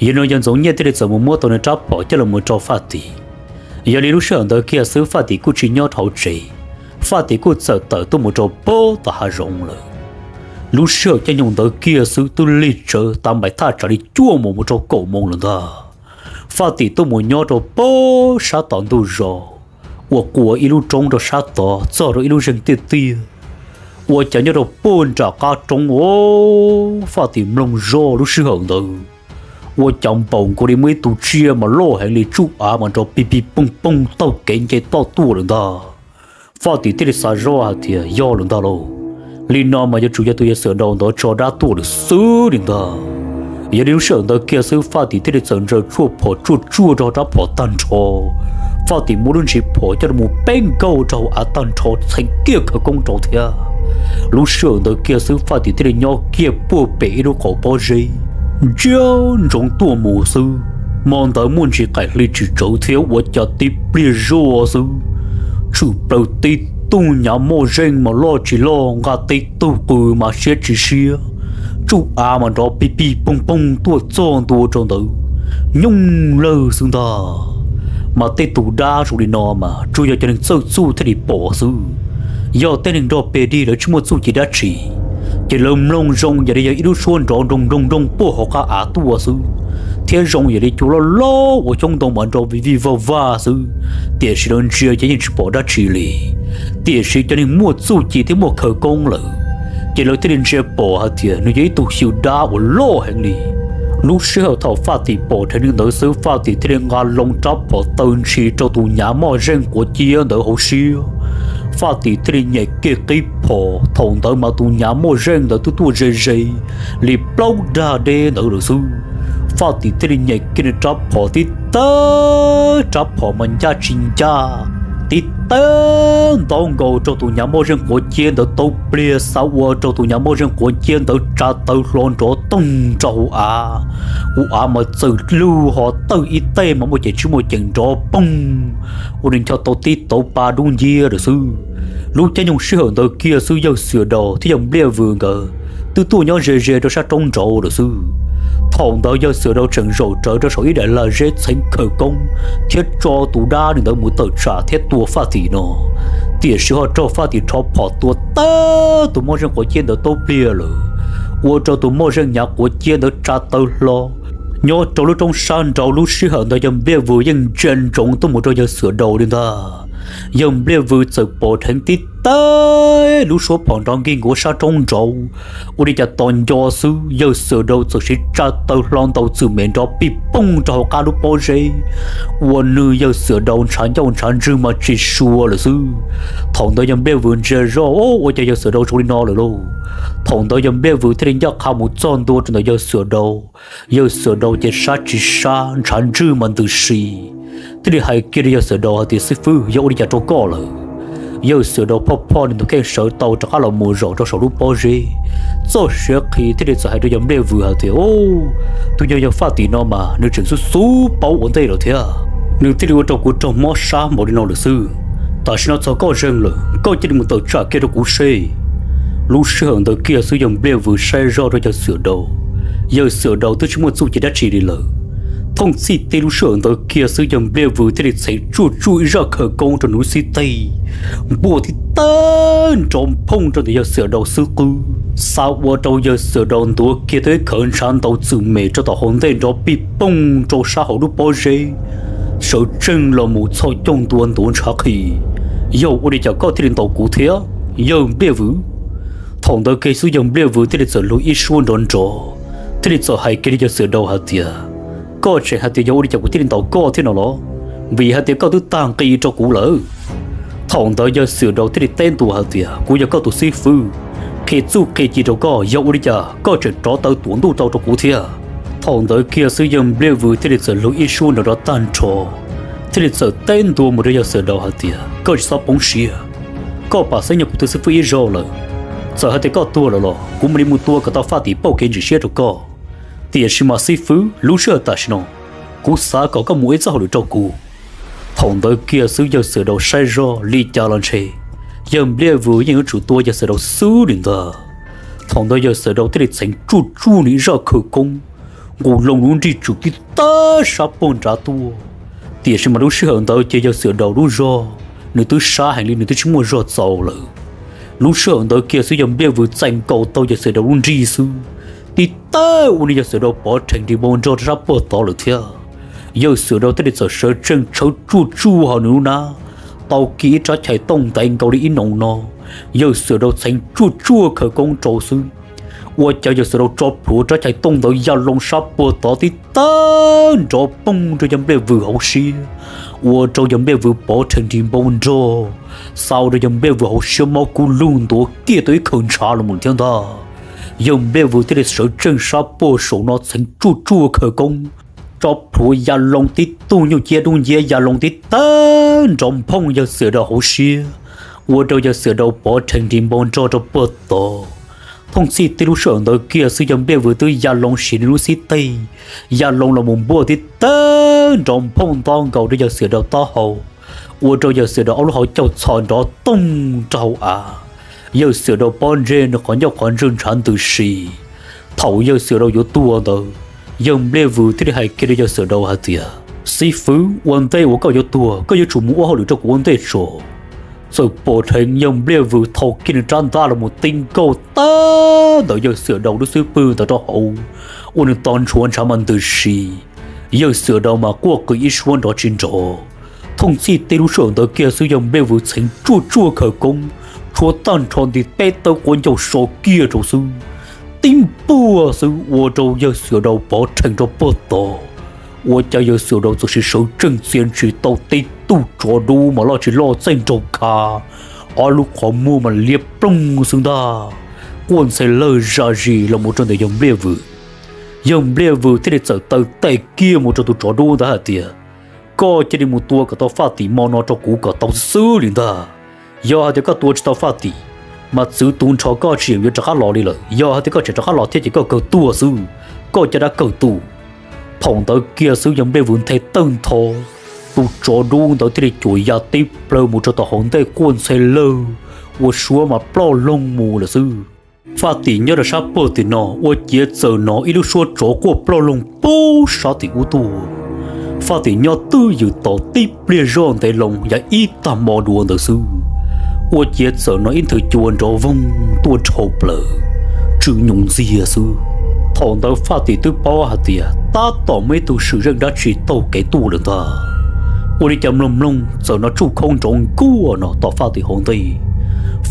Yog li no yawg Ntxoov Nyiaj thiaj li txawm mus muab tau nws rab phom coj los mus rau Faj Tim. Yog li lub sij hawm ntawd kiag xwb Faj Tim kuj tsis nyob rau hauv tsev, Faj Tim kuj txawm tawm tuaj mus rau puag tom hav zoov lawm. Lub sij hawm caij nyoog ntawd kiag xwb twb lig tsawv tas npaim thaj tsam li cuaj moos mus rau kaum moos lawm ntag. Faj Tim tuaj mus nyob rau puag sab tom ntug zos uas quas ib lub roob rau sab tod txog rau ib lub zeeg tiaj tiaj uas cov nyob rau puag nram qab roob. Faj Tim mloog zoj lub sij hawm ntawd ua cas npaum nkaus li muaj ib tug tsiaj mas loj heev li, tsuj av mas nrov pig pig poog poog taug kev nce toj tuaj lawm ntag. Faj Tim thiaj li xav zoj hais tias yog lawm ntag lauj, li no mas yuav tsum yog tus yawg Xwm Daus ntawd tso dab tuaj lawm xwb li ntag. Yog li lub sij hawm ntawd kiag xwb Faj Tim thiaj li txawm ntsaws tshuaj phom tsuaj tsuaj rau rab phom tag nrho. Faj Tim muab lub ntsis phom coj los mus peb nkaug rau hauv av tag nrho txheem kiag khawv koob rau thiab. Lub sij hawm ntawd kiag xwb Faj Tim thiaj li nyob kiag puag pem ib lub qaum pob zeb ntsia ntsoov tuaj mus xwb. Hmo ntawd muaj ntsis qaim hli tsis tsawv thiab ua cas tib pliag zoj xwb, tshwm plaws tib tug nyav moj zeej mas loj tsis loj, nqa tib tug qws mas siab tsis siab, tsuj av mas nrov pig pig poog poog tuaj txog ntua rau ntawd nyooj lawg xwb ntag. Mas tej tus dab zoo li no mas tsuas yog cov neeg txawj txuj thiaj li pom xwb. Yog tej neeg nrog peg dig lawv tsis muaj txuj ci dab tsi, ces lawv mloog zoo yam li yog ib lub suab nrov nroog nroog nroog puag hauv qab av tuaj xwb, thiab zoo yam li cua loj loj ua xyoob ntoo mas nrov vij vij vaj vaj xwb, tiam sis lawv ntsia ces yeej tsis pom dab tsi li. Tiam sis cov neeg muaj txuj ci thiab muaj khawv koob lawm, ces lawv thiaj li ntsia pom hais tias nws yog ib tug xyw dab uas loj heev li. Lub sij hawm thaum Faj Tim pom dheev li ntawd xwb Faj Tim thiaj li nqa loo rab phom taw ntshis rau tus nyav moj zeej quav ciab ntawd hauv siab. Faj Tim thiaj li nyem kiag qib phom, thaum ntawd mas tus nyav moj zeej ntawd twb tuaj ze ze li plaub dag deb ntawd lawm xwb. Faj Tim thiaj li nyem kiag nws rab phom tib tawg, rab phom mas ncaj tsis ncaj, tib tawg ntaub nkaus rau tus nyav moj zeej quav ciab ntawd taub pliag, xav ua rau tus nyav moj zeej quav ciab ntawd tsa tawv hlo nrov toog rau hauv av. Hauv av mas txawm lug ho tawg ib teg mas muaj ceem tsis muaj ceem nrov poog ua nws ncho tau tib tauv pa dub nciab lawm xwb. Lub caij nyoog sij hawm ntawd kiag xwb yawg Xwm Daus thiab yawg Npliaj Vws nkawd twb tuaj nyob ze ze rau sab roob nraud lawm xwb. Thaum ntawd yawg Xwm Daus tseem zaum rawv rau saum ib daim lag zeb txheev khawv koob thiab tso tus dab li ntawd mus tawm tsam thiab tua Faj Tim no, tiam sis ho raug Faj Tim rho phom tua tawg tus moj zeej quav ciab ntawd taub pliag lawm, ua rau tus moj zeej nyav quav ciab ntawd tsa tawv hlo. Nyob rau lub roob sab nraud lub sij hawm ntawd yawg Npliaj Vws yeej ntsia ntsoov tuaj mus rau yawg Xwm Daus li ntag. Yawg Npliaj Vws txawm pom dheev tib teg lub suab phom nrov nkig nkuav sab roob nraud, ua li cas tos nco xwb yawg Xwm Daus txawm siv tsa tawv hlo ntaus txwm mem nrov pig poog rau hauv qab lub pob zeb, ua nws yawg Xwm Daus ntshav ncauj ntshav ntswg mas tsis sua lawm xwb. Thaum ntawd yawg Npliaj Vws ntsia zoj, ua cas yawg Xwm Daus zoo li no lawm lauj. Thaum ntawd yawg Npliaj Vws thiaj li ncaj qha mus txog ntua rau ntawm yawg Xwm Daus. Yawg Xwm Daus ces sab tsis sab, ntshav ntswg mas ntws si, thiaj li hais kiag rau yawg Xwm Daus hais tias, xib fwb, yog ua li cas rau koj lawm? Yawg Xiaus Daus phoj phoj nws tus kheej sawv tau rov qab los mus zaum rau saum lub pob zeb. Txoj siav qhi thiaj li txawm hais rau yawg Npliaj Vws hais tias, Ub, tus yawg yog Faj Tim no mas nws tseem xub xub paub ua ntej lawm thiab. Nws thiaj li ua rau kuv raug mob sab npaum li no lawm xwb. Tam sim no txog koj zeeg lawm, koj cia li mus tawm tsam kiag rau kuv seb. Lub sij hawm ntawd kiag xwb yawg Npliaj Vws saib zoj rau yawg Xiaus Daus. Yawg Xiaus Daus twb tsis muaj txuj ci dab tsi li lawm. Thooj txhij tib lub sij hawm ntawd kiag xwb yawg Npliaj Vws thiaj li txheev tsuaj tsuaj ib zaj khawv koob rau nws lub xib teg, npuaj tib tawg nrov nphooj rau ntawm yawg Xiaus Daus xwb qwb, xa ua rau yawg Xiaus Daus ntuav kiag tau ib khawv ntshav ntaus txwm mem rau tom hauv ntej nrov pij pooj rau sab hauv lub pob zeb, sawv tsees los mus txhoj caug ntua ntuav ntshav qhi. Yog ua li cas koj thiaj li ntaus kuv thiab, yawg Npliaj Vws? Thaum ntawd kiag xwb yawg Npliaj Vws thiaj li txawm lug ib suab nrov nrov, thiaj li txawm hais kiag li yawg Xiaus Daus hais tias, Koj tseem hais tias yog ua li cas kuv thiaj li ntaus koj thiab no los? Vim hais tias koj twb tag nqi rau kuv lawm. Thaum ntawd yawg Xiaus Daus thiaj li teb ntua hais tias, Kuv yog koj tus xib fwb, qhia txuj qhia ci rau koj, yog ua li cas koj tseem rov taw tuam ntuj tau rau kuv thiab? Thaum ntawd kiag xwb yawg Npliaj Vws thiaj li txawm lug ib suab nrov nrov tag nrho, thiaj li txawm teb ntua mus rau yawg Xiaus Daus hais tias, Koj tsis txhob poob siab, koj pam xeeb nyob kuv tus xib fwb ib zaug lawm. Txawm hais tias koj tuag lawm los kuv mam li mus tua kom tau Faj Tim pauj kev ntsim siab rau koj. Tiam sis mas xib fwb, lub sij hawm tam sim no kuv xav kom koj mus ib txoj hauj lwm rau kuv. Thaum ntawd kiag xwb yawg Xiaus Daus saib zoj li cas los ntshe yawg Npliaj Vws yeej yuav tsum tua yawg Xiaus Daus xwb li ntag. Thaum ntawd yawg Xiaus Daus thiaj li txheev tsuaj tsuaj nws ib zaj khawv koob, nqus loo nws lub nrig tsum tib tawg sab puag nrad tuaj. Tiam sis mas lub sij hawm ntawd ces yawg Xiaus Daus lub zog nws twb sab heev li, nws twb tsis muaj zog txaus lawm. Lub sij hawm ntawd kiag xwb yawg Npliaj Vws txais nkaus tau yawg Xiaus Daus lub nrig xwb, tib tawg ua rau yawg Xiaus Daus pov rhees nris npau nrog rau sab puag tod lawm thiab. Yawg Xiaus Daus thiaj li txawm sawv tsees tshawb tsuaj tsuaj hauv nws lub hnab, tau kiag ib rab chais tooj ntev nkaus li ib noo no. Yawg Xiaus Daus txheev tsuaj tsuaj khawv koob rau xwb, ua cas yawg Xiaus Daus tso plhuav rab chais tooj ntawd ya loo sab puag tod tib tawg nrov poog rau yawg Npliaj Vws hauv siab, ua rau yawg Npliaj Vws pov rhees nris npau nrog, xa ua rau yawg Npliaj Vws hauv siab mob kub lug ntuav kiag tau ib khawv ntshav los mus thiab ntag. Yawg Npliaj Vws thiaj li sawv tsees sab puag saum no txheev tsuaj tsuaj khawv koob, tso plhuav ya loo tib tug nyuj ciab dub nciab ya loo tib tawg nrov nphooj yawg Xiaus Daus hauv siab, ua rau yawg Xiaus Daus pov rhees nris npau nrog rau puag tod. Thooj txhij tib lub sij hawm ntawd kiag xwb yawg Npliaj Vws twb ya loo siv nws lub xib teg, ya loo los mus npuaj tib tawg nrov nphooj nto nkaus rau yawg Xiaus Daus taub hau, ua rau yawg Xiaus Daus ob lub hauv caug txhos nrov toog rau hauv av. Yawg Xiaus Daus pob ntseg nws qhov ncauj qhov ntswg ntshav ntws si. Thaum yawg Xiaus Daus yuav tuag ntawd, yawg Npliaj Vws thiaj li hais kiag rau yawg Xiaus Daus hais tias, Xib fwb, ua ntej uas koj yuav tuag koj yuav tsum mus ua hauj lwm rau kuv ua ntej tso. Txawm pom dheev yawg Npliaj Vws thau kiag nws rab ntaj los mus ti nkaug tag ntawm yawg Xiaus Daus lub xub pwg ntawd rau hauv, ua nws to ntshuav ntshav mas ntws si. Yawg Xiaus Daus mas quaj qw ib suab nrov tsis nrov. Thooj txhij tib lub sij hawm ntawd kiag xwb yawg Npliaj Vws txheev tsuaj tsuaj khawv koob, tshuav tag nrho nti peb tawb quav ncaug so kiag rau xwb, tib npuaj xwb ua rau yawg Xiaus Daus pov rhees rau puag tod. Ua cas yawg Xiaus Daus txawm sim sawv tsees txia ntsis tau tib tug tsov dub mas loj tsis loj txaij nraug khav, ob lub qhov muag mas liab ploog xwb ntag, quaj ntxhe lawg zam zis los mus rau ntawm yawg Npliaj Vws. Yawg Npliaj Vws thiaj li txawm taw tes kiag mus rau tus tsov dub ntawd hais tias, Koj cia li mus tua kom tau Faj Tim mo no rau kuv kom tau xwb li ntag. Yog hais tias koj tua tsis tau Faj Tim, mas txwv tu nrho koj tsis yeem yuav rov qab los li lawm. Yog hais tias koj tseem rov qab los thiab ces koj kawg tuag xwb, koj caj dab kawg tu. Thaum ntawd kiag xwb yawg Npliaj Vws nthe tawg ntho, tus tsov dub ntawd thiaj li cuam ya tib plawg mus rau tom hauv ntej quaj ntxhe lawg, ua suab mas ploj loog mus lawm xwb. Faj Tim nyob rau sab puag tim no ua ciav txawm hnov ib lub suab tsov quaj ploj loog pub sab tim ub tuaj. Faj Tim nyob twj ywm tos tib pliag zoj ntev loo yog ib tag hmo dua ntawd xwb, ua ciav txawm hnov ib nthwv cua nrov voog tuaj dhau plaws, tsw nyoos ntxiag xwb. Thaum ntawd Faj Tim twb paub hais tias tab tom muaj ib tug swm zeej dab tsi taug kev tuaj lawm ntag. Ua li cas mloog mloog txawm hnov tsuj khoob nrov nkuaj no tom Faj Tim hauv ntej.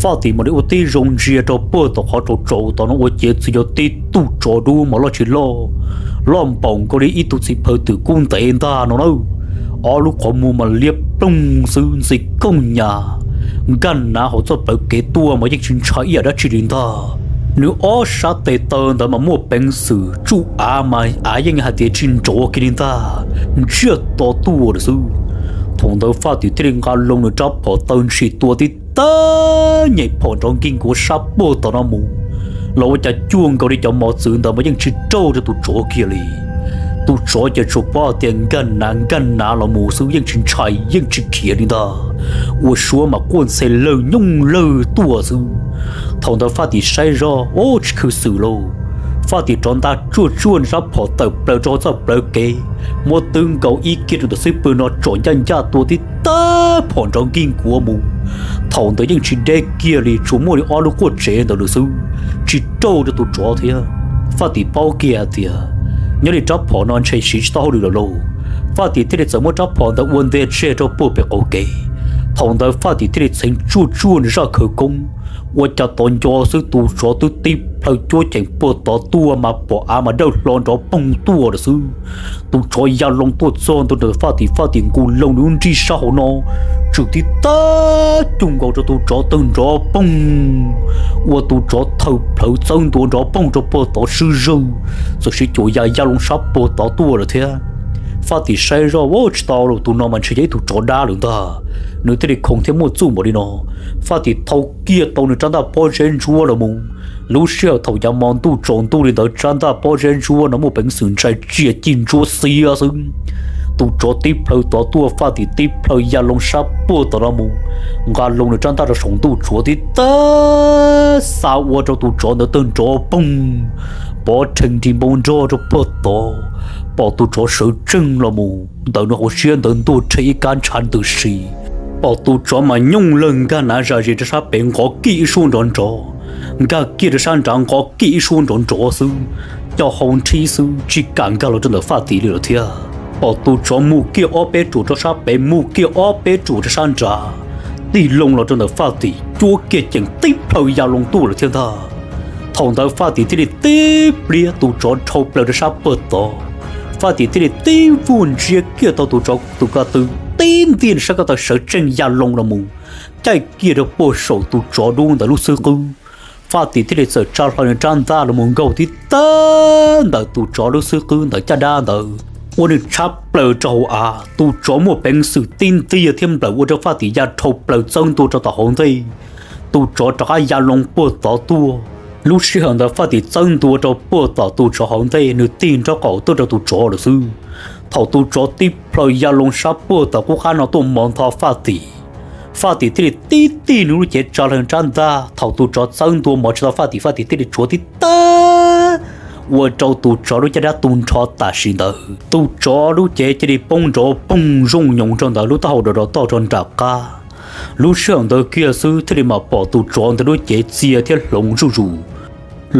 Faj Tim mam li ua tib zoo ntsia rau puag tom qhov tsaus tsaus tom no ua ciav txawm yog tib tug tsov dub mas loj tsis loj, loj npaum nkaus li ib tug txiv phaw twm kub ntev ntag no nawb. Ob lub qhov muag mas liab ploog xwb ntxim kooj nyas, nkag nav hauv txoj plawv kev tuaj mas yeej tsis ntshai ib yam dab tsi li ntag. Nws ob sab tes taw ntawd mas muaj peev xwm tsuj av mas av yeej hais tias tsis nrov kiag li ntag, ntsiag to tuaj lawm xwb. Thaum ntawd Faj Tim thiaj li nqa loo nws rab phom taw ntshis tua tib tag nyem phom nrov nkig nkuav sab puag tom no mus, los ua cas cuag nkaus li cov mos txwv ntawd mas yeej tsis raug rau tus tsov kiag li. Tus tsov ces tsuas paub tias nkag nav nkag nav los mus xwb, yeej tsis ntshai yeej tsis khiav li ntag. Ua suav mas quaj ntxhe lawg nyooj lawg tuaj xwb. Thaum ntawd Faj Tim saib zoj, ub, tsis khwv xwm lauj. Faj Tim rov nta tsuaj tsuaj nws rab phom tawm plaws rau hauv txoj plawv kev, muab twb nkaus ib kiag rau ntawm xib pwg no tsom ncaj ncaj tua tib tag phom nrov nkig nkuav mus. Thaum ntawd yeej tsis deb kiag li, tsuas muaj li ob lub quaj tsev ntawd lawm xwb, tsis raug rau tus tsov thiab. Faj Tim paub kiag hais tias nyob li rab phom no ntshe siv tsis tau hauj lwm lawm lauj. Faj Tim thiaj li txawm muab rab phom ntawd ua ntej tseg rau puag pem qaum kev. Thaum ntawd Faj Tim thiaj li txheev tsuaj tsuaj nws zaj khawv koob, ua cas tod nco xwb tus tsov twb tib plhaw cuab cheem puag tod tuaj mas pom av mas dawb hlo nrov poog tuaj lawm xwb. Tus tsov ya loo tuaj txog ntua ntawm Faj Tim, Faj Tim nqus loo nws lub nrig sab hauv no, tswm tib tag cuag nkaus rau tus tsov tawg nrov poog, ua tus tsov thawm plhawv txawb ntua nrov poog rau puag tod swb zawg, txawm siv cuam ya ya loo sab puag tod tuaj lawm thiab. Faj Tim saib zoj, ua tsis tau lauj, tus no mas ntshe yog ib tug tsov dab lawm ntag. Nws thiaj li khoov thiab muaj txuj npaum li no. Faj Tim thau kiag tau nws rab ntaj pob zeb ntsuab los mus. Lub sij hawm thaum yav mo ntuj tsaus ntuj li ntawd rab ntaj pob zeb ntsuab no muaj peev xwm ntshai tsia cig ntsuab xiab xwb. Tus tsov tib plhaw tod tuaj, Faj Tim tib plhaw ya loo sab puag tom no mus, nqa loo nws rab ntaj rau saum ntuj tsuav tib tag xa ua rau tus tsov ntawd tawg nrov poog, pov rhees nrig npoo nrog rau puag tod. Pom tus tsov sawv tsees los mus ntawm nws hauv siab ntawd ntuag rhe ib kab ntshav ntws si. Pom tus tsov mas nyooj lawg nkag nav zam zis rau sab pem nqov kij ib suab nrov nrov, nkag kiag rau sab nrad nqov kij ib suab nrov nrov xwb, co hau nrhib xwb tsis kam nkag los rau ntawm Faj Tim li lawm thiab. Pom tus tsov mus kiag ob peb ruam rau sab pem mus kiag ob peb ruam rau sab nrad, tig loo los rau ntawm Faj Tim cuab kiag ceem tib plhaw ya loo tuaj lawm thiab ntag. Thaum ntawd Faj Tim thiaj li tib pliag tus tsov dhau plaws rau sab puag tod. Faj Tim thiaj li tib vuag ntsia kiag tau tus tsov tus ko tw tib ntiag nws sab ko taw sawv tsees ya loo los mus, caij kiag rau puag saum tus tsov dub ntawd lub xub qwb. Faj Tim thiaj li txawm tsa hlo nws rab ntaj los mus nkaug tib tag ntawm tus tsov lub xub qwb ntawd caj dab ntawd, ua nws tshab plaws rau hauv av. Tus tsov muaj peev xwm tib ntiag thiab nplawm ua rau Faj Tim ya dhau plaws txawb ntua rau tom hauv ntej. Tus tsov rov qab ya loo puag tod tuaj. Lub sij hawm ntawd Faj Tim txawb ntua rau puag tom tus tsov hauv ntej, nws tig nraub qaum tuaj rau tus tsov lawm xwb. Thaum tus tsov tib plhaw ya loo sab puag tom qub qab no tuaj mov ntho Faj Tim, Faj Tim thiaj li tib tig nws lub cev tsa hlo rab ntaj. Thaum tus tsov txawb ntua mov tsis tau Faj Tim, Faj Tim thiaj li tshuav tib tag, ua rau tus tsov lub caj dab tu nrho tam sim ntawd. Tus tsov lub cev cia li poob nrov poog zooj nyoos rau ntawm lub taub hau rau rau toj rau nram qab. Lub sij hawm ntawd kiag xwb thiaj li mam pom tus tsov ntawd lub cev txia thiab hloov zuj zus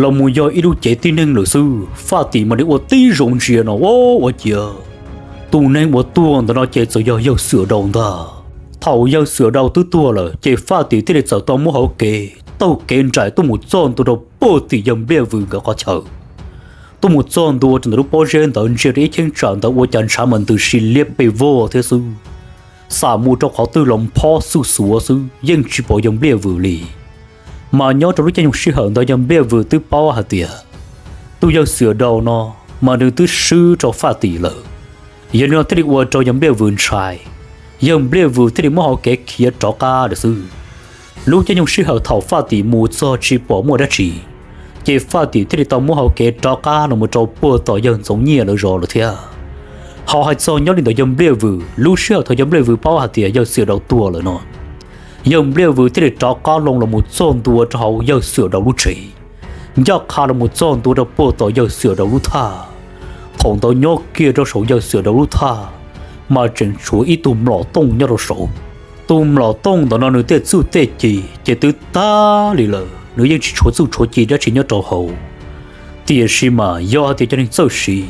los mus yog ib lub cev tib neeg lawm xwb. Faj Tim mam li ua tib zoo ntsia no, ua, ua ciav tus neeg uas tuag ntawd no ces txawm yog yawg Xwm Dau ntag. Thaum yawg Xwm Dau twb tuag lawm ces Faj Tim thiaj li txawm tau muab hauv kev taug kev nraim tuaj mus txog ntua rau puag tim yawg Npliaj Vws nkawd qhov chaw. Tuaj mus txog ntua rau ntawm lub pob zeb ntawd ntsia rau ib cheeb tsam ntawd ua cas ntshav mas ntws si liab pes vog thiab xwb. Xam mus rau qhov twg los phob xuj xuav xwb yeej tsis pom yawg Npliaj Vws li. Mas nyob rau lub caij nyoog sij hawm ntawd yawg Npliaj Vws twb paub hais tias tus yawg Xwm Dau no mas nws twb swb rau Faj Tim lawm. Yog li no thiaj li ua rau yawg Npliaj Vws ntshai, yawg Npliaj Vws thiaj li muab hauv kev khiav rov qab lawm xwb. Lub caij nyoog sij hawm thaum Faj Tim mus txog tsis pom muaj dab tsi, ces Faj Tim thiaj li tau muab hauv kev rov qab los mus rau puag tom yawg Ntxoov Nyiaj lawv zos lawm thiab. Ho hais txog nyob li ntawm yawg Npliaj Vws, lub sij hawm thaum yawg Npliaj Vws paub hais tias yawg Xwm Dau tuag lawm no, yawg Npliaj Vws thiaj li rov qab loo los mus txog ntua rau hauv yawg Xwm Dau lub tsev, ncaj qha los mus txog ntua rau puag tom yawg Xwm Dau lub thaj. Thaum ntawd nyob kiag rau saum yawg Xwm Dau lub thaj mas tseem tshuav ib tug mlom tooj nyob rau saud. Tus mlom tooj ntawm no nws tej txuj tej ci ces twb tag li lawm, nws yeej tsis tshuav txuj tshuav ci dab tsi nyob rau hauv. Tiam sis mas yog hais tias cov neeg txawj siv,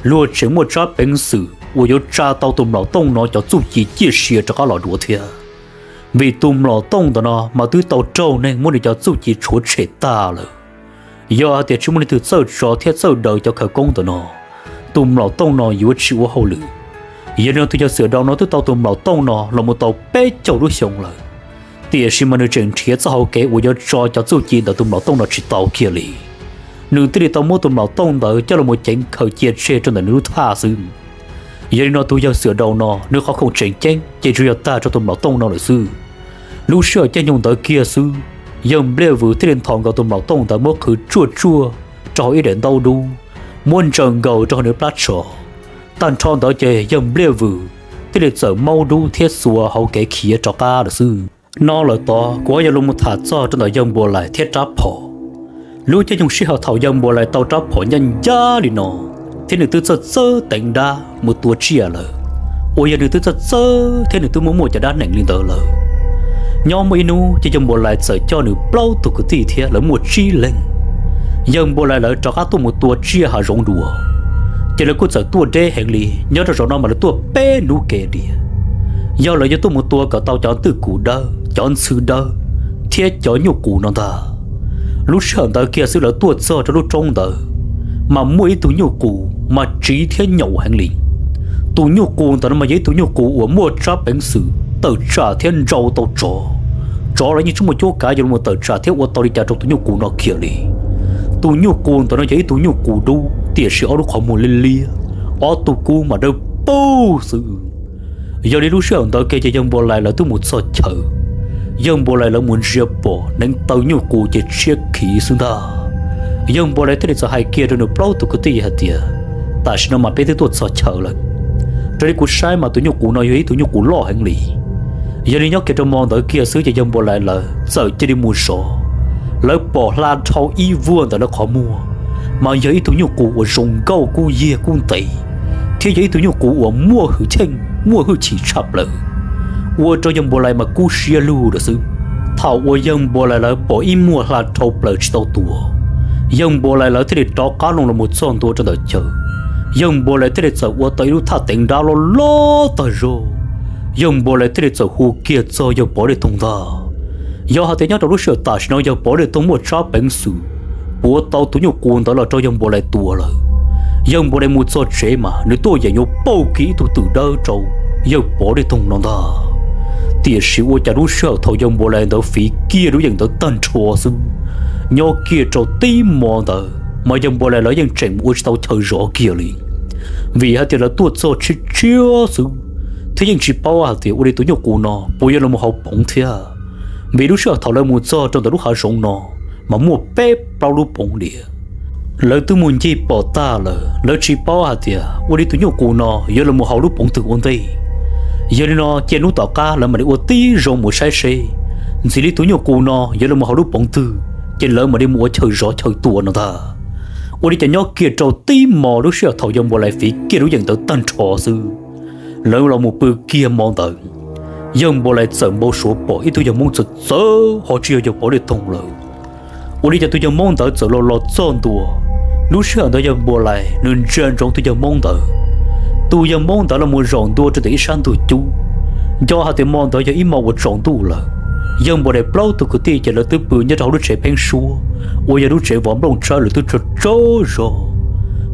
luag tseem muaj tsab peev xwm uas yuav tsa tau tus mlom tooj no cov txuj ci ciaj sia rov qab los dua thiab. Vim tus mlom tooj ntawm no mas twb tau raug neeg muab nws cov txuj ci tshuav tshem tag lawm. Yog hais tias tsis muaj leej twg txawj tso thiab txawj daws cov khawv koob ntawm no, tus mlom tooj no yuav tsis ua hauj lwm. Yog li no tus yawg Xwm Dau no twb tau tus mlom tooj no los mus tau peb caug lub xyoo lawm, tiam sis mas nws tseem nrhiav txoj hauv kev uas yuav tso cov txuj ci ntawm tus mlom tooj no tsis tau kiag li. Nws thiaj li tau muab tus mlom tooj ntawd coj los mus ceev khaws cia tseg rau ntawm nws lub thaj xwb. Yog li no tus yawg Xwm Dau no nws qhov khoom tseem ceeb ces tsuas yog tag rau tus mlom tooj no lawm xwb. Lub sij hawm caij nyoog ntawd kiag xwb, yawg Npliaj Vwm thiaj li nthos nkaus tus mlaus tooj ntawd muab qhwv tsuaj tsuaj rau hauv ib daim ntaub dub, muab ntsaws nkaus rau hauv nws plab tsho. Tag nrho ntawd ces yawg Npliaj Vwm thiaj li txawm maub dub thiab xuas hauv kev khiav rov qab lawm xwb. No lawm tod kuv ho yuav los mus tham txog rau ntawm yawg Npuas Lais thiab rab phom. Lub caij nyoog sij hawm thaum yawg Npuas Lais tau rab phom ncaj ncaj li no, thiab nws twb txawj txawj teev dab mus tua tsiaj lawm, uas yog nws twb txawj txawj thiab nws twb muaj muaj cov dab neeg li ntawd lawm. Nyob muaj ib hnub ces yawg Npuas Lais txawm coj nws plaub tug kwv tij thiab lawv muaj tsib leeg. Yawg Npuas Lais lawv rov qab tuaj mus tua tsiaj hav zoov dua, ces lawv kuj txawm tuaj deb heev li. Nyob rau zaum no mas lawv tuaj peb hnub ke tiag, yog lawv yuav tuaj mus tua kom tau cov twj kum dawb, cov ntxhw dawb thiab cov nyuj qus no ntag. Lub sij hawm ntawd kiag xwb lawv tuaj txog rau lub roob ntawd, mas muaj ib tug nyuj qus mas tsiv thiab nyaum heev li. Tus nyuj qus ntawm no mas yog ib tug nyuj qus uas muaj tsab peev xwm tawm tsam thiab ntsau tau tsov. Tsov los yeej tsis muaj cuab kav yuav los tawm tsam thiab ua tau li cas rau tus nyuj qus no kiag li. Tus nyuj qus ntawm no yog ib tug nyuj qus dub, tiam sis ob lub qhov muag liab liab, ob tug kub mas dawb paug xwb. Yog li lub sij hawm ntawd kiag ces yawg Npuas Lais lawv twb mus txog chaw, yawg Npuas Lais lawv mus ntsia pom neev taw nyuj qus ces tshiab khiv xwb ntag. Yawg Npuas Lais thiaj li txawm hais kiag rau nws plaub tug kwv tij hais tias, tam sim no mas peb twb tuaj txog chaw lawm. Raws li kuv saib mas tus nyuj qus no yog ib tug nyuj qus loj heev li. Yog li nyob kiag rau hmo ntawd kiag xwb ces yawg Npuas Lais lawv txawm cia li mus zov. Lawv pom hla dhau ib vuag ntawm lawv qhov muag, mas yog ib tug nyuj qus uas zoo nkauj kub yiag kub ntev, thiab yog ib tug nyuj qus uas muaj hwj chim, muaj hwj chim tshaj plaws, ua rau yawg Npuas Lais mas kub siab lug lawm xwb. Thaum uas yawg Npuas Lais lawv pom ib muag hla dhau plaws tsis tau tua, yawg Npuas Lais lawv thiaj li rov qab loo los mus txog ntua rau ntawm chaw. Yawg Npuas Lais thiaj li txawm ua tau ib lub thaj teev dab loj loj tag zog. Yawg Npuas Lais thiaj li txawm hu kiag txog yawg Pov Dej Toog ntag. Yog hais tias nyob rau lub sij hawm tam sim no yawg Pov Dej Toog muaj tsab peev xwm puav tau tus nyuj qus ntawd los rau yawg Npuas Lais tua lawm, yawg Npuas Lais mus txog tsev mas nws tuaj yeem yuav pauj kiag ib tug twm dawb rau yawg Pov Dej Toog no ntag. Tiam sis ua cas lub sij hawm thaum yawg Npuas Lais ntawd fiv kiag lub yeem ntawd tag nrho xwb, nyob kiag rau tib hmo ntawd mas yawg Npuas Lais lawv yeej tseem ua tsis tau chaw zov kiag li, vim hais tias lawv tuaj txog tshiab tshiab xwb, thiab yeej tsis paub hais tias ua li tus nyuj qus no puas yuav los mus haus poov thiab. Vim lub sij hawm thaum lawv mus txog rau ntawm lub hav zoov no mas muaj peb plaub lub poov diam. Lawv twb mus ncig pom tag lawm, lawv tsis paub hais tias ua li tus nyuj qus no yuav los mus haus lub poov twg ua ntej. Yog li no ces hnub tom qab lawv mam li ua tib zoo mus saib seb ntxim li tus nyuj qus no yuav los mus haus lub poov twg, ces lawv mam li mus ua chaw zov chaw tua no ntag. Ua li cas nyob kiag rau tib hmo lub sij hawm thaum yawg Npuas Lais fiv kiag lub yeem ntawd tag nrho xwb, lawv los mus pw kiag hmo ntawd, yawg Npuas Lais txawm npau suav pom ib tug yawg Hmoob txawv txawv ho tsis yog yawg Pov Dej Toog lawm. Ua li cas tus yawg Hmoob ntawd txawm los los txog ntua. Lub sij hawm ntawd yawg Npuas Lais nws ntsia ntsoov tus yawg Hmoob ntawd. Tus yawg Hmoob ntawd los mus zaum ntua rau ntawm ib sab ntug cub. Nco hais tias hmo ntawd yog ib hmo uas tsaus ntuj lawm. Yawg Npuas Lais plaub tug kwv tij ces lawv twb pw nyob rau hauv lub tsev pheeb suab uas yog lub tsev vov nplooj tshawb lawv twb tsaug tsaug zog.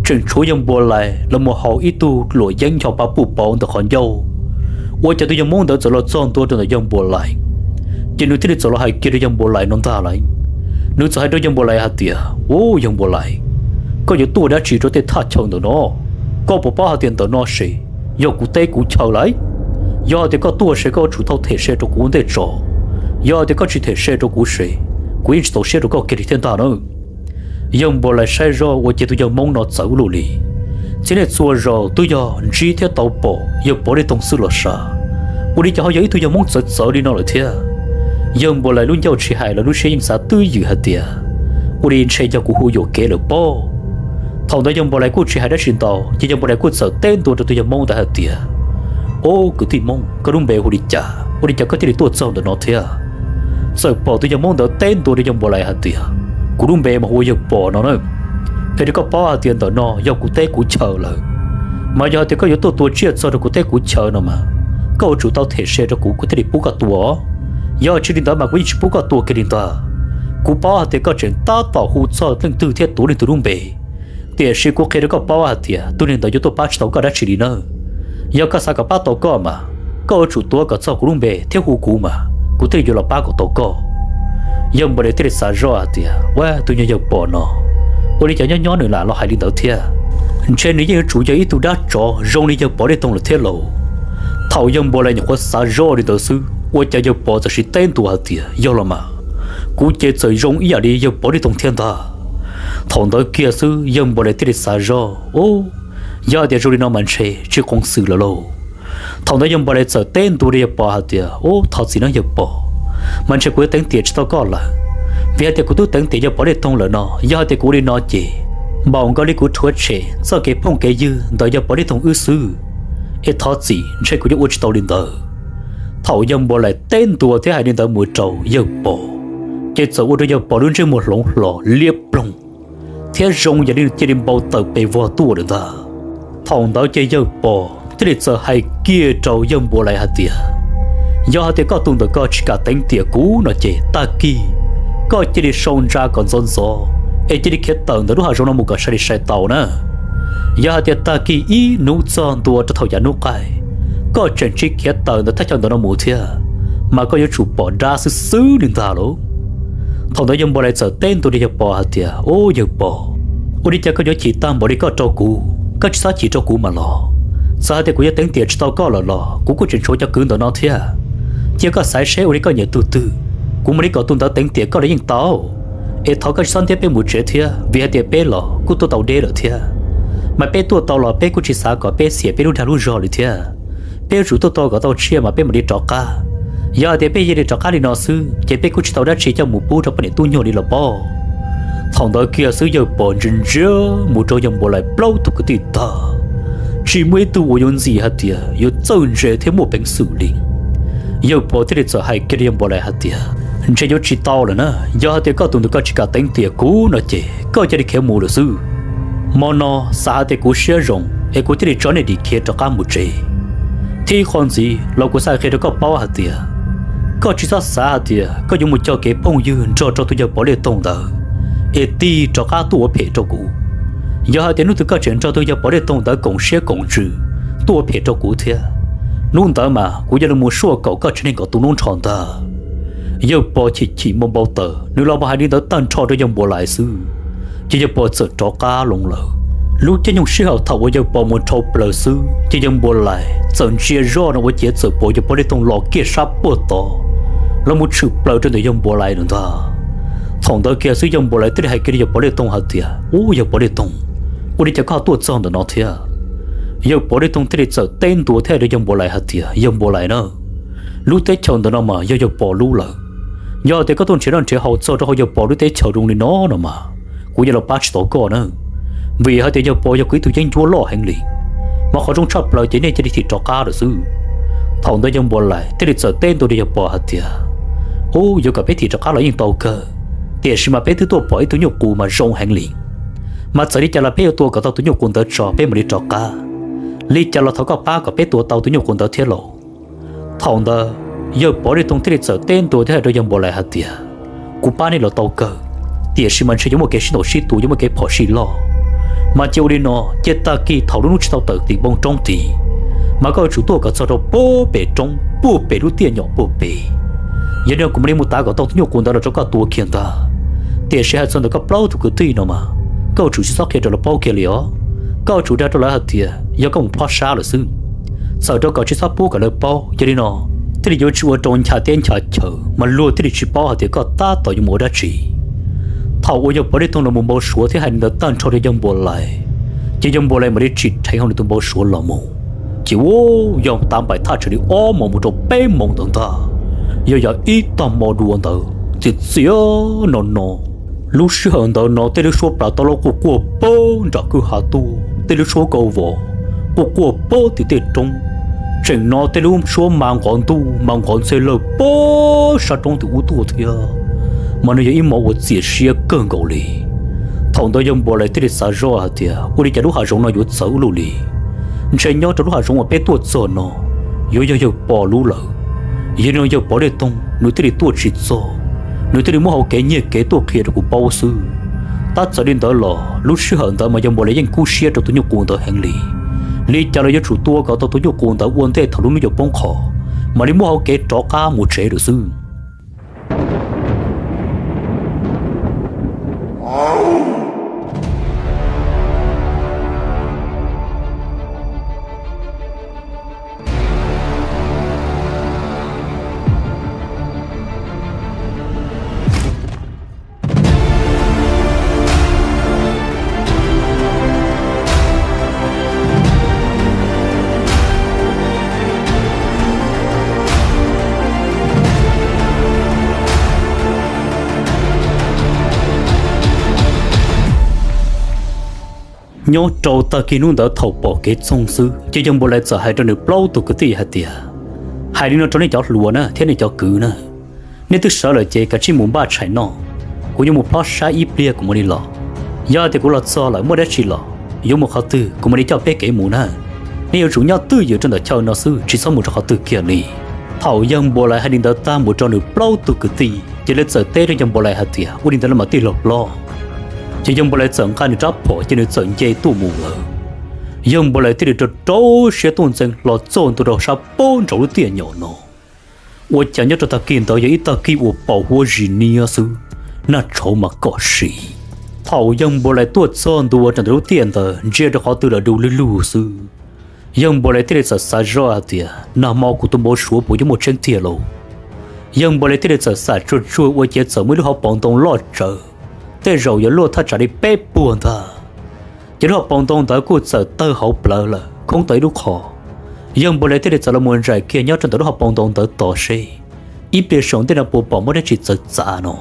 Tseem tshuav yawg Npuas Lais los mus haus ib tug luam yeeb ncho pa puj pauv ntawm qhov ncauj. Ua cas tus yawg Hmoob ntawd txawm los txog ntua rau ntawm yawg Npuas Lais, ces nws thiaj li txawm los hais kiag rau yawg Npuas Lais no ntag lauj. Nws txawm hais rau yawg Npuas Lais hais tias, Ub, yawg Npuas Lais, koj yuav tuaj dab tsi rau tej thaj chaw ntawm no? Koj puas paub hais tias ntawm no ces yog kuv teb kuv chaw lauj? Yog hais tias koj tuaj ces koj yuav tsum tau them se rau kuv ua ntej tso. Yog hais tias koj tsis them se rau kuv ces kuv yeej tsis txaus siab rau koj kiag li thiab ntag na. Yawg Npuas Lais saib zoj ua cas tus yawg Hmoob no txawv ua luaj li. Txhua niaj txhua zaus twb yog ntsib thiab tau pom yawg Pov Dej Toog xwb los sav, ua li cas ho yog ib tug yawg Hmoob txawv txawv li no lawm thiab. Yawg Npuas Lais lub ncauj tsis hais los lub siab yeej xav twb ywm hais tias, Ua li ntshe yog kuv hu yuam kev lawm pob. Thaum ntawd yawg Npuas Lais kuj tsis hais dab tsi ntau, ces yawg Npuas Lais kuj txawm teb ntua rau tus yawg Hmoob ntawd hais tias, Ob, kwv tij Hmoob, koj lub npe hu li cas? Ua li cas koj thiaj li tuaj txog ntawm no thiab? Txawm pom tus yawg Hmoob ntawd teb ntua rau yawg Npuas Lais hais tias, Kuv lub npe mas hu ua yawg Pom no na. Qhia rau koj paub hais tias ntawm no yog kuv teb kuv chaw lawm. Mas yog hais tias koj yuav tuaj tua tsiaj txog rau kuv teb kuv chaw no mas, koj yuav tsum tau them se rau kuv, kuv thiaj li pub koj tua. Yog tsis li ntawd mas kuv yeej tsis pub koj tua kiag li ntag. Kuv paub hais tias koj tseem tab tom hu txog leej twg thiab tuav leej twg lub npe, tiam sis kuv qhia rau koj paub hais tias tus neeg ntawd yuav tuaj pab tsis tau koj dab tsi li na. Yog koj xav kom pab tau koj mas, koj yuav tsum tuav kom txog kuv lub npe thiab hu kuv mas kuv thiaj li yuav los pab kom tau koj. Yawg Npuas Lais thiaj li xav zoj hais tias, Ua, tus nyuag yawg Pom no, ua li cas nyob nyob nws lam los hais li ntawd thiab? Ntshe nws yeej yuav tsum yog ib tug dab tsov zoo li yawg Pov Dej Toog lawm thiab lauj. Thaum yawg Npuas Lais nyuam qhuav xav zoj li ntawd xwb, Ua cas yawg Pov txawm siv teb ntua hais tias, Yog los mas, kuv ces txawm zoo ib yam li yawg Pov Dej Toog thiab ntag. Thaum ntawd kiag xwb yawg Npua Lais thiaj li xav zoj, Ub, yog hais tias zoo li no mas ntshe tsis qoos xwm lawm lauj. Thaum ntawd yawg Npua Lais txawm teb ntua rau yawg Pov hais tias, Ub, thov txim nawb yawg Pov, mas ntshe kuv yuav teev tiam tsis tau koj lawm, vim hais tias kuv twb teev tiam yawg Pov Dej Toog lawm no. Yog hais tias kuv ua li no ces npaum nkaus li kuv rhuav tshem txoj kev phooj kev ywg ntawm yawg Pov Dej Toog wb xwb, es thov txim, ntshe kuv yuav ua tsis tau li ntawd. Thaum yawg Npua Lais teb ntua thiab hais li ntawd mus rau yawg Pov, ces txawm ua rau yawg Pov lub ntsej muag hloov hlo liab ploog thiab zoo yam li cia li npau taws pes vog tuaj lawm ntag. Thaum ntawd ces yawg Pov thiaj li txawm hais kiag rau yawg Npua Lais hais tias, Yog hais tias koj tus ntawm koj tsis kam teev tiam kuv no ces tag kis koj cia li sau ntsa kom ntxov ntxov es cia li khiav tawm ntawm lub hav zoov no mus kom sai li sai tau na. Yog hais tias tag kis ib hnub txog ntua rau thaum yav hnub qaij, koj tseem tsis khiav tawm ntawm thaj chaw ntawm no mus thiab, mas koj yuav tsum pom dab xwb xwb li ntag lauj. Thaum ntawd yawg Npua Lais txawm teb ntua rau yawg Pov hais tias, Ub yawg Pov, ua li cas koj yuav chim tag npaum li koj rau kuv? Koj tsis txhob chim rau kuv mas los. Txawm hais tias kuv yuav teev tiam tsis tau koj lawm los kuv kuj tseem tshuav cov kwv ntawm no thiab. Cia koj xaiv seb ua li koj nyiam tus twg, kuv mam li kom tus ntawd teev tiam koj los yeej tau. Es thov koj tsis txhob ntiab peb mus tsev thiab, vim hais tias peb los kuj tuaj tau deb lawm thiab. Mas peb tuaj tau los peb kuj tsis xav kom peb xiam peb lub dag lub zog li thiab. Peb yuav tsum tuaj tau kom tau tsiaj mas peb mam li rov qab. Yog hais tias peb cia li rov qab li no xwb ces peb kuj tsis tau dab tsi coj mus pub rau poj niam tub nyuag li los pob. Thaum ntawd kiag xwb yawg Pov ntsia ntsia mus rau yawg Npua Lais plaub tug kwv tij tag, tsis muaj ib tug uas yuav ntxim hais tias yuav txawj ntse thiab muaj peev xwm li. Yawg Pov thiaj li txawm hais kiag rau yawg Npua Lais hais tias, Ntshe yuav tsis tau lawm na, yog hais tias koj tus ntawm koj tsis kam teev tiam kuv no ces koj cia li khiav mus lawm xwb. Hmo no xav hais tias kuv siab zoo es kuv thiaj li tso nej dim khiav rov qab mus tsev. Thiab ib qho ntxiv los kuv xav qhia rau koj paub hais tias, koj tsis txhob xav hais tias koj yuav mus cog kev phooj ywg nrog rau tus yawg Pov Dej Toog ntawd es tig rov qab tuaj ua phem rau kuv. Yog hais tias hnub twg koj tseem nrog tus yawg Pov Dej Toog ntawd koom siab koom ntsws tuaj ua phem rau kuv thiab, hnub ntawd mas kuv yuav los mus suaj kaum koj tsev neeg kom tu noob nrho ntag. Yawg Pov chim chim npau npau taws, nws los mus hais li ntawd tag nrho rau yawg Npua Lais xwb, ces yawg Pov txawm rov qab loo lawm. Lub caij nyoog sij hawm thaum uas yawg Pov mus dhau plaws xwb ces yawg Npua Lais txawm ntsia zoj no ua ciav txawm pom yawg Pov Dej Toog los kiag sab puag tod los mus tshwm plaws rau ntawm yawg Npua Lais lawm ntag. Thaum ntawd kiag xwb yawg Npua Lais thiaj li hais kiag rau yawg Pov Dej Toog hais tias, Ub yawg Pov Dej Toog, ua li cas koj tuaj txog ntawm no thiab? Yawg Pov Dej Toog thiaj li txawm teb ntua thiab hais rau yawg Npua Lais hais tias, Yawg Npua Lais na, lub teb chaws ntawm no mas yog yawg Pov lub lawm. Yog tias koj tuaj nrhiav noj nrhiav haus txog rau hauv yawg Pov lub teb chaws zoo li no no mas, kuv yuav los pab tsis tau koj na, vim hais tias yawg Pov yog kuv ib tug yeeb ncuab loj heev li. Mas qhov zoo tshaj plaws ces nej cia li thim rov qab lawm xwb. Thaum ntawd yawg Npua Lais thiaj li txawm teb ntua rau yawg Pov hais tias, Ub, yuav kom peb thim rov qab los yeej tau kawg, tiam sis mas peb twb tuaj pom ib tug nyuj qus mas zoo heev li. Mas txawm li cas los peb yuav tua kom tau tus nyuj qus ntawd tso peb mam li rov qab. Li cas los thov koj pab kom peb tua tau tus nyuj qus ntawd thiab lauj. Thaum ntawd yawg Pov Dej Toog thiaj li txawm teb ntua thiab hais rau yawg Npua Lais hais tias, Kuv pab nej los tau kawg, tiam sis mas ntshe yuav muaj kev sib ntaus sib tua, yuav muaj kev phom sij loj. Mas cia ua li no, cia tag kis thaum lub hnub tsis tau tawm tim npoo roob tid, mas koj yuav tsum tuaj kom txog rau puag pem roob, puag pem lub tiaj nyom puag pem. Yog li no kuv mam li mus tav kom tau tus nyuj qus ntawd los rau koj tua kiag ntag. Tiam sis hais txog ntawm koj plaub tug kwv tij no mas, koj yuav tsum tsis txhob qhia rau lawv paub kiag li os. Koj yuav tsum dag rau lawv hais tias yog koj mus plob sab lawm xwb, txhawm rau kom tsis txhob pub kom lawv paub. Yog li no thiaj li yuav tsis ua rau ncha teb ncha chaw mas luag thiaj li tsis paub hais tias koj tab tom yuav mus ua dab tsi. Thaum uas yawg Pov Dej Toog los mus npau suav thiab hais li ntawd tag nrho rau yawg Npua Lais, ces yawg Npua Lais mam li tsim dheev hauv nws tus npau suav los mus. Ces ua, yog tav npaim thaj tsam li ob moos mus rau peb moos ntawd ntag, yog yog ib tag hmo dua ntawd txias txias no no. Lub sij hawm ntawd no tej lub suab plaws tau los quaj quaj pag nram kwj ha tuaj, tej lub suab kauj vos quaj quaj pag tim tej roob. Tseem no tej lub suab mas nqov ntuj mas nqov ntxhe lawg pag sab roob tim ub tuaj thiab, mas nws yog ib hmo uas txias siab kawg nkaus li. Thaum ntawd yawg Npua Lais thiaj li xav zoj hais tias ua li cas lub hav zoov no yuav txawv ua luaj li. Ntshe nyob rau lub hav zoov uas peb tuaj txog no yuav yog yawg Pov lub lawm. Yog li no yawg Pov Dej Toog nws thiaj li tuaj tsis txog, nws thiaj li muab hauv kev nyiag kev tuaj qhia rau kuv paub xwb. Tab txawm li ntawd los lub sij hawm ntawd mas yawg Npua Lais yeej kub siab rau tus nyuj qus ntawd heev li. Li cas los yuav tsum tua kom tau tus nyuj qus ntawd ua ntej thaum lub hnub yuav poob qho, mam li muab hauv kev rov qab mus tsev lawm xwb. Nyob rau tag kis hnub ntawd thaum pom kev txoog xwb ces yawg Npua Lais txawm hais rau nws plaub tug kwv tij hais tias, hais li no rau nej cov hluas na thiab nej cov kwv na, nej twb sawv lawm ces kav tsij mus npaj tshais noj, kuv yuav mus plob sab ib pliag kuv mam li los. Yog tias kuv los txog lawm muaj dab tsi los yuav mus qhov twg kuv mam li coj peb kev mus na. Nej yuav tsum nyob twj ywm rau ntawm chaw no xwb, tsis txhob mus rau qhov twg kiag li. Thaum yawg Npua Lais hais li ntawd tag mus rau nws plaub tug kwv tij ces lawv txawm teb rau yawg Npua Lais hais tias, ua li ntawd los mas tij laug hlob. Ces yawg Npua Lais txawm nqa nws rab phom ces nws txawm nce tuaj mus lawm. Yawg Npua Lais thiaj li rau rau siab tuaj ntxeev hlo txog ntua rau sab pob nraud lub tiaj nyom no. Ua cas nyob rau tag kis ntawd yog ib tag kis uas pom huab zis niab xwb, nag tshauv mas kom siv. Thaum yawg Npua Lais tuaj txog ntua rau ntawm lub tiaj ntawd ntsia rau qhov twg los du lug lug xwb, yawg Npua Lais thiaj li txawm xav zoj hais tias, nag hmo kuv tus npau suav puas yuav muaj tseeb tiag lauj? Yawg Npua Lais thiaj li txawm xam tsuag tsuag ua ciav txawm muaj ib lub hauv paus ntoo loj tsawv, tej zaum yuav luaj thaj tsam li peb puag ntag. Ces lub hauv paus ntoo ntawd kuj txawm tawg hauv plawv lawm, khoob tau ib lub qho. Yawg Npua Lais thiaj li txawm los mus nraim kiag nyob rau ntawm lub hauv paus ntoo ntawd tos seb ib pliag saum ntej no puas pom muaj dab tsi txawv txav no.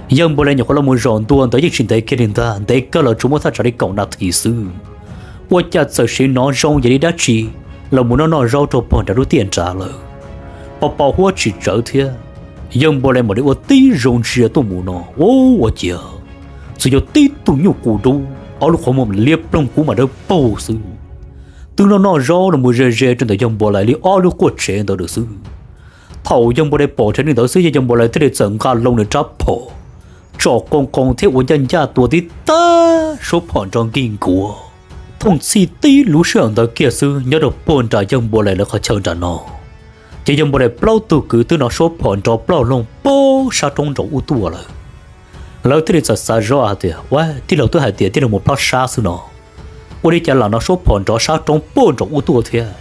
Yawg Npua Lais nyuam qhuav los mus zaum ntua ntawd yeej tsis ntev kiag li ntag, ntev kawg los tsuas muaj thaj tsam li kaum nas this xwb, ua cas txawm siv hnov zoo yam li dab tsi los mus noj noj zaub rau pog nram lub tiaj nrad lawm. Pos pos huab tsis tsawv thiab, yawg Npua Lais mam li ua tib zoo ntsia tuaj mus no, ua ua ciav txawm yog tib tug nyuj qus dub, ob lub qhov muag liab ploog kub mas dawb paug xwb. Twb noj noj zaub los mus ze ze rau ntawm yawg Npua Lais li ob lub quaj tsev ntawd lawm xwb. Thaum yawg Npua Lais pom dheev li ntawd xwb ces yawg Npua Lais thiaj li txawm nqa loo nws rab phom, tsom qoo qoo thiab ua ncaj ncaj tua tib tag suab phom nrov nkig nkuav. Thooj txhij tib lub sij hawm ntawd kiag xwb nyob rau puag nram yawg Npua Lais lawv qhov chaw nram no, ces yawg Npua Lais plaub tug kwv twb hnov suab phom nrov ploj loog pog sab roob nraud ub tuaj lawm. Lawv thiaj li txawm xav zoj hais tias, ua, tij laug twb hais tias tij laug mus plob sab xwb no, ua li cas lam hnov suab phom nrov sab roob pog nraud ub tuaj thiab?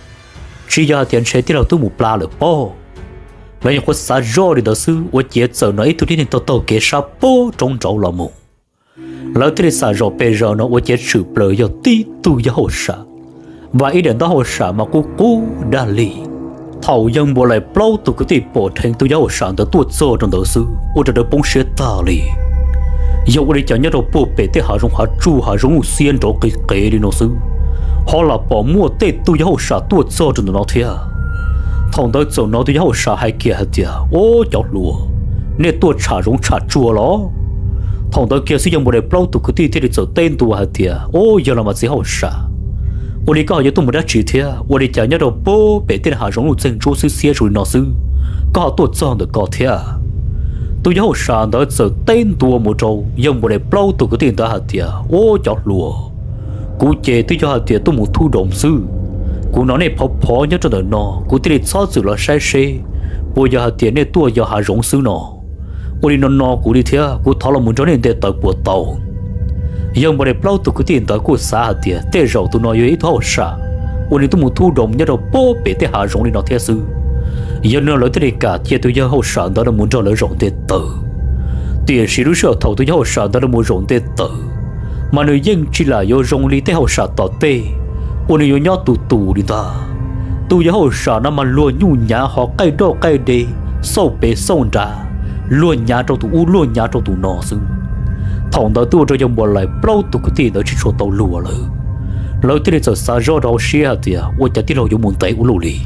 Tsis yog hais tias ntshe tij laug twb mus plob lawm pob? Lawv nyuam qhuav xav zoj li ntawd xwb ua ciav txawm hnov ib tug tib neeg taug taug kev sab pog roob nraud los mus. Lawv thiaj li xam zoj pes zaws no ua ciav tshwm plaws yog tib tug yawg hauj sam, vam ib daim ntaub hauj sam mas qub qub dag li. Thaum yawg Npua Lais plaub tug kwv tij pom dheev tus yawg hauj sam ntawd tuaj txog rau ntawd xwb ua rau lawv poob siab tag li. Yog ua li cas nyob rau puag pem tej hav zoov hav tsuj hav zoov luj xiab nrov qis qev li no xwb, ho lam pom muaj tej tug yawg hauj sam tuaj txog rau ntawm no thiab. Thaum ntawd txawm hnov tus yawg hauj sam hais kiag hais tias, ua, cov hluas, nej tuaj tsham zoov tsham tsuag los? Thaum ntawd kiag xwb yawg Npua Lais plaub tug kwv tij thiaj li txawm teb ntua hais tias, ua, yog los mas txiv hauj sam, ua li koj ho yuav tuaj mus dab tsi thiab? Ua li cas nyob rau puag pem tej hav zoov luj txeeg ntsuab xwb xiab zoo li no xwb, koj ho tuaj txog ntawm ko thiab? Tus yawg hauj sam ntawd txawm teb ntua mus rau yawg Npua Lais plaub tug kwv tij ntawd hais tias, ua, cov hluas, kuv ces twb yog hais tias tuaj mus thub doos xwb. Kuv hnov nej phov phov nyob rau ntawm no kuv thiaj li txhob txwm los saib seb puas yog hais tias nej tuaj yos hav zoov xwb no. Ua li no no kuv li thiab kuv thov los mus nrog nej nte taws puas tau? Yawg Npua Lais plaub tug kwv tij ntawd kuj xav hais tias tej zaum tus no yuav ib tug hauj sam uas nws tuaj mus thub doos nyob rau puag pem tej hav zoov li no thiab xwb. Yog li no lawv thiaj li kam cia tus yawg hauj sam ntawd los mus nrog lawv zaum nte taws. Tiam sis lub sij hawm thaum tus yawg hauj sam ntawd los mus zaum nte taws, mas nws yeej tsis lam yuav zoo li tej hauj sam tom tej uas nws yuav nyob tus tus li ntag. Tus yawg hauj sam no mas luag nyuj nyav ho qaij doj qaij de, xauj pem xauj nrad, luag nyav rau tus ub luag nyav rau tus no xwb. Thaum ntawd twb ua rau yawg Npua Lais plaub tug kwv tij ntawd tsis tshua tau luag lawm. Lawv thiaj li txawm xav zoj rau hauv siab hais tias ua cas tij laug yuav mus ntev ua luaj li,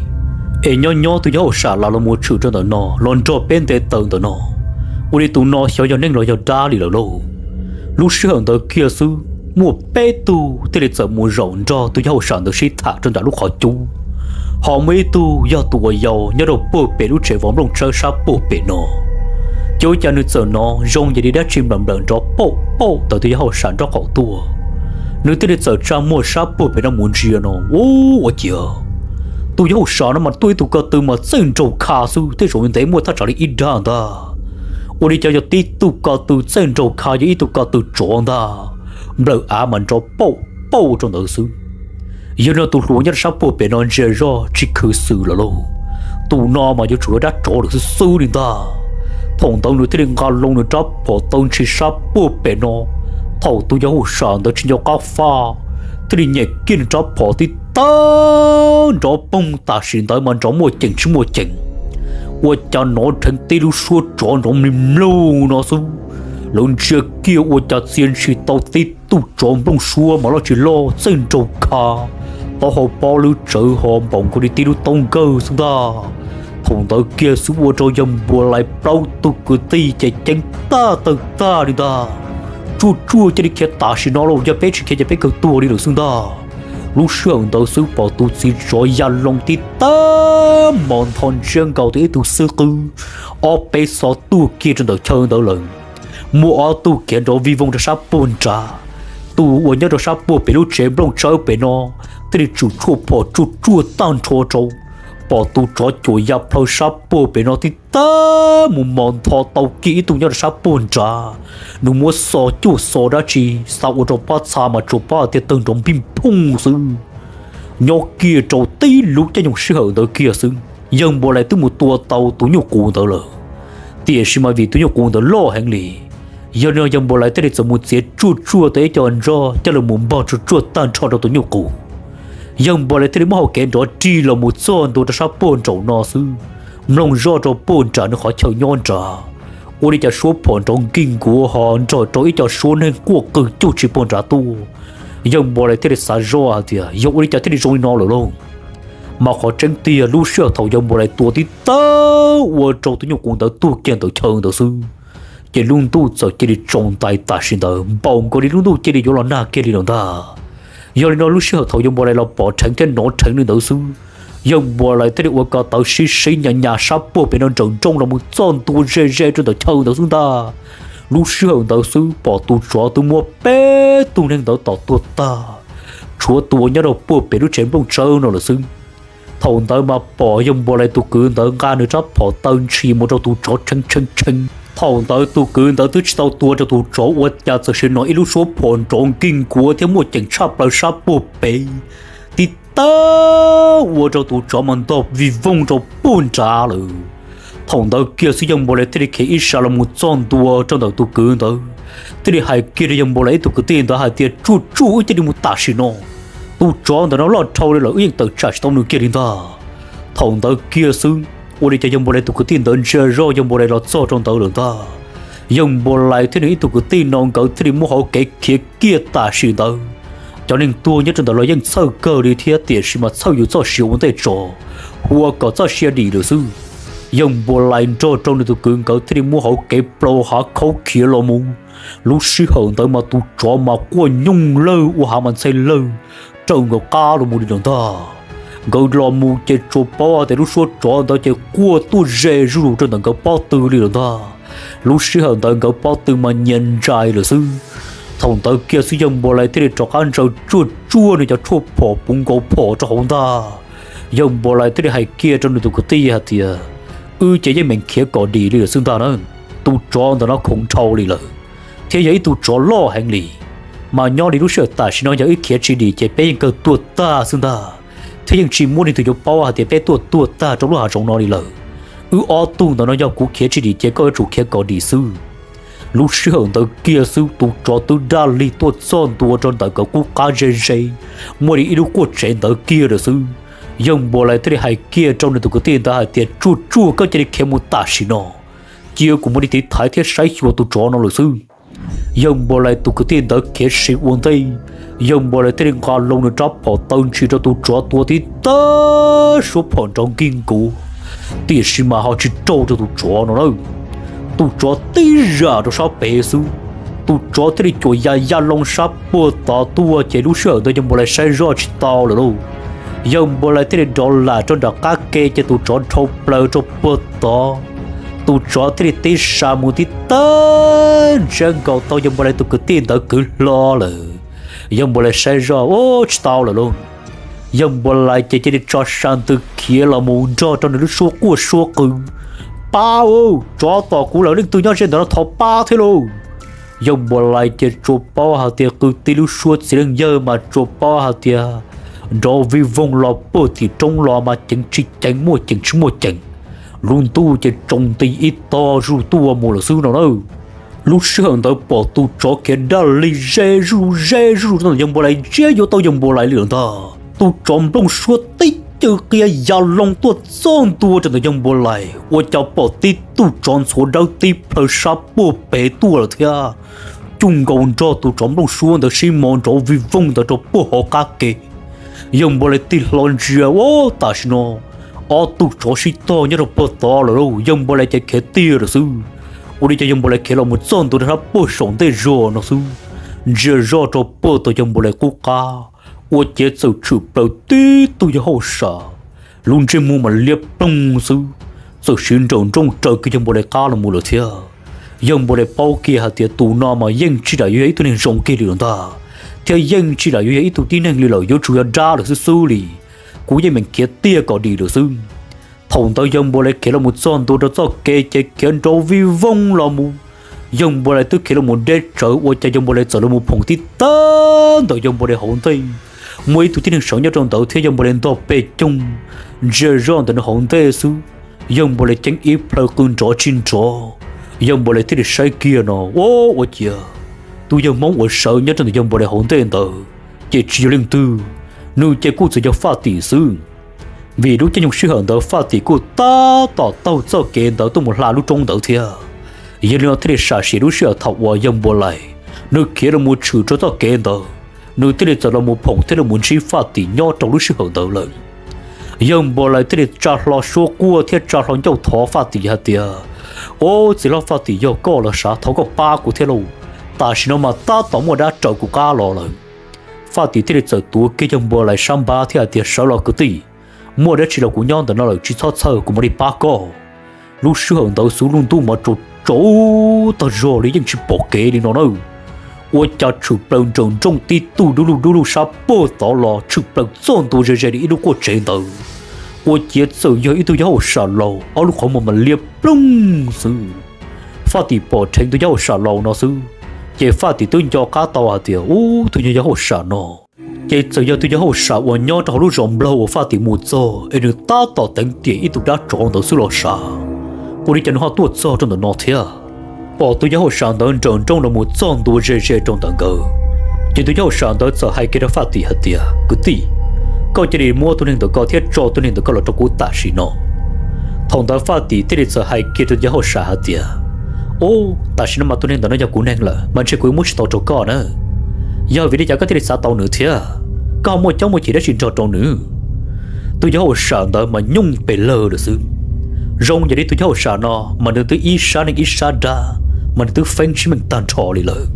es nyob nyob tus yawg hauj sam los los mus tshwm rau ntawm no los nrog peb nte taws ntawm no, ua li tus no xyov yog neeg los yog dab li lawm lauj. Lub sij hawm ntawd kiag xwb muaj peb tug thiaj li txawm mus zaum nrog tus yawg hauj sam ntawd sib tham rau nram lub qhov cub. Ho muaj ib tug yog tus uas yau nyob rau puag pem lub tsev vov nplooj tsawb sab puag pem no. Ces ua cas nws txawm hnov zoo yam li dab tsi nplawm nplawm nrov pauj pauj tawm tus yawg hauj sam nraub qaum tuaj. Nws thiaj li txawm tsa muag sab puag pem no mus ntsia no, ua, ua ciav tus yawg hauj sam no mas tuaj ib tug ko tw mas txawj nraug kha xwb, tej zaum ntev muaj thaj tsam li ib dag ntag. Ua li cas yog tib tug ko tw txawj nraug kha, yog ib tug ko tw tsov ntag, nplawm av mas nrov pauj pauj rau ntawd xwb. Yog no tus hluas nyob rau sab puag pem no ntsia zoj tsis khwv xwm lawm lauj, tus no mas yuav tsum yog dab tsov lawm xwb xwb li ntag. Thaum ntawd nws thiaj li nqa loo nws rab phom taw ntshis sab puag pem no. Thaum tus yawg hauj sam ntawd tsis nco qab faj, thiaj li nyem kiag nws rab phom tib tawg nrov poog, tam sim ntawd mas nrov muaj ceem tsis muaj ceem, ua cas hnov dheev tib lub suab tsov nrov mlig mlug no xwb, Lawv ntsia kiag ua cas txia ntshis tau tib tug tsov nplooj suab mas loj tsis loj txaij nraug kha, taub hau pob lwb tsawv ho npaum nkaus li tib lub taub nkawg xwb ntag. Thaum ntawd kiag xwb ua rau yawg Npuas Lais plaub tug kwv tij ces ceeb tag tawg tag li ntag. Tsuaj tsuaj cia li khiav tam sim no los, yog peb tsis khiav ces peb kawg tuag li lawm xwb ntag. Lub sij hawm ntawd xwb pom tus txiv tsov ya loo tib tag mos ntho ntsiab nkaus tias ib tug xib qwb ob peb xov tuaj kiag rau ntawm chaw ntawd lawm. Muaj ob tug khiav nrov vij voog rau sab puag nrad. Tus uas nyob rau sab puag pem lub tsev nplooj tsawb pem no thiaj li tsum tshuaj phom tsuaj tsuaj tag nrho rau. Pom tus tsov cuam ya plhaw sab puag pem no tib tag mus mos ntho tau kiag ib tug nyob rau sab puag nrad. Nws muab xo cuaj xo dab tsi xa ua rau pob txha mas tsuas paub hais tias tawg nrov npij nphooj xwb. Nyob kiag rau tib lub caij nyoog sij hawm ntawd kiag xwb, yawg Npuas Lais twb mus tua tau tus nyuj qus ntawd lawm. Tiam sis mas vim tus nyuj qus ntawd loj heev li, yog li no yawg Npuas Lais thiaj li txawm mus txiav tsuaj tsuaj tau ib co nroj coj los mus npog tsuaj tsuaj tag nrho rau tus nyuj qus. Yawg Npuas Lais thiaj li muab hau kev nrov rig los mus txog ntua rau sab puag nraum no xwb, mloog zoj rau puag nram nws qhov chaw nyob nrad, ua li cas suab phom nrov nkig nkuav ho nrog rau ib co suab neeg quaj qw cuj tsis puag nrad tuaj. Yawg Npuas Lais thiaj li xav zoj hais tias yog ua li cas thiaj li zoo li no lawm lauj. Mas qhov tseeb tiag lub sij hawm thaum yawg Npuas Lais tua tib tag ua rau tus nyuj qus ntawd tuag kiag ntawm chaw ntawd xwb, ces lub ntuj txawm cia li tsaus ntais tam sim ntawd npaum nkaus li lub ntuj cia li yuav los nag kiag li lawm ntag. Yog li no lub sij hawm thaum yawg Npuas Lais los pom dheev thiab hnov dheev li ntawd xwb, yawg Npuas Lais thiaj li ua ko taw sib sib nyas nyas sab puag pem no nrawm nrooj los mus txog ntua ze ze rau ntawm chaw ntawd xwb ntag. Lub sij hawm ntawd xwb pom tus tsov twb muab peb tug neeg ntawd tom tuag tag, tshuav tus uas nyob rau puag pem lub tsev nplooj tsawb no lawm xwb. Thaum ntawd mas pom yawg Npuas Lais tus kwv ntawd nqa nws rab phom taw ntshis mus rau tus tsov tshee tshee tshee. Thaum ntawd tus kwv ntawd twb tsis tau tua rau tus tsov ua cas txawm sim no ib lub suab phom nrov nkig nkuav thiab muaj ceem tshaj plaws sab puag pem, tib tag ua rau tus tsov mas ntog vij voog rau puag nrad lawm. Thaum ntawd kiag xwb yawg Npuas Lais thiaj li khiav ib sab los mus txog ntua rau ntawm tus kwv ntawd, thiaj li hais kiag rau yawg Npuas Lais ib tug kwv tij ntawd hais tias tsuaj tsuaj wb cia li mus tam sim no, tus tsov ntawm no loj dhau li lawm wb yeej tawm tsam tsis tau nws kiag li ntag. Thaum ntawd kiag xwb, ua li cas yawg Npuas Lais tus kwv tij ntawd ntsia zoj yawg Npuas Lais los txog rau ntawd lawm ntag. Yawg Npuas Lais thiab nws ib tug kwv tij no nkawd thiaj li muab hauv kev khiav kiag tam sim ntawd. Cov neeg tuag nyob rau ntawd los yeej txhawj kawg li thiab tiam sis mas txhawj yus txoj sia ua ntej tso, hu ua kom txoj sia dim lawm xwb. Yawg Npuas Lais nrog rau nws tus kwv nkawd thiaj li muab hauv kev plaws hav khaub khiav los mus. Lub sij hawm ntawd mas tus tsov mas quaj nyooj lawg ua hav mas ntxhe lawg, raws nkawd qab los mus li lawm ntag. Nkawd los mus ces tsuas paub hais tias lub suab tsov ntawd ces quaj tuaj ze zuj zus rau ntawm nkawd pob tw li lawm ntag. Lub sij hawm ntawd nkawd pob tw mas nyias ntsais lawm xwb. Thaum ntawd kiag xwb yawg Npuas Lais thiaj li rov qab ntsaws tsuaj tsuaj nws cov tshuaj phom puv nkaus phom rau hauv ntag. Yawg Npuas Lais thiaj li hais kiag rau nws tus kwv tij hais tias, wb ces yeej meem khiav kom dim li lawm xwb ntag na. Tus tsov ntawm no khoom dhau li lawm, thiab yog ib tug tsov loj heev li, mas nyob li lub sij hawm tam sim no yog wb khiav tsis dim ces peb yeej kawg tuag tag xwb ntag, thiab yeej tsis muaj leej twg yuav paub hais tias peb tuaj tuag tag rau lub hav zoov no li lawm. Wb ob tug ntawm no yog kuv khiav tsis dim ces koj yuav tsum khiav kom dim xwb. Lub sij hawm ntawd kiag xwb tus tsov twb daj lig tuaj txog ntua rau ntawm nkawd qub qab ze ze, muaj li ib lub quaj tsev ntawd kiag lawm xwb. Yawg Npuas Lais thiaj li hais kiag rau nws tus kwv tij ntawd hais tias tsuaj tsuaj koj cia li khiav mus tam sim no, cia kuv mam li tiv thaiv thiab saib xyuas tus tsov no lawm xwb. Yawg Npuas Lais tus kwv tij ntawd khiav sim ua ntej, yawg Npuas Lais thiaj li nqa loo nws rab phom taw ntshis rau tus tsov tua tib tag suab phom nrov nkig nkuav, tiam sis mas ho tsis raug rau tus tsov no na. Tus tsov tib zam rau sab pem xwb, tus tsov thiaj li cuam ya ya loo sab puag tod tuaj ces lub sij hawm ntawd yawg Npuas Lais saib zoj tsis tau lawm lauj. Yawg Npuas Lais thiaj li rov lam rau nram qab ke ces tus tsov dhau plaws rau puag tod. Tus tsov thiaj li tib sa mus tib tag ntsiab nkaus tau yawg Npuas Lais tus kwv tij ntawd kwv hlo lawm. Yawg Npuas Lais saib zoj, ub, tsis tau lawm lauj. Yawg Npuas Lais ces cia li tso sa ntws khiav los mus nrog rau nws lub suab quaj suab qw, pab, tsov tom kuv lawm, leej twg nyob ze ntawm no thov pab thiab lauj. Yawg Npuas Lais ces tsuas paub hais tias qw tib lub suab txiv leej yawg mas tsuas paub hais tias nrov vij voog los puag tim roob los mas ceev tsis ceev, muaj ceev tsis muaj ceev. Lub ntuj ces tsaus nti ib tog zuj zus tuaj mus lawm xwb no na. Lub sij hawm ntawd pom tus tsov khiav daj lig ze zuj zus ze zuj zus rau ntawm yawg Npuas Lais, ntsiab yuav tau yawg Npuas Lais li lawm ntag. Tus tsov nplooj suab tib cw qia ya loo tuaj txog ntua rau ntawm yawg Npua Lais, ua cas pom tib tug tsov ntxhuav dawb tib plhaw sab puag pem tuaj lawm thiab. Cuj nkaus nrog tus tsov nplooj suab ntawd sib mos nrov vij voog ntawd rau puag hauv qab ke. Yawg Npua Lais tig hlo ntsia, ua tam sim no ob tug tsov sib tog nyob rau puag tod lawm lauj. Yawg Npua Lais ces khiav tiag lawm xwb. Ua li cas yawg Npua Lais khiav los mus txog ntua rau sab puag saum ntej zog no xwb, ntsia zoj rau puag tom yawg Npua Lais qub qab, ua ciav txawm tshwm plaws tib tug yawg hauj sam, lub ntsej muag mas liab ploog xwb, txawm siv nraum nrooj raws kiag yawg Npua Lais qab los mus lawm thiab. Yawg Npua Lais paub kiag hais tias tus no mas yeej tsis lam yuav yog ib tug neeg zoo kiag li lawm ntag, thiab yeej tsis lam yuav yog ib tug tib neeg li lawm, yuav tsum yog dab lawm xwb xwb li. Kuv yeej meem khiav tiag kom dim lawm xwb. Thaum ntawd yawg Npua Lais khiav los mus txog ntua rau txoj kev ces khiav nrov vij voog los mus. Yawg Npua Lais twb khiav los mus deb tsawv, ua cas yawg Npua Lais txawm los mus phoom tib tag ntawm yawg Npua Lais hauv ntej. Muaj ib tug tib neeg sawv nyob rau ntawd thiab yawg Npua Lais ntog pes coog, ntsia zoj ntawm nws hauv ntej xwb. Yawg Npua Lais ceeb ib plhaw qw nrov tsis nrov. Yawg Npua Lais thiaj li saib kiag no, ua, ua ciav tus yawg Hmoob uas sawv nyob rau ntawm yawg Npua Lais hauv ntej ntawd ces tsis yog leej twg, nws ces kuj txawm yog Faj Tim xwb. Vim lub caij nyoog sij hawm ntawd Faj Tim kuj tab tom taug txoj kev ntawd tuaj mus hla lub roob ntawd thiab. Yog li no thiaj li sam sim lub sij hawm thaum uas yawg Npua Lais nws khiav los mus tshwm rau txoj kev ntawd, nws thiaj li txawm los mus phoom thiab los mus ntsib Faj Tim nyob rau lub sij hawm ntawd lawm. Yawg Npua Lais thiaj li tsa hlo suab quaj thiab tsa hlo ncauj thov Faj Tim hais tias, Au, txiv hlob Faj Tim, yog koj los sav, thov koj pab kuv thiab lauj. Tam sim no mas tab tom muaj dab raws kuv qab los lawm. Faj Tim thiaj li txawm tuav kiag yawg Npua Lais sab npab thiab hais tias, Sawv los kwv tij, muaj dab tsi los kuv nyob ntawm no lawm, tsis txhob txhawj, kuv mam li pab koj. Lub sij hawm ntawd xub lub ntuj mas tsaus tsaus tag zog li yeej tsis pom kev li no na. Ua cas tshwm plaws nraum nrooj tib tug dub lug dub lug sab puag tod los tshwm plaws txog ntua ze ze li ib lub quaj tsev ntawd. Ua ciav txawm yog ib tug yawg hauj sam laus, ob lub qhov muag mas liab ploog xwb. Faj Tim pom dheev tus yawg hauj sam laus no xwb, ces Faj Tim twb nco qab tau hais tias, Ub, tus yawg hauj sam no ces txawm yog tus yawg hauj sam uas nyob rau hauv lub zos nplog uas Faj Tim mus txog es nws tab tom teev tiam ib tug dab tsov ntawd xwb los sav. Ua li cas nws ho tuaj txog rau ntawm no thiab? Pom tus yawg hauj sam ntawd nrawm nrooj los mus txog ntua ze ze rau ntawm nkawd, ces tus yawg hauj sam ntawd txawm hais kiag rau Faj Tim hais tias, Kwv tij, koj cia li muab tus neeg ntawm ko thiab tso tus neeg ntawm ko los rau kuv tam sim no. Thaum ntawd Faj Tim thiaj li txawm hais kiag rau tus yawg hauj sam hais tias, Ub, tam sim no mas tus neeg ntawm no yog kuv neeg lawm mas ntshe kuv yuav muab tsis tau rau koj na. Yog vim li cas koj thiaj li xav tau nws thiab? Koj ho muaj caub muaj cim dab tsi nrog rau nws? Tus yawg hauj sam ntawd mas nyooj pes lawg lawm xwb. Zoo yam li tus yawg hauj sam no mas nws twb ib sab neeg ib sab dab, mas nws twb feeb tsis meej tag nrho li lawm.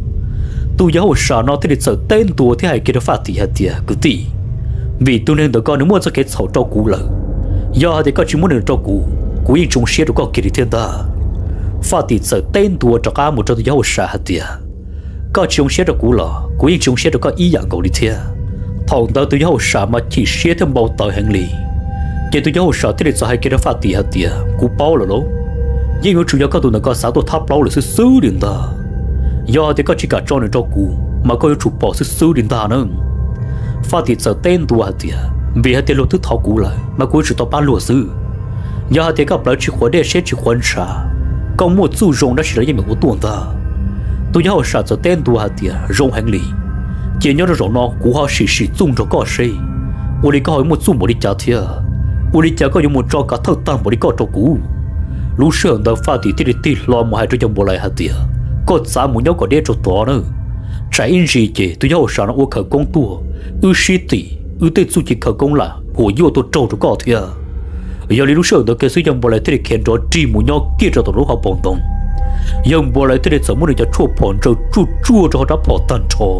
Tus yawg hauj sam no thiaj li txawm teb ntua thiab hais kiag rau Faj Tim hais tias, Kwv tij, vim tus neeg ntawm ko nws muaj txoj kev txhaum rau kuv lawm. Yog hais tias koj tsis muab nws rau kuv, kuv yeej tsis zoo siab rau koj kiag li thiab ntag. Faj Tim txawm teb ntua rov qab mus rau tus yawg hauj sam hais tias, Koj tsis zoo siab rau kuv los kuv yeej tsis zoo siab rau koj ib yam nkaus li thiab. Thaum ntawd tus yawg hauj sam mas chim siab thiab npau taws heev li. Ces tus yawg hauj sam thiaj li txawm hais kiag rau Faj Tim hais tias, Kuv paub lawm lauj, yeej yuav tsum yog koj tus ntawm ko xav tuaj thab plaub lawm xwb xwb li ntag. Yog hais tias koj tsis kam tso nws rau kuv mas koj yuav tsum pom xwb xwb li ntag na. Faj Tim txawm teb ntua hais tias, Vim hais tias luag twb thov kuv lawm mas kuv yuav tsum tau pab luag xwb. Yog hais tias koj plawv tsis quav dej siab tsis quav ntshav, koj muaj txuj zoo dab tsi los yeej meem ua tuaj ntag. Tus yawg hauj sam txawm teb ntua hais tias, Zoo heev li. Ces nyob rau zaum no kuv ho sim sim txuj nrog koj seb, ua li koj ho muaj txuj npaum li cas thiab? Ua li cas koj yuav mus tso kav thawj tag npaum li koj rau kuv? Lub sij hawm ntawd Faj Tim thiaj li tig hlo mus hais rau yawg Npua Lais hais tias, Koj txav mus nyob kom deb rau tod na. Tsam ib ntsis ces tus yawg hauj sam no ua khawv koob tuaj, wb sib tim wb tej txuj ci khawv koob lam huam yuaj tuaj raug rau koj thiab. Yog li lub sij hawm ntawd kiag xwb yawg Npua Lais thiaj li khiav nrov rig mus nyob kiag rau tom lub hauv paus ntoo. Yawg Npua Lais thiaj li txawm muab nws cov tshuaj phom ntsaws tsuaj tsuaj rau hauv rab phom tag nrho.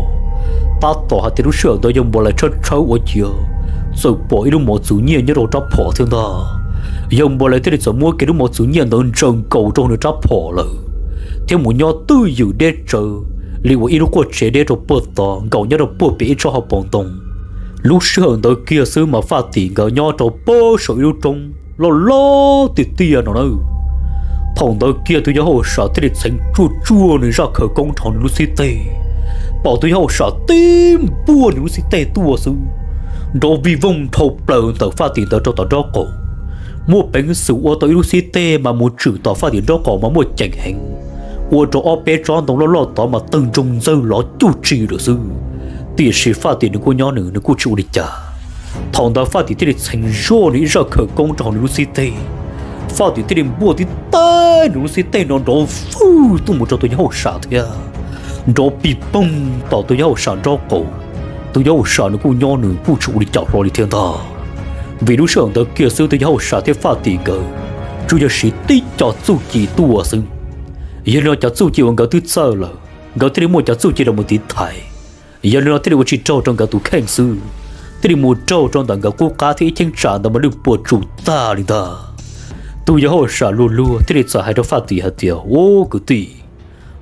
Tab tom hais tias lub sij hawm ntawd yawg Npua Lais tshawb tshawb ua ciav txawm pom ib lub mos txwv nyiaj nyob rau hauv rab phom thiab ntag. Yawg Npua Lais thiaj li txawm muab kiag lub mos txwv nyiaj ntawd ntsaws nkaus rau nws rab phom lawm, thiab mus nyob twj ywm deb tsawv li uas ib lub quaj tsev deb rau puag tod nkaus nyob rau puag pem ib tsob hauv paus ntoo. Lub sij hawm ntawd kiag xwb mas Faj Tim nkawd nyob rau puag saum ib lub roob loj loj tiag tiag no na. Thaum ntawd kiag tus yawg hauj sam thiaj li txheev tsuaj tsuaj nws zaj khawv koob rau nws lub xib teg, pom tus yawg hauj sam tib npuaj nws lub xib teg tuaj xwb, nrov vij voog dhau plaws ntawm Faj Tim ntawd rau tom nraub qaum. Muaj peev xwm ua tau ib lub xib teg mas mus tshwm tom Faj Tim nraub qaum mas muaj ceem heev, ua rau ob peb tsob ntoo loj loj tod mas tawg ntsoog ntxawg lov cuj tsi lawm xwb. Tiam sis Faj Tim nws kuj nyob nws, nws kuj tsis ua li cas. Thaum ntawd Faj Tim thiaj li txheev zoj nws ib zaj khawv koob rau hauv nws lub xib teg. Faj Tim thiaj li npuaj tib teg nws lub xib teg no nrov fwj tuaj mus rau tus yawg hauj sam thiab nrov pig poog tom tus yawg hauj sam nraub qaum. Tus yawg hauj sam nws kuj nyob nws kuj tsis ua li cas hlo li thiab ntag. Vim lub sij hawm ntawd kiag xwb tus yawg hauj sam thiab Faj Tim nkawd tsuas yog siv tib co txuj ci tuaj xwb. Yog li no cov txuj ci uas nkawd twb txawj lawm, nkawd thiaj li muaj cov txuj ci los mus tiv thaiv. Yog li no thiaj li ua tsis raug rau nkawd tus kheej xwb, thiaj li mus raug rau ntawm nkawd qub qab thiab ib cheeb tsam ntawd mas lwj puas tsuj tag li ntag. Tus yawg hauj sam luag luag thiaj li txawm hais rau Faj Tim hais tias, Ub, kwv tij,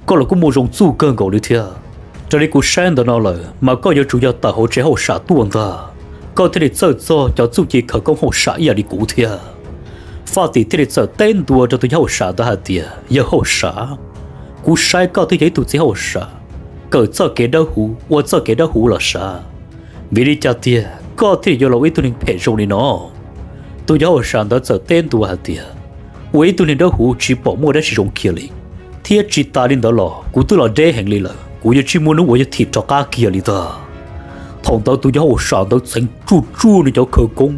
koj los kuj muaj zoo txuj kawg nkaus li thiab. Raws li kuv saib ntawm no lawm mas koj yuav tsum yog tawm hauv tsev hauj sam tuaj ntag, koj thiaj li txawj txog cov txuj ci khawv koob hauj sam ib yam li kuv thiab. Faj Tim thiaj li txawm teb ntua rau tus yawg hauj sam ntawd hais tias, Yawg hauj sam, kuv saib koj twb yog ib tug txiv hauj sam kawm txoj kev dawb huv ua txoj kev dawb huv los sav, vim li cas tiag koj thiaj li yuav los ua ib tug neeg phem zoo li no? Tus yawg hauj sam ntawd txawm teb ntua hais tias, Ua ib tug neeg dawb huv tsis pom muaj dab tsi zoo kiag li, thiab tsis tas li ntawd los kuv twb los deb heev li lawm, kuv yuav tsis muaj hnub uas yuav thim rov qab kiag li ntag. Thaum ntawd tus yawg hauj sam ntawd txheev tsuaj tsuaj nws cov khawv koob,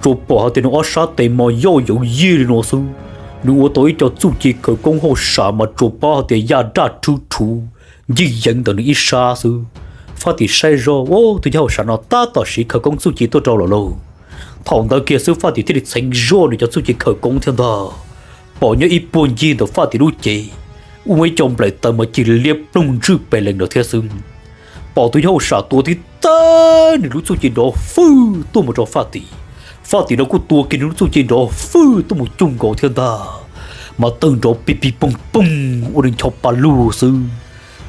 tsuas pom hais tias nws ob sab tes mos yauj yawv yij li no xwb. Nws ua tau ib co txuj ci khawv koob hauj sam mas tsuas paub hais tias ya daj rhwv rhuv ncig yeev ntawm nws ib sab xwb. Faj Tim saib zoj, Ub, tus yawg hauj sam no tab tom siv khawv koob txuj ci tuaj rau lawm lauj. Thaum ntawd kiag xwb Faj Tim thiaj li txheev zoj nws cov txuj ci khawv koob thiab ntag. Pom nyob ib puag ncig ntawm Faj Tim lub cev, ua muaj ib co nplaim taws mas cig liab ploog ntswj pes lees ntawd thiab xwb. Pom tus yawg hauj sam tua tib teg nws lub txuj ci nrov fwj tuaj mus rau Faj Tim, Faj Tim los kuj tua kiag nws lub txuj ci nrov fwj tuaj mus cuag nkaus thiab ntag. Mas tawg nrov pig pig poog poog ua li ncho pa lug xwb.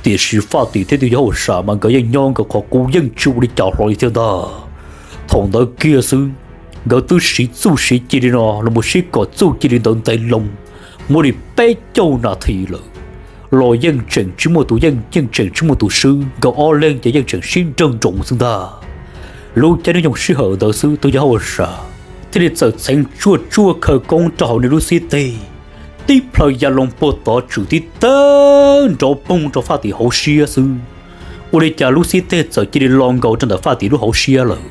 Tiam sis Faj Tim thiab tus yawg hauj sam mas nkawd yeej nyob nkawd qhov qub yeej tsis ua li cas hlo li thiab ntag. Thaum ntawd kiag xwb, nkawd twb siv txuj siv ci li no los mus sib kom txuj ci li ntawd ntev loo muaj li peb caug nas this lawm, los yeej tseem tsis muaj tus yeej yeej tseem tsis muaj tus swb, nkawd ob leeg ces yeej tseem sib nrawg nroos xwb ntag. Lub caij nyoog sij hawm ntawd xwb tus yawg hauj sam thiaj li txawm txheev tsuaj tsuaj khawv koob rau hauv nws lub xib teg, tib plhaw ya loo puag tod tswm tib teg nrov poog rau Faj Tim hauv siab xwb. Ua li cas lub xib teg txawm cia li lo nkaus rau ntawm Faj Tim lub hauv siab lawm.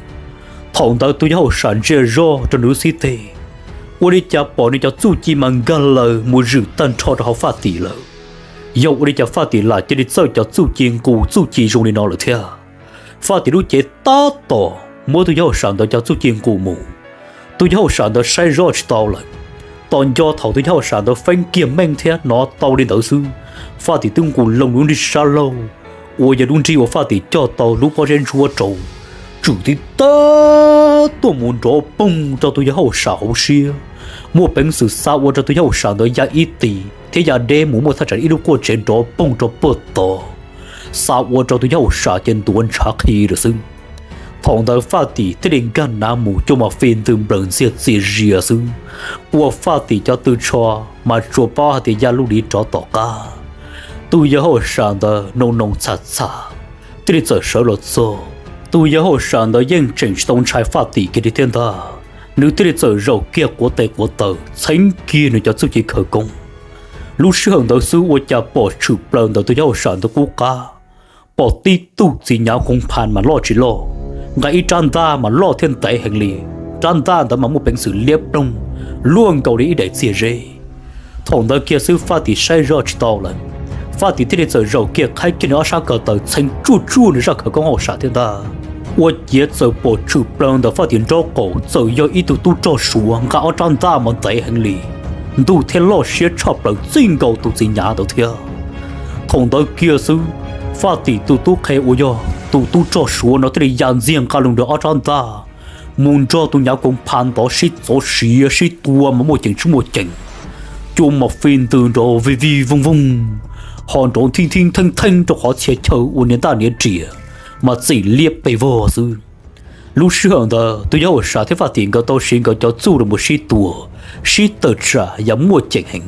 Thaum ntawd tus yawg hauj sam ntsia zoj rau nws lub xib teg, ua li cas pom nws cov txuj ci mas nkag laws mus zwm tag nrho rau hauv Faj Tim lawm. Yog ua li cas Faj Tim lam cia li txawj cov txuj ci nqus txuj ci zoo li no lawm thiab? Faj Tim lub cev tab tom muab tus yawg hauj sam ntawd cov txuj ci nqus mus. Tus yawg hauj sam ntawd saib zoj tsis tau lawm. Tos nco thaum tus yawg hauj sam ntawd feeb kiag meej thiab hnov tau li ntawd xwb, Faj Tim twb nqus loo lub nrig sab laug, uas yog lub nrig uas Faj Tim coj tau lub pob zeb ntsuab rau, tswm tib teg tuaj mus nrov poog rau tus yawg hauj sam hauv siab. Muaj peev xwm xa ua rau tus yawg hauj sam ntawd ya ib ti thiab ya deb mus muaj thaj tsam ib lub quaj tsev nrov poog rau puag tod, xa ua rau tus yawg hauj sam ces ntuav ntshav qhi lawm xwb. Thaum ntawd Faj Tim thiaj li nkag nav mus cua mas fi ntws nplawm ntxiag txias zias xwb, ua Faj Tim cov tw tsho mas tsuas paub hais tias ya lub liv rov tom qab. Tus yawg hauj sam ntawd noo noo txham txham thiaj li txawm sawv los txog. Tus yawg hauj sam ntawd yeej tseem tsis tau ntshai Faj Tim kiag li thiab ntag, nws thiaj li txawm zaum kiag quav tes quav taw txheev kiag nws cov txuj ci khawv koob. Lub sij hawm ntawd xwb ua cas pom tshwm plaws ntawm tus yawg hauj sam ntawd qub qab, pom tib tug txiv nyav koov phas mas loj tsis loj, nqa ib rab ntaj mas loj thiab ntev heev li. Rab ntaj ntawd mas muaj peev xwm liab ploog luaj nkaus li ib daim txiag zeb. Thaum ntawd kiag xwb Faj Tim saib zoj tsis tau lawm, Faj Tim thiaj li txawm zaum kiag qhaib kiag nws ob sab ko taw txheev tsuaj tsuaj nws zaj khawv koob hauj sam thiab ntag. Ua ciav txawm pom tshwm plaws ntawm Faj Tim nraub qaum txawm yog ib tug tub rog Suav nqa ob rab ntaj mas ntev heev li, ntug thiab loj siab tshaj plaws txij nkaus tus txiv nyav ntawd thiab. Thaum ntawd kiag xwb, Faj Tim tus tub qhe uas yog tus tub rog Suav no thiaj li ya ntxiag nqa loo nrog ob rab ntaj mus nrog tus nyav koov phas ntawd sib txov siav sib tua mas muaj ceem tsis muaj ceem, cua mas fi ntws nrov vij vij voog voog, ho nrov nthij nthij theej theej rau qhov txhia chaw ua niam ntaj niam riam mas txim liab pes vog xwb. Lub sij hawm ntawd tus yawg hauj sam thiab Faj Tim nkawd tau siv nkawd cov txuj los mus sib tua, sib tawm tsam yam muaj ceem heev.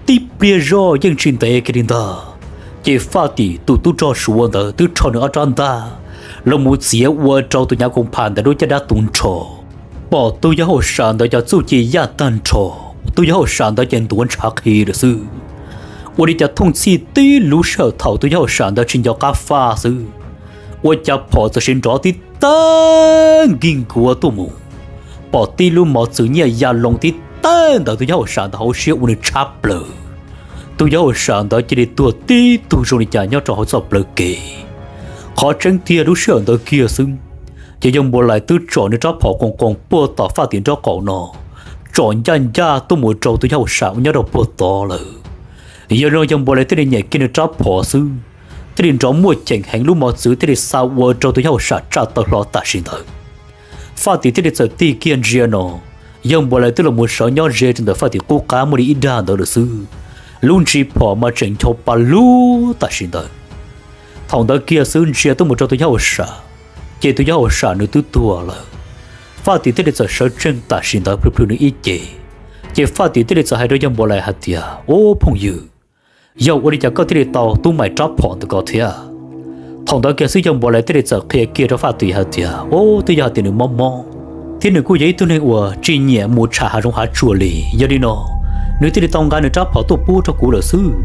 Tib pliag zoj yeej tsis ntev kiag li ntag, ces Faj Tim tus tub rog Suav ntawd twb rho nws ob rab ntaj los mus txiav ua rau tus nyav koov phas ntawd lub caj dab tu nrho. Pom tus yawg hauj sam ntawd cov txuj ci yaj tag nrho, tus yawg hauj sam ntawd ces ntuav ntshav qhi lawm xwb. Ua li cas thooj txhij tib lub sij hawm thaum tus yawg hauj sam ntawd tsis nco qab faj xwb, ua cas phom txawm sis nrov tib tawg nkig nkuav tuaj mus, pom tib lub mos txwv nyiaj ya loo tib tawg ntawm tus yawg hauj sam ntawd hauv siab ua nws tshab plaws. Tus yawg hauj sam ntawd cia li tuag tib tug zoo li cas nyob rau hauv txoj plawv kev. Qhov tseeb tiag lub sij hawm ntawd kiag xwb, ces yawg Npua Lais twb tsom nws rab phom qoos qoos puag tom Faj Tim nraub qaum no, tsom ncaj ncaj tuaj mus rau tus yawg hauj sam uas nyob rau puag tod lawm. Yog li no yawg Npua Lais thiaj li nyem kiag nws rab phom xwb, thiaj li nrov muaj ceem heev, lub mos txwv thiaj li xa ua rau tus yawg hauj sam tsaj taw hlo tam sim ntawd. Faj Tim thiaj li txawm tig kiag ntsia no, yawg Npua Lais twb los mus sawv nyob ze rau ntawm Faj Tim qub qab muaj li ib dag ntawd lawm xwb. Lub ntsis phom mas tseem ncho pa lug tam sim ntawd. Thaum ntawd kiag xwb ntsia tuaj mus rau tus yawg hauj sam, ces tus yawg hauj sam nws twb tuag lawm. Faj Tim thiaj li txawm sawv tsees tam sim ntawd plhws plhws nws ib ce, ces Faj Tim thiaj li txawm hais rau yawg Npua Lais hais tias, Ub phooj ywg, yog ua li cas koj thiaj li tau tub mais rab phom ntawm ko thiab? Thaum ntawd kiag xwb yawg Npua Lais thiaj li txawm qhia kiag rau Faj Tim hais tias, Ub, twb yog hais tias nws mob mob, thiab nws kuj yog ib tug neeg uas tsis nyiam mus tsham hav zoov hav tsuag li, yog li no nws thiaj li tau nqa nws rab phom tuaj pub rau kuv lawm xwb.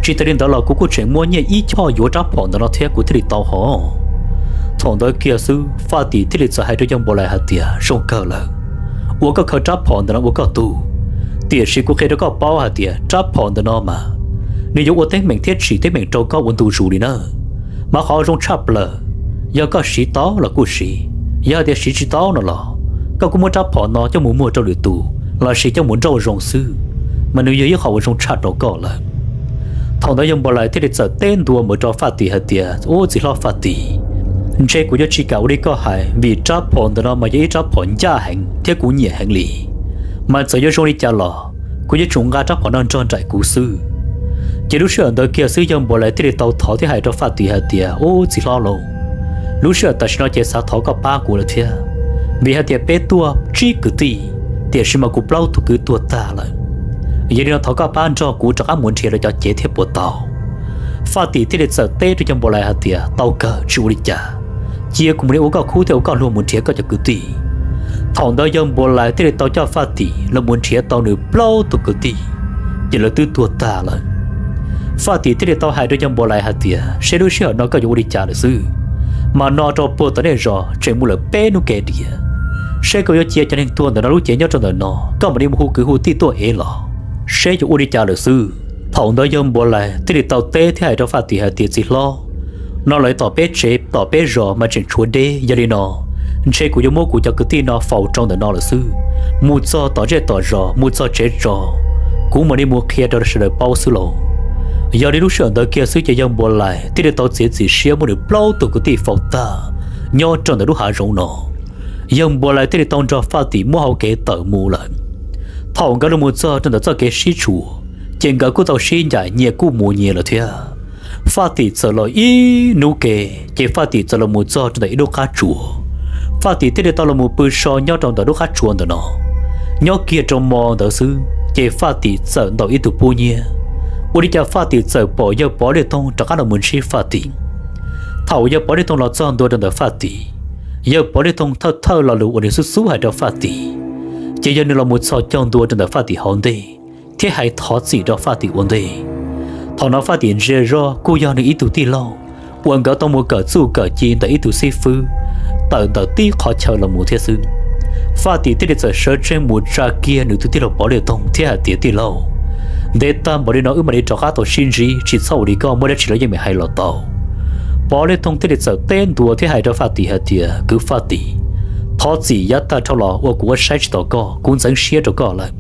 Tsis tas li ntawd los kuv kuj tseem muaj nyiaj ib choj yuav rab phom ntawm no thiab kuv thiaj li tau hov. Thaum ntawd kiag xwb Faj Tim thiaj li txawm hais rau yawg Npua Lais hais tias, Zoo kawg lawm, ua koj khaws rab phom ntawm no ua koj tug. Tiam sis kuv qhia rau koj paub hais tias rab phom ntawm no mas nws yuav ua teeb meem thiab tsim teeb meem rau koj ua ntu zus li na. Mas qhov zoo tshaj plaws, yog koj siv tau los kuj siv, yog hais tias siv tsis tau no los koj kuj muab rab phom no coj mus muag rau lwm tus lossis coj mus nrauj zoo xwb, mas nws yog ib qho uas zoo tshaj rau koj lawm. Thaum ntawd yawg Npua Lais thiaj li txawm teb ntua mus rau Faj Tim hais tias, Ub txiv hlob Faj Tim, ntshe kuv yuav tsis kam ua li koj hais, vim rab phom ntawm no mas yog ib rab phom ncaj heev thiab kuv nyiam heev li. Mas txawm yuav zoo li cas los kuv yuav tsum nqa rab phom no nrog nraim kuv xwb. Ces lub sij hawm ntawd kiag xwb yawg Npua Lais thiaj li tau thov thiab hais rau Faj Tim hais tias, Ub txiv hlob lauj, lub sij hawm tam sim no ces xav thov koj pab kuv lawm thiab, vim hais tias peb tuaj tsib kwv tij, tiam sis mas kuv plaub tug kwv tuag tag lawm. Yog li no thov koj pab nrog kuv rov qab mus nrhiav lawv cov cev thiab puas tau? Faj Tim thiaj li txawm teb rau yawg Npua Lais hais tias, Tau kawg, tsis ua li cas. Cia kuv mam li ua koj khub thiab ua koj luag mus nrhiav koj cov kwv tij. Thaum ntawd yawg Npua Lais thiaj li tau coj Faj Tim los mus nrhiav tau nws plaub tug kwv tij, ces lawv twb tuag tag lawm. Faj Tim thiaj li tau hais rau yawg Npua Lais hais tias, Seb lub sij hawm no koj yuav ua li cas lawm xwb, mas no rau puag tom nej zos tseem mus lawm peb hnub kev diam. Seb koj yuav cia cov neeg tuag ntawm no lub cev nyob rau ntawm no, koj mam li mus hu kwv hu tij tuaj ev los, seb yuav ua li cas lawm xwb. Thaum ntawd yawg Npua Lais thiaj li tau teb thiab hais rau Faj Tim hais tias, Txiv hlob, no lawv tom peb tsev tom peb zos mas tseem tshuav deb, yog li no ntshe kuv yuav muab kuv cov kwv tij no faus rau ntawm no lawm xwb. Mus txog tom zej tom zos, mus txog tsev tso, kuv mam li mus qhia rau sawv daws paub xwb lauj. Yog li lub sij hawm ntawd kiag xwb ces yawg Npua Lais thiaj li tau txiav txim siab muab nws plaub tug kwv tij faus tag nyob rau ntawm lub hav zoov no. Yawg Npua Lais thiaj li tau nrog Faj Tim muab hau kev tawm mus lawm. Thaum nkawd los mus txog rau ntawm txoj kev sib tshuam, ces nkawd kuj tau sib ncaim nyias kuj mus nyias lawm thiab. Faj Tim txawm los ib hnub ke, ces Faj Tim txawm los mus txog rau ntawm ib lub qab tsuas. Faj Tim thiaj li tau los mus pw so nyob rau ntawm lub qab tsuas ntawm no. Nyob kiag rau mo ntawd xwb ces Faj Tim txawm ntaus ib tug pub nyiab. Ua li cas Faj Tim txawm pom yawg Pov Liaj Toog rov qab los mus ntsib Faj Tim. Thaum yawg Pov Liaj Toog los txog ntua rau ntawm Faj Tim, yawg Pov Liaj Toog thawj thawj lo lus uas nws xub xub hais rau Faj Tim, ces yog nws los mus txhos caug ntua rau ntawm Faj Tim hauv ntej thiab hais thov txim rau Faj Tim ua ntej. Thaum no Faj Tim ntsia zoj kuj yog nws ib tug tij laug uas nkawd tau mus kawm txuj kawm ci ntawm ib tug xib fwb tawm ntawm tib qhov chaw los mus thiab xwb. Faj Tim thiaj li txawm sawv tsees mus tsa kiag nws tus tij laug Pov Liaj Toog thiab hais tias, Tij laug, ntev tag npaum li no wb mam li rov qab tau sib ntsib, tsis txhob ua li koj, muaj dab tsi los yeej meem hais los tau. Pov Liaj Toog thiaj li txawm teb ntua thiab hais rau Faj Tim hais tias, Kwv Faj Tim, thov txim yav tag dhau los uas kuv ua saib tsis taus koj, kuv ntxeev siab rau koj lawm.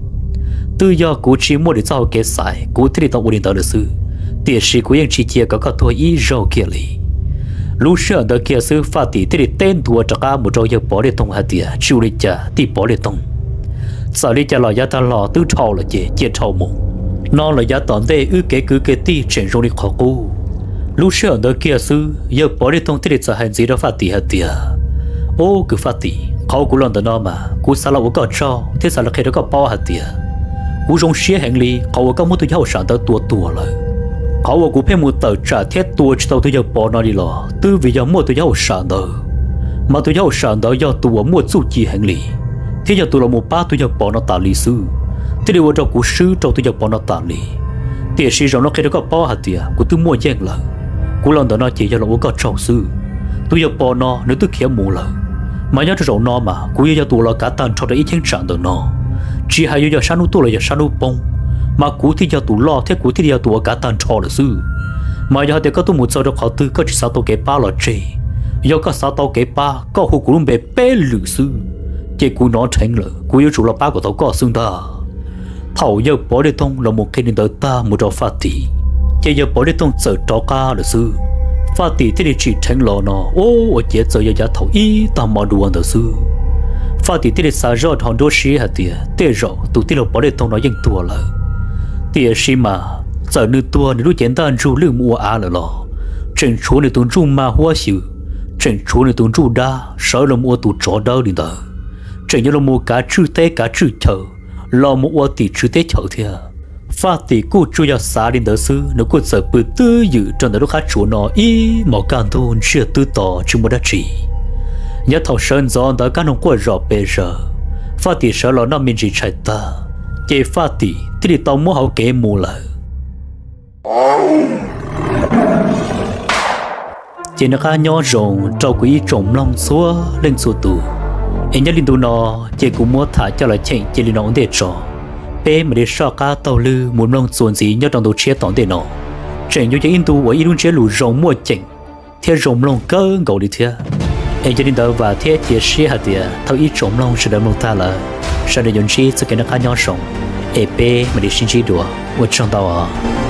Twb yog kuv tsis muaj lwm txoj hau kev xaiv kuv thiaj li tau ua li ntawd lawm xwb, tiam sis kuv yeej tsis cia kom koj tuag ib zaug kiag li. Lub sij hawm ntawd kiag xwb Faj Tim thiaj li teb ntua rov qab mus rau yawg Pov Liaj Toog hais tias, Tsis ua li cas tij Pov Liaj Toog, txawm li cas los yav tag los twb dhau lawm ces cia dhau mus. No lawm yav tom ntej wb kev kwv kev tij tseem zoo li qhov qub. Lub sij hawm ntawd kiag xwb yawg Pov Liaj Toog thiaj li txawm hais ntxiv rau Faj Tim hais tias, Ub kwv Faj Tim, qhov uas kuv los ntawm no mas kuv xav los ua koj tsaug thiab xav los qhia rau koj paub hais tias kuv zoo siab heev li qhov uas koj muab tus yawg hauj sam ntawd tua tuag lawm. Qhov uas kuv pheej mus tawm tsam thiab tua tsis tau tus yawg Pov no li los twb vim yog muaj tus yawg hauj sam ntawd, mas tus yawg hauj sam ntawd yog tus uas muaj txuj ci heev li, thiab yog tus los mus pab tus yawg Pov no tas li xwb, thiaj li ua rau kuv swb rau tus yawg Pov no tas li. Tiam sis zaum no qhia rau koj paub hais tias kuv twb muaj yeej lawm, kuv los ntawm no ces yog los ua koj tsaug xwb. Tus yawg Pov no nws twb khiav mus lawm, mas nyob rau zaum no mas kuv yuav yog tus uas los kav tag nrho rau ib cheeb tsam ntawm no. Tsis hais yuav yog sab hnub tuaj los yog sab hnub poob, mas kuv thiaj yog tus loj thiab kuv thiaj li yog tus uas kav tag nrho lawm xwb. Mas yog hais tias koj tuaj mus txog rau qhov twg koj tsis xav tau kev pab los tseg, yog koj xav tau kev pab koj hu kuv lub npe peb lwm xwb, ces kuv hnov dheev lawm kuv yuav tsum los pab kom tau koj xwb ntag. Thaum yawg Pov Dej Toog los mus qhia li ntawd tag mus rau Faj Tim, ces yawg Pov Dej Toog txawm rov qab lawm xwb. Faj Tim thiaj li tsim dheev los no, ua ciav txawm yog yav thaum ib tag hmo dua ntawd xwb. Faj Tim thiaj li xav zoj dhau nruab siab hais tias tej zaum tus tij laug Pov Dej Toog no yeej tuag lawm. Tiam sis mas txawm nws tuag nws lub cev ntaj ntsug lwj mus ua av lawm los tseem tshuav nws tus ntsuj ma huab xyw, tseem tshuav nws tus ntsuj dab sawv los mus ua tus tsov dawb li ntawd, tseem yuav los mus kav tswj teb kav tswj chaw, los mus ua tim tswv teb chaws thiab. Faj Tim kuj tsuas yog xav li ntawd xwb, nws kuj txawm pw twj ywm rau ntawm lub qab tsuas no ib hmos kaj ntug ntsiag twb to tsis muaj dab tsi. Yav thaum sawv ntxov ntawd kab noog quaj zom pes zaws, Faj Tim sawv los noj me ntsis tshais tag, ces Faj Tim thiaj li tau muab hauv kev mus lawm. Ces noj qab nyob zoo rau kuv ib tsoom mloog txhua leej txhua tus, es nyob li ntu no ces kuv muab tham coj los cheem cia li no ua ntej tso. Peb mam li soj qab taug lw mus mloog txuas ntxiv nyob rau ntu tshiab tom ntej no, tseem yuav yog ib ntu uas ib lub ntsiab lus zoo muaj ceem thiab zoo mloog kawg nkaus li thiab. Es yog li ntawd vam thiab cia siab hais tias thaum ib tsoom mloog sawv daws mloog tag lawm, sawv daws yuav ntsib txoj kev noj qab nyob zoo, es peb mam li sib ntsib dua, ua tsaug ntau os.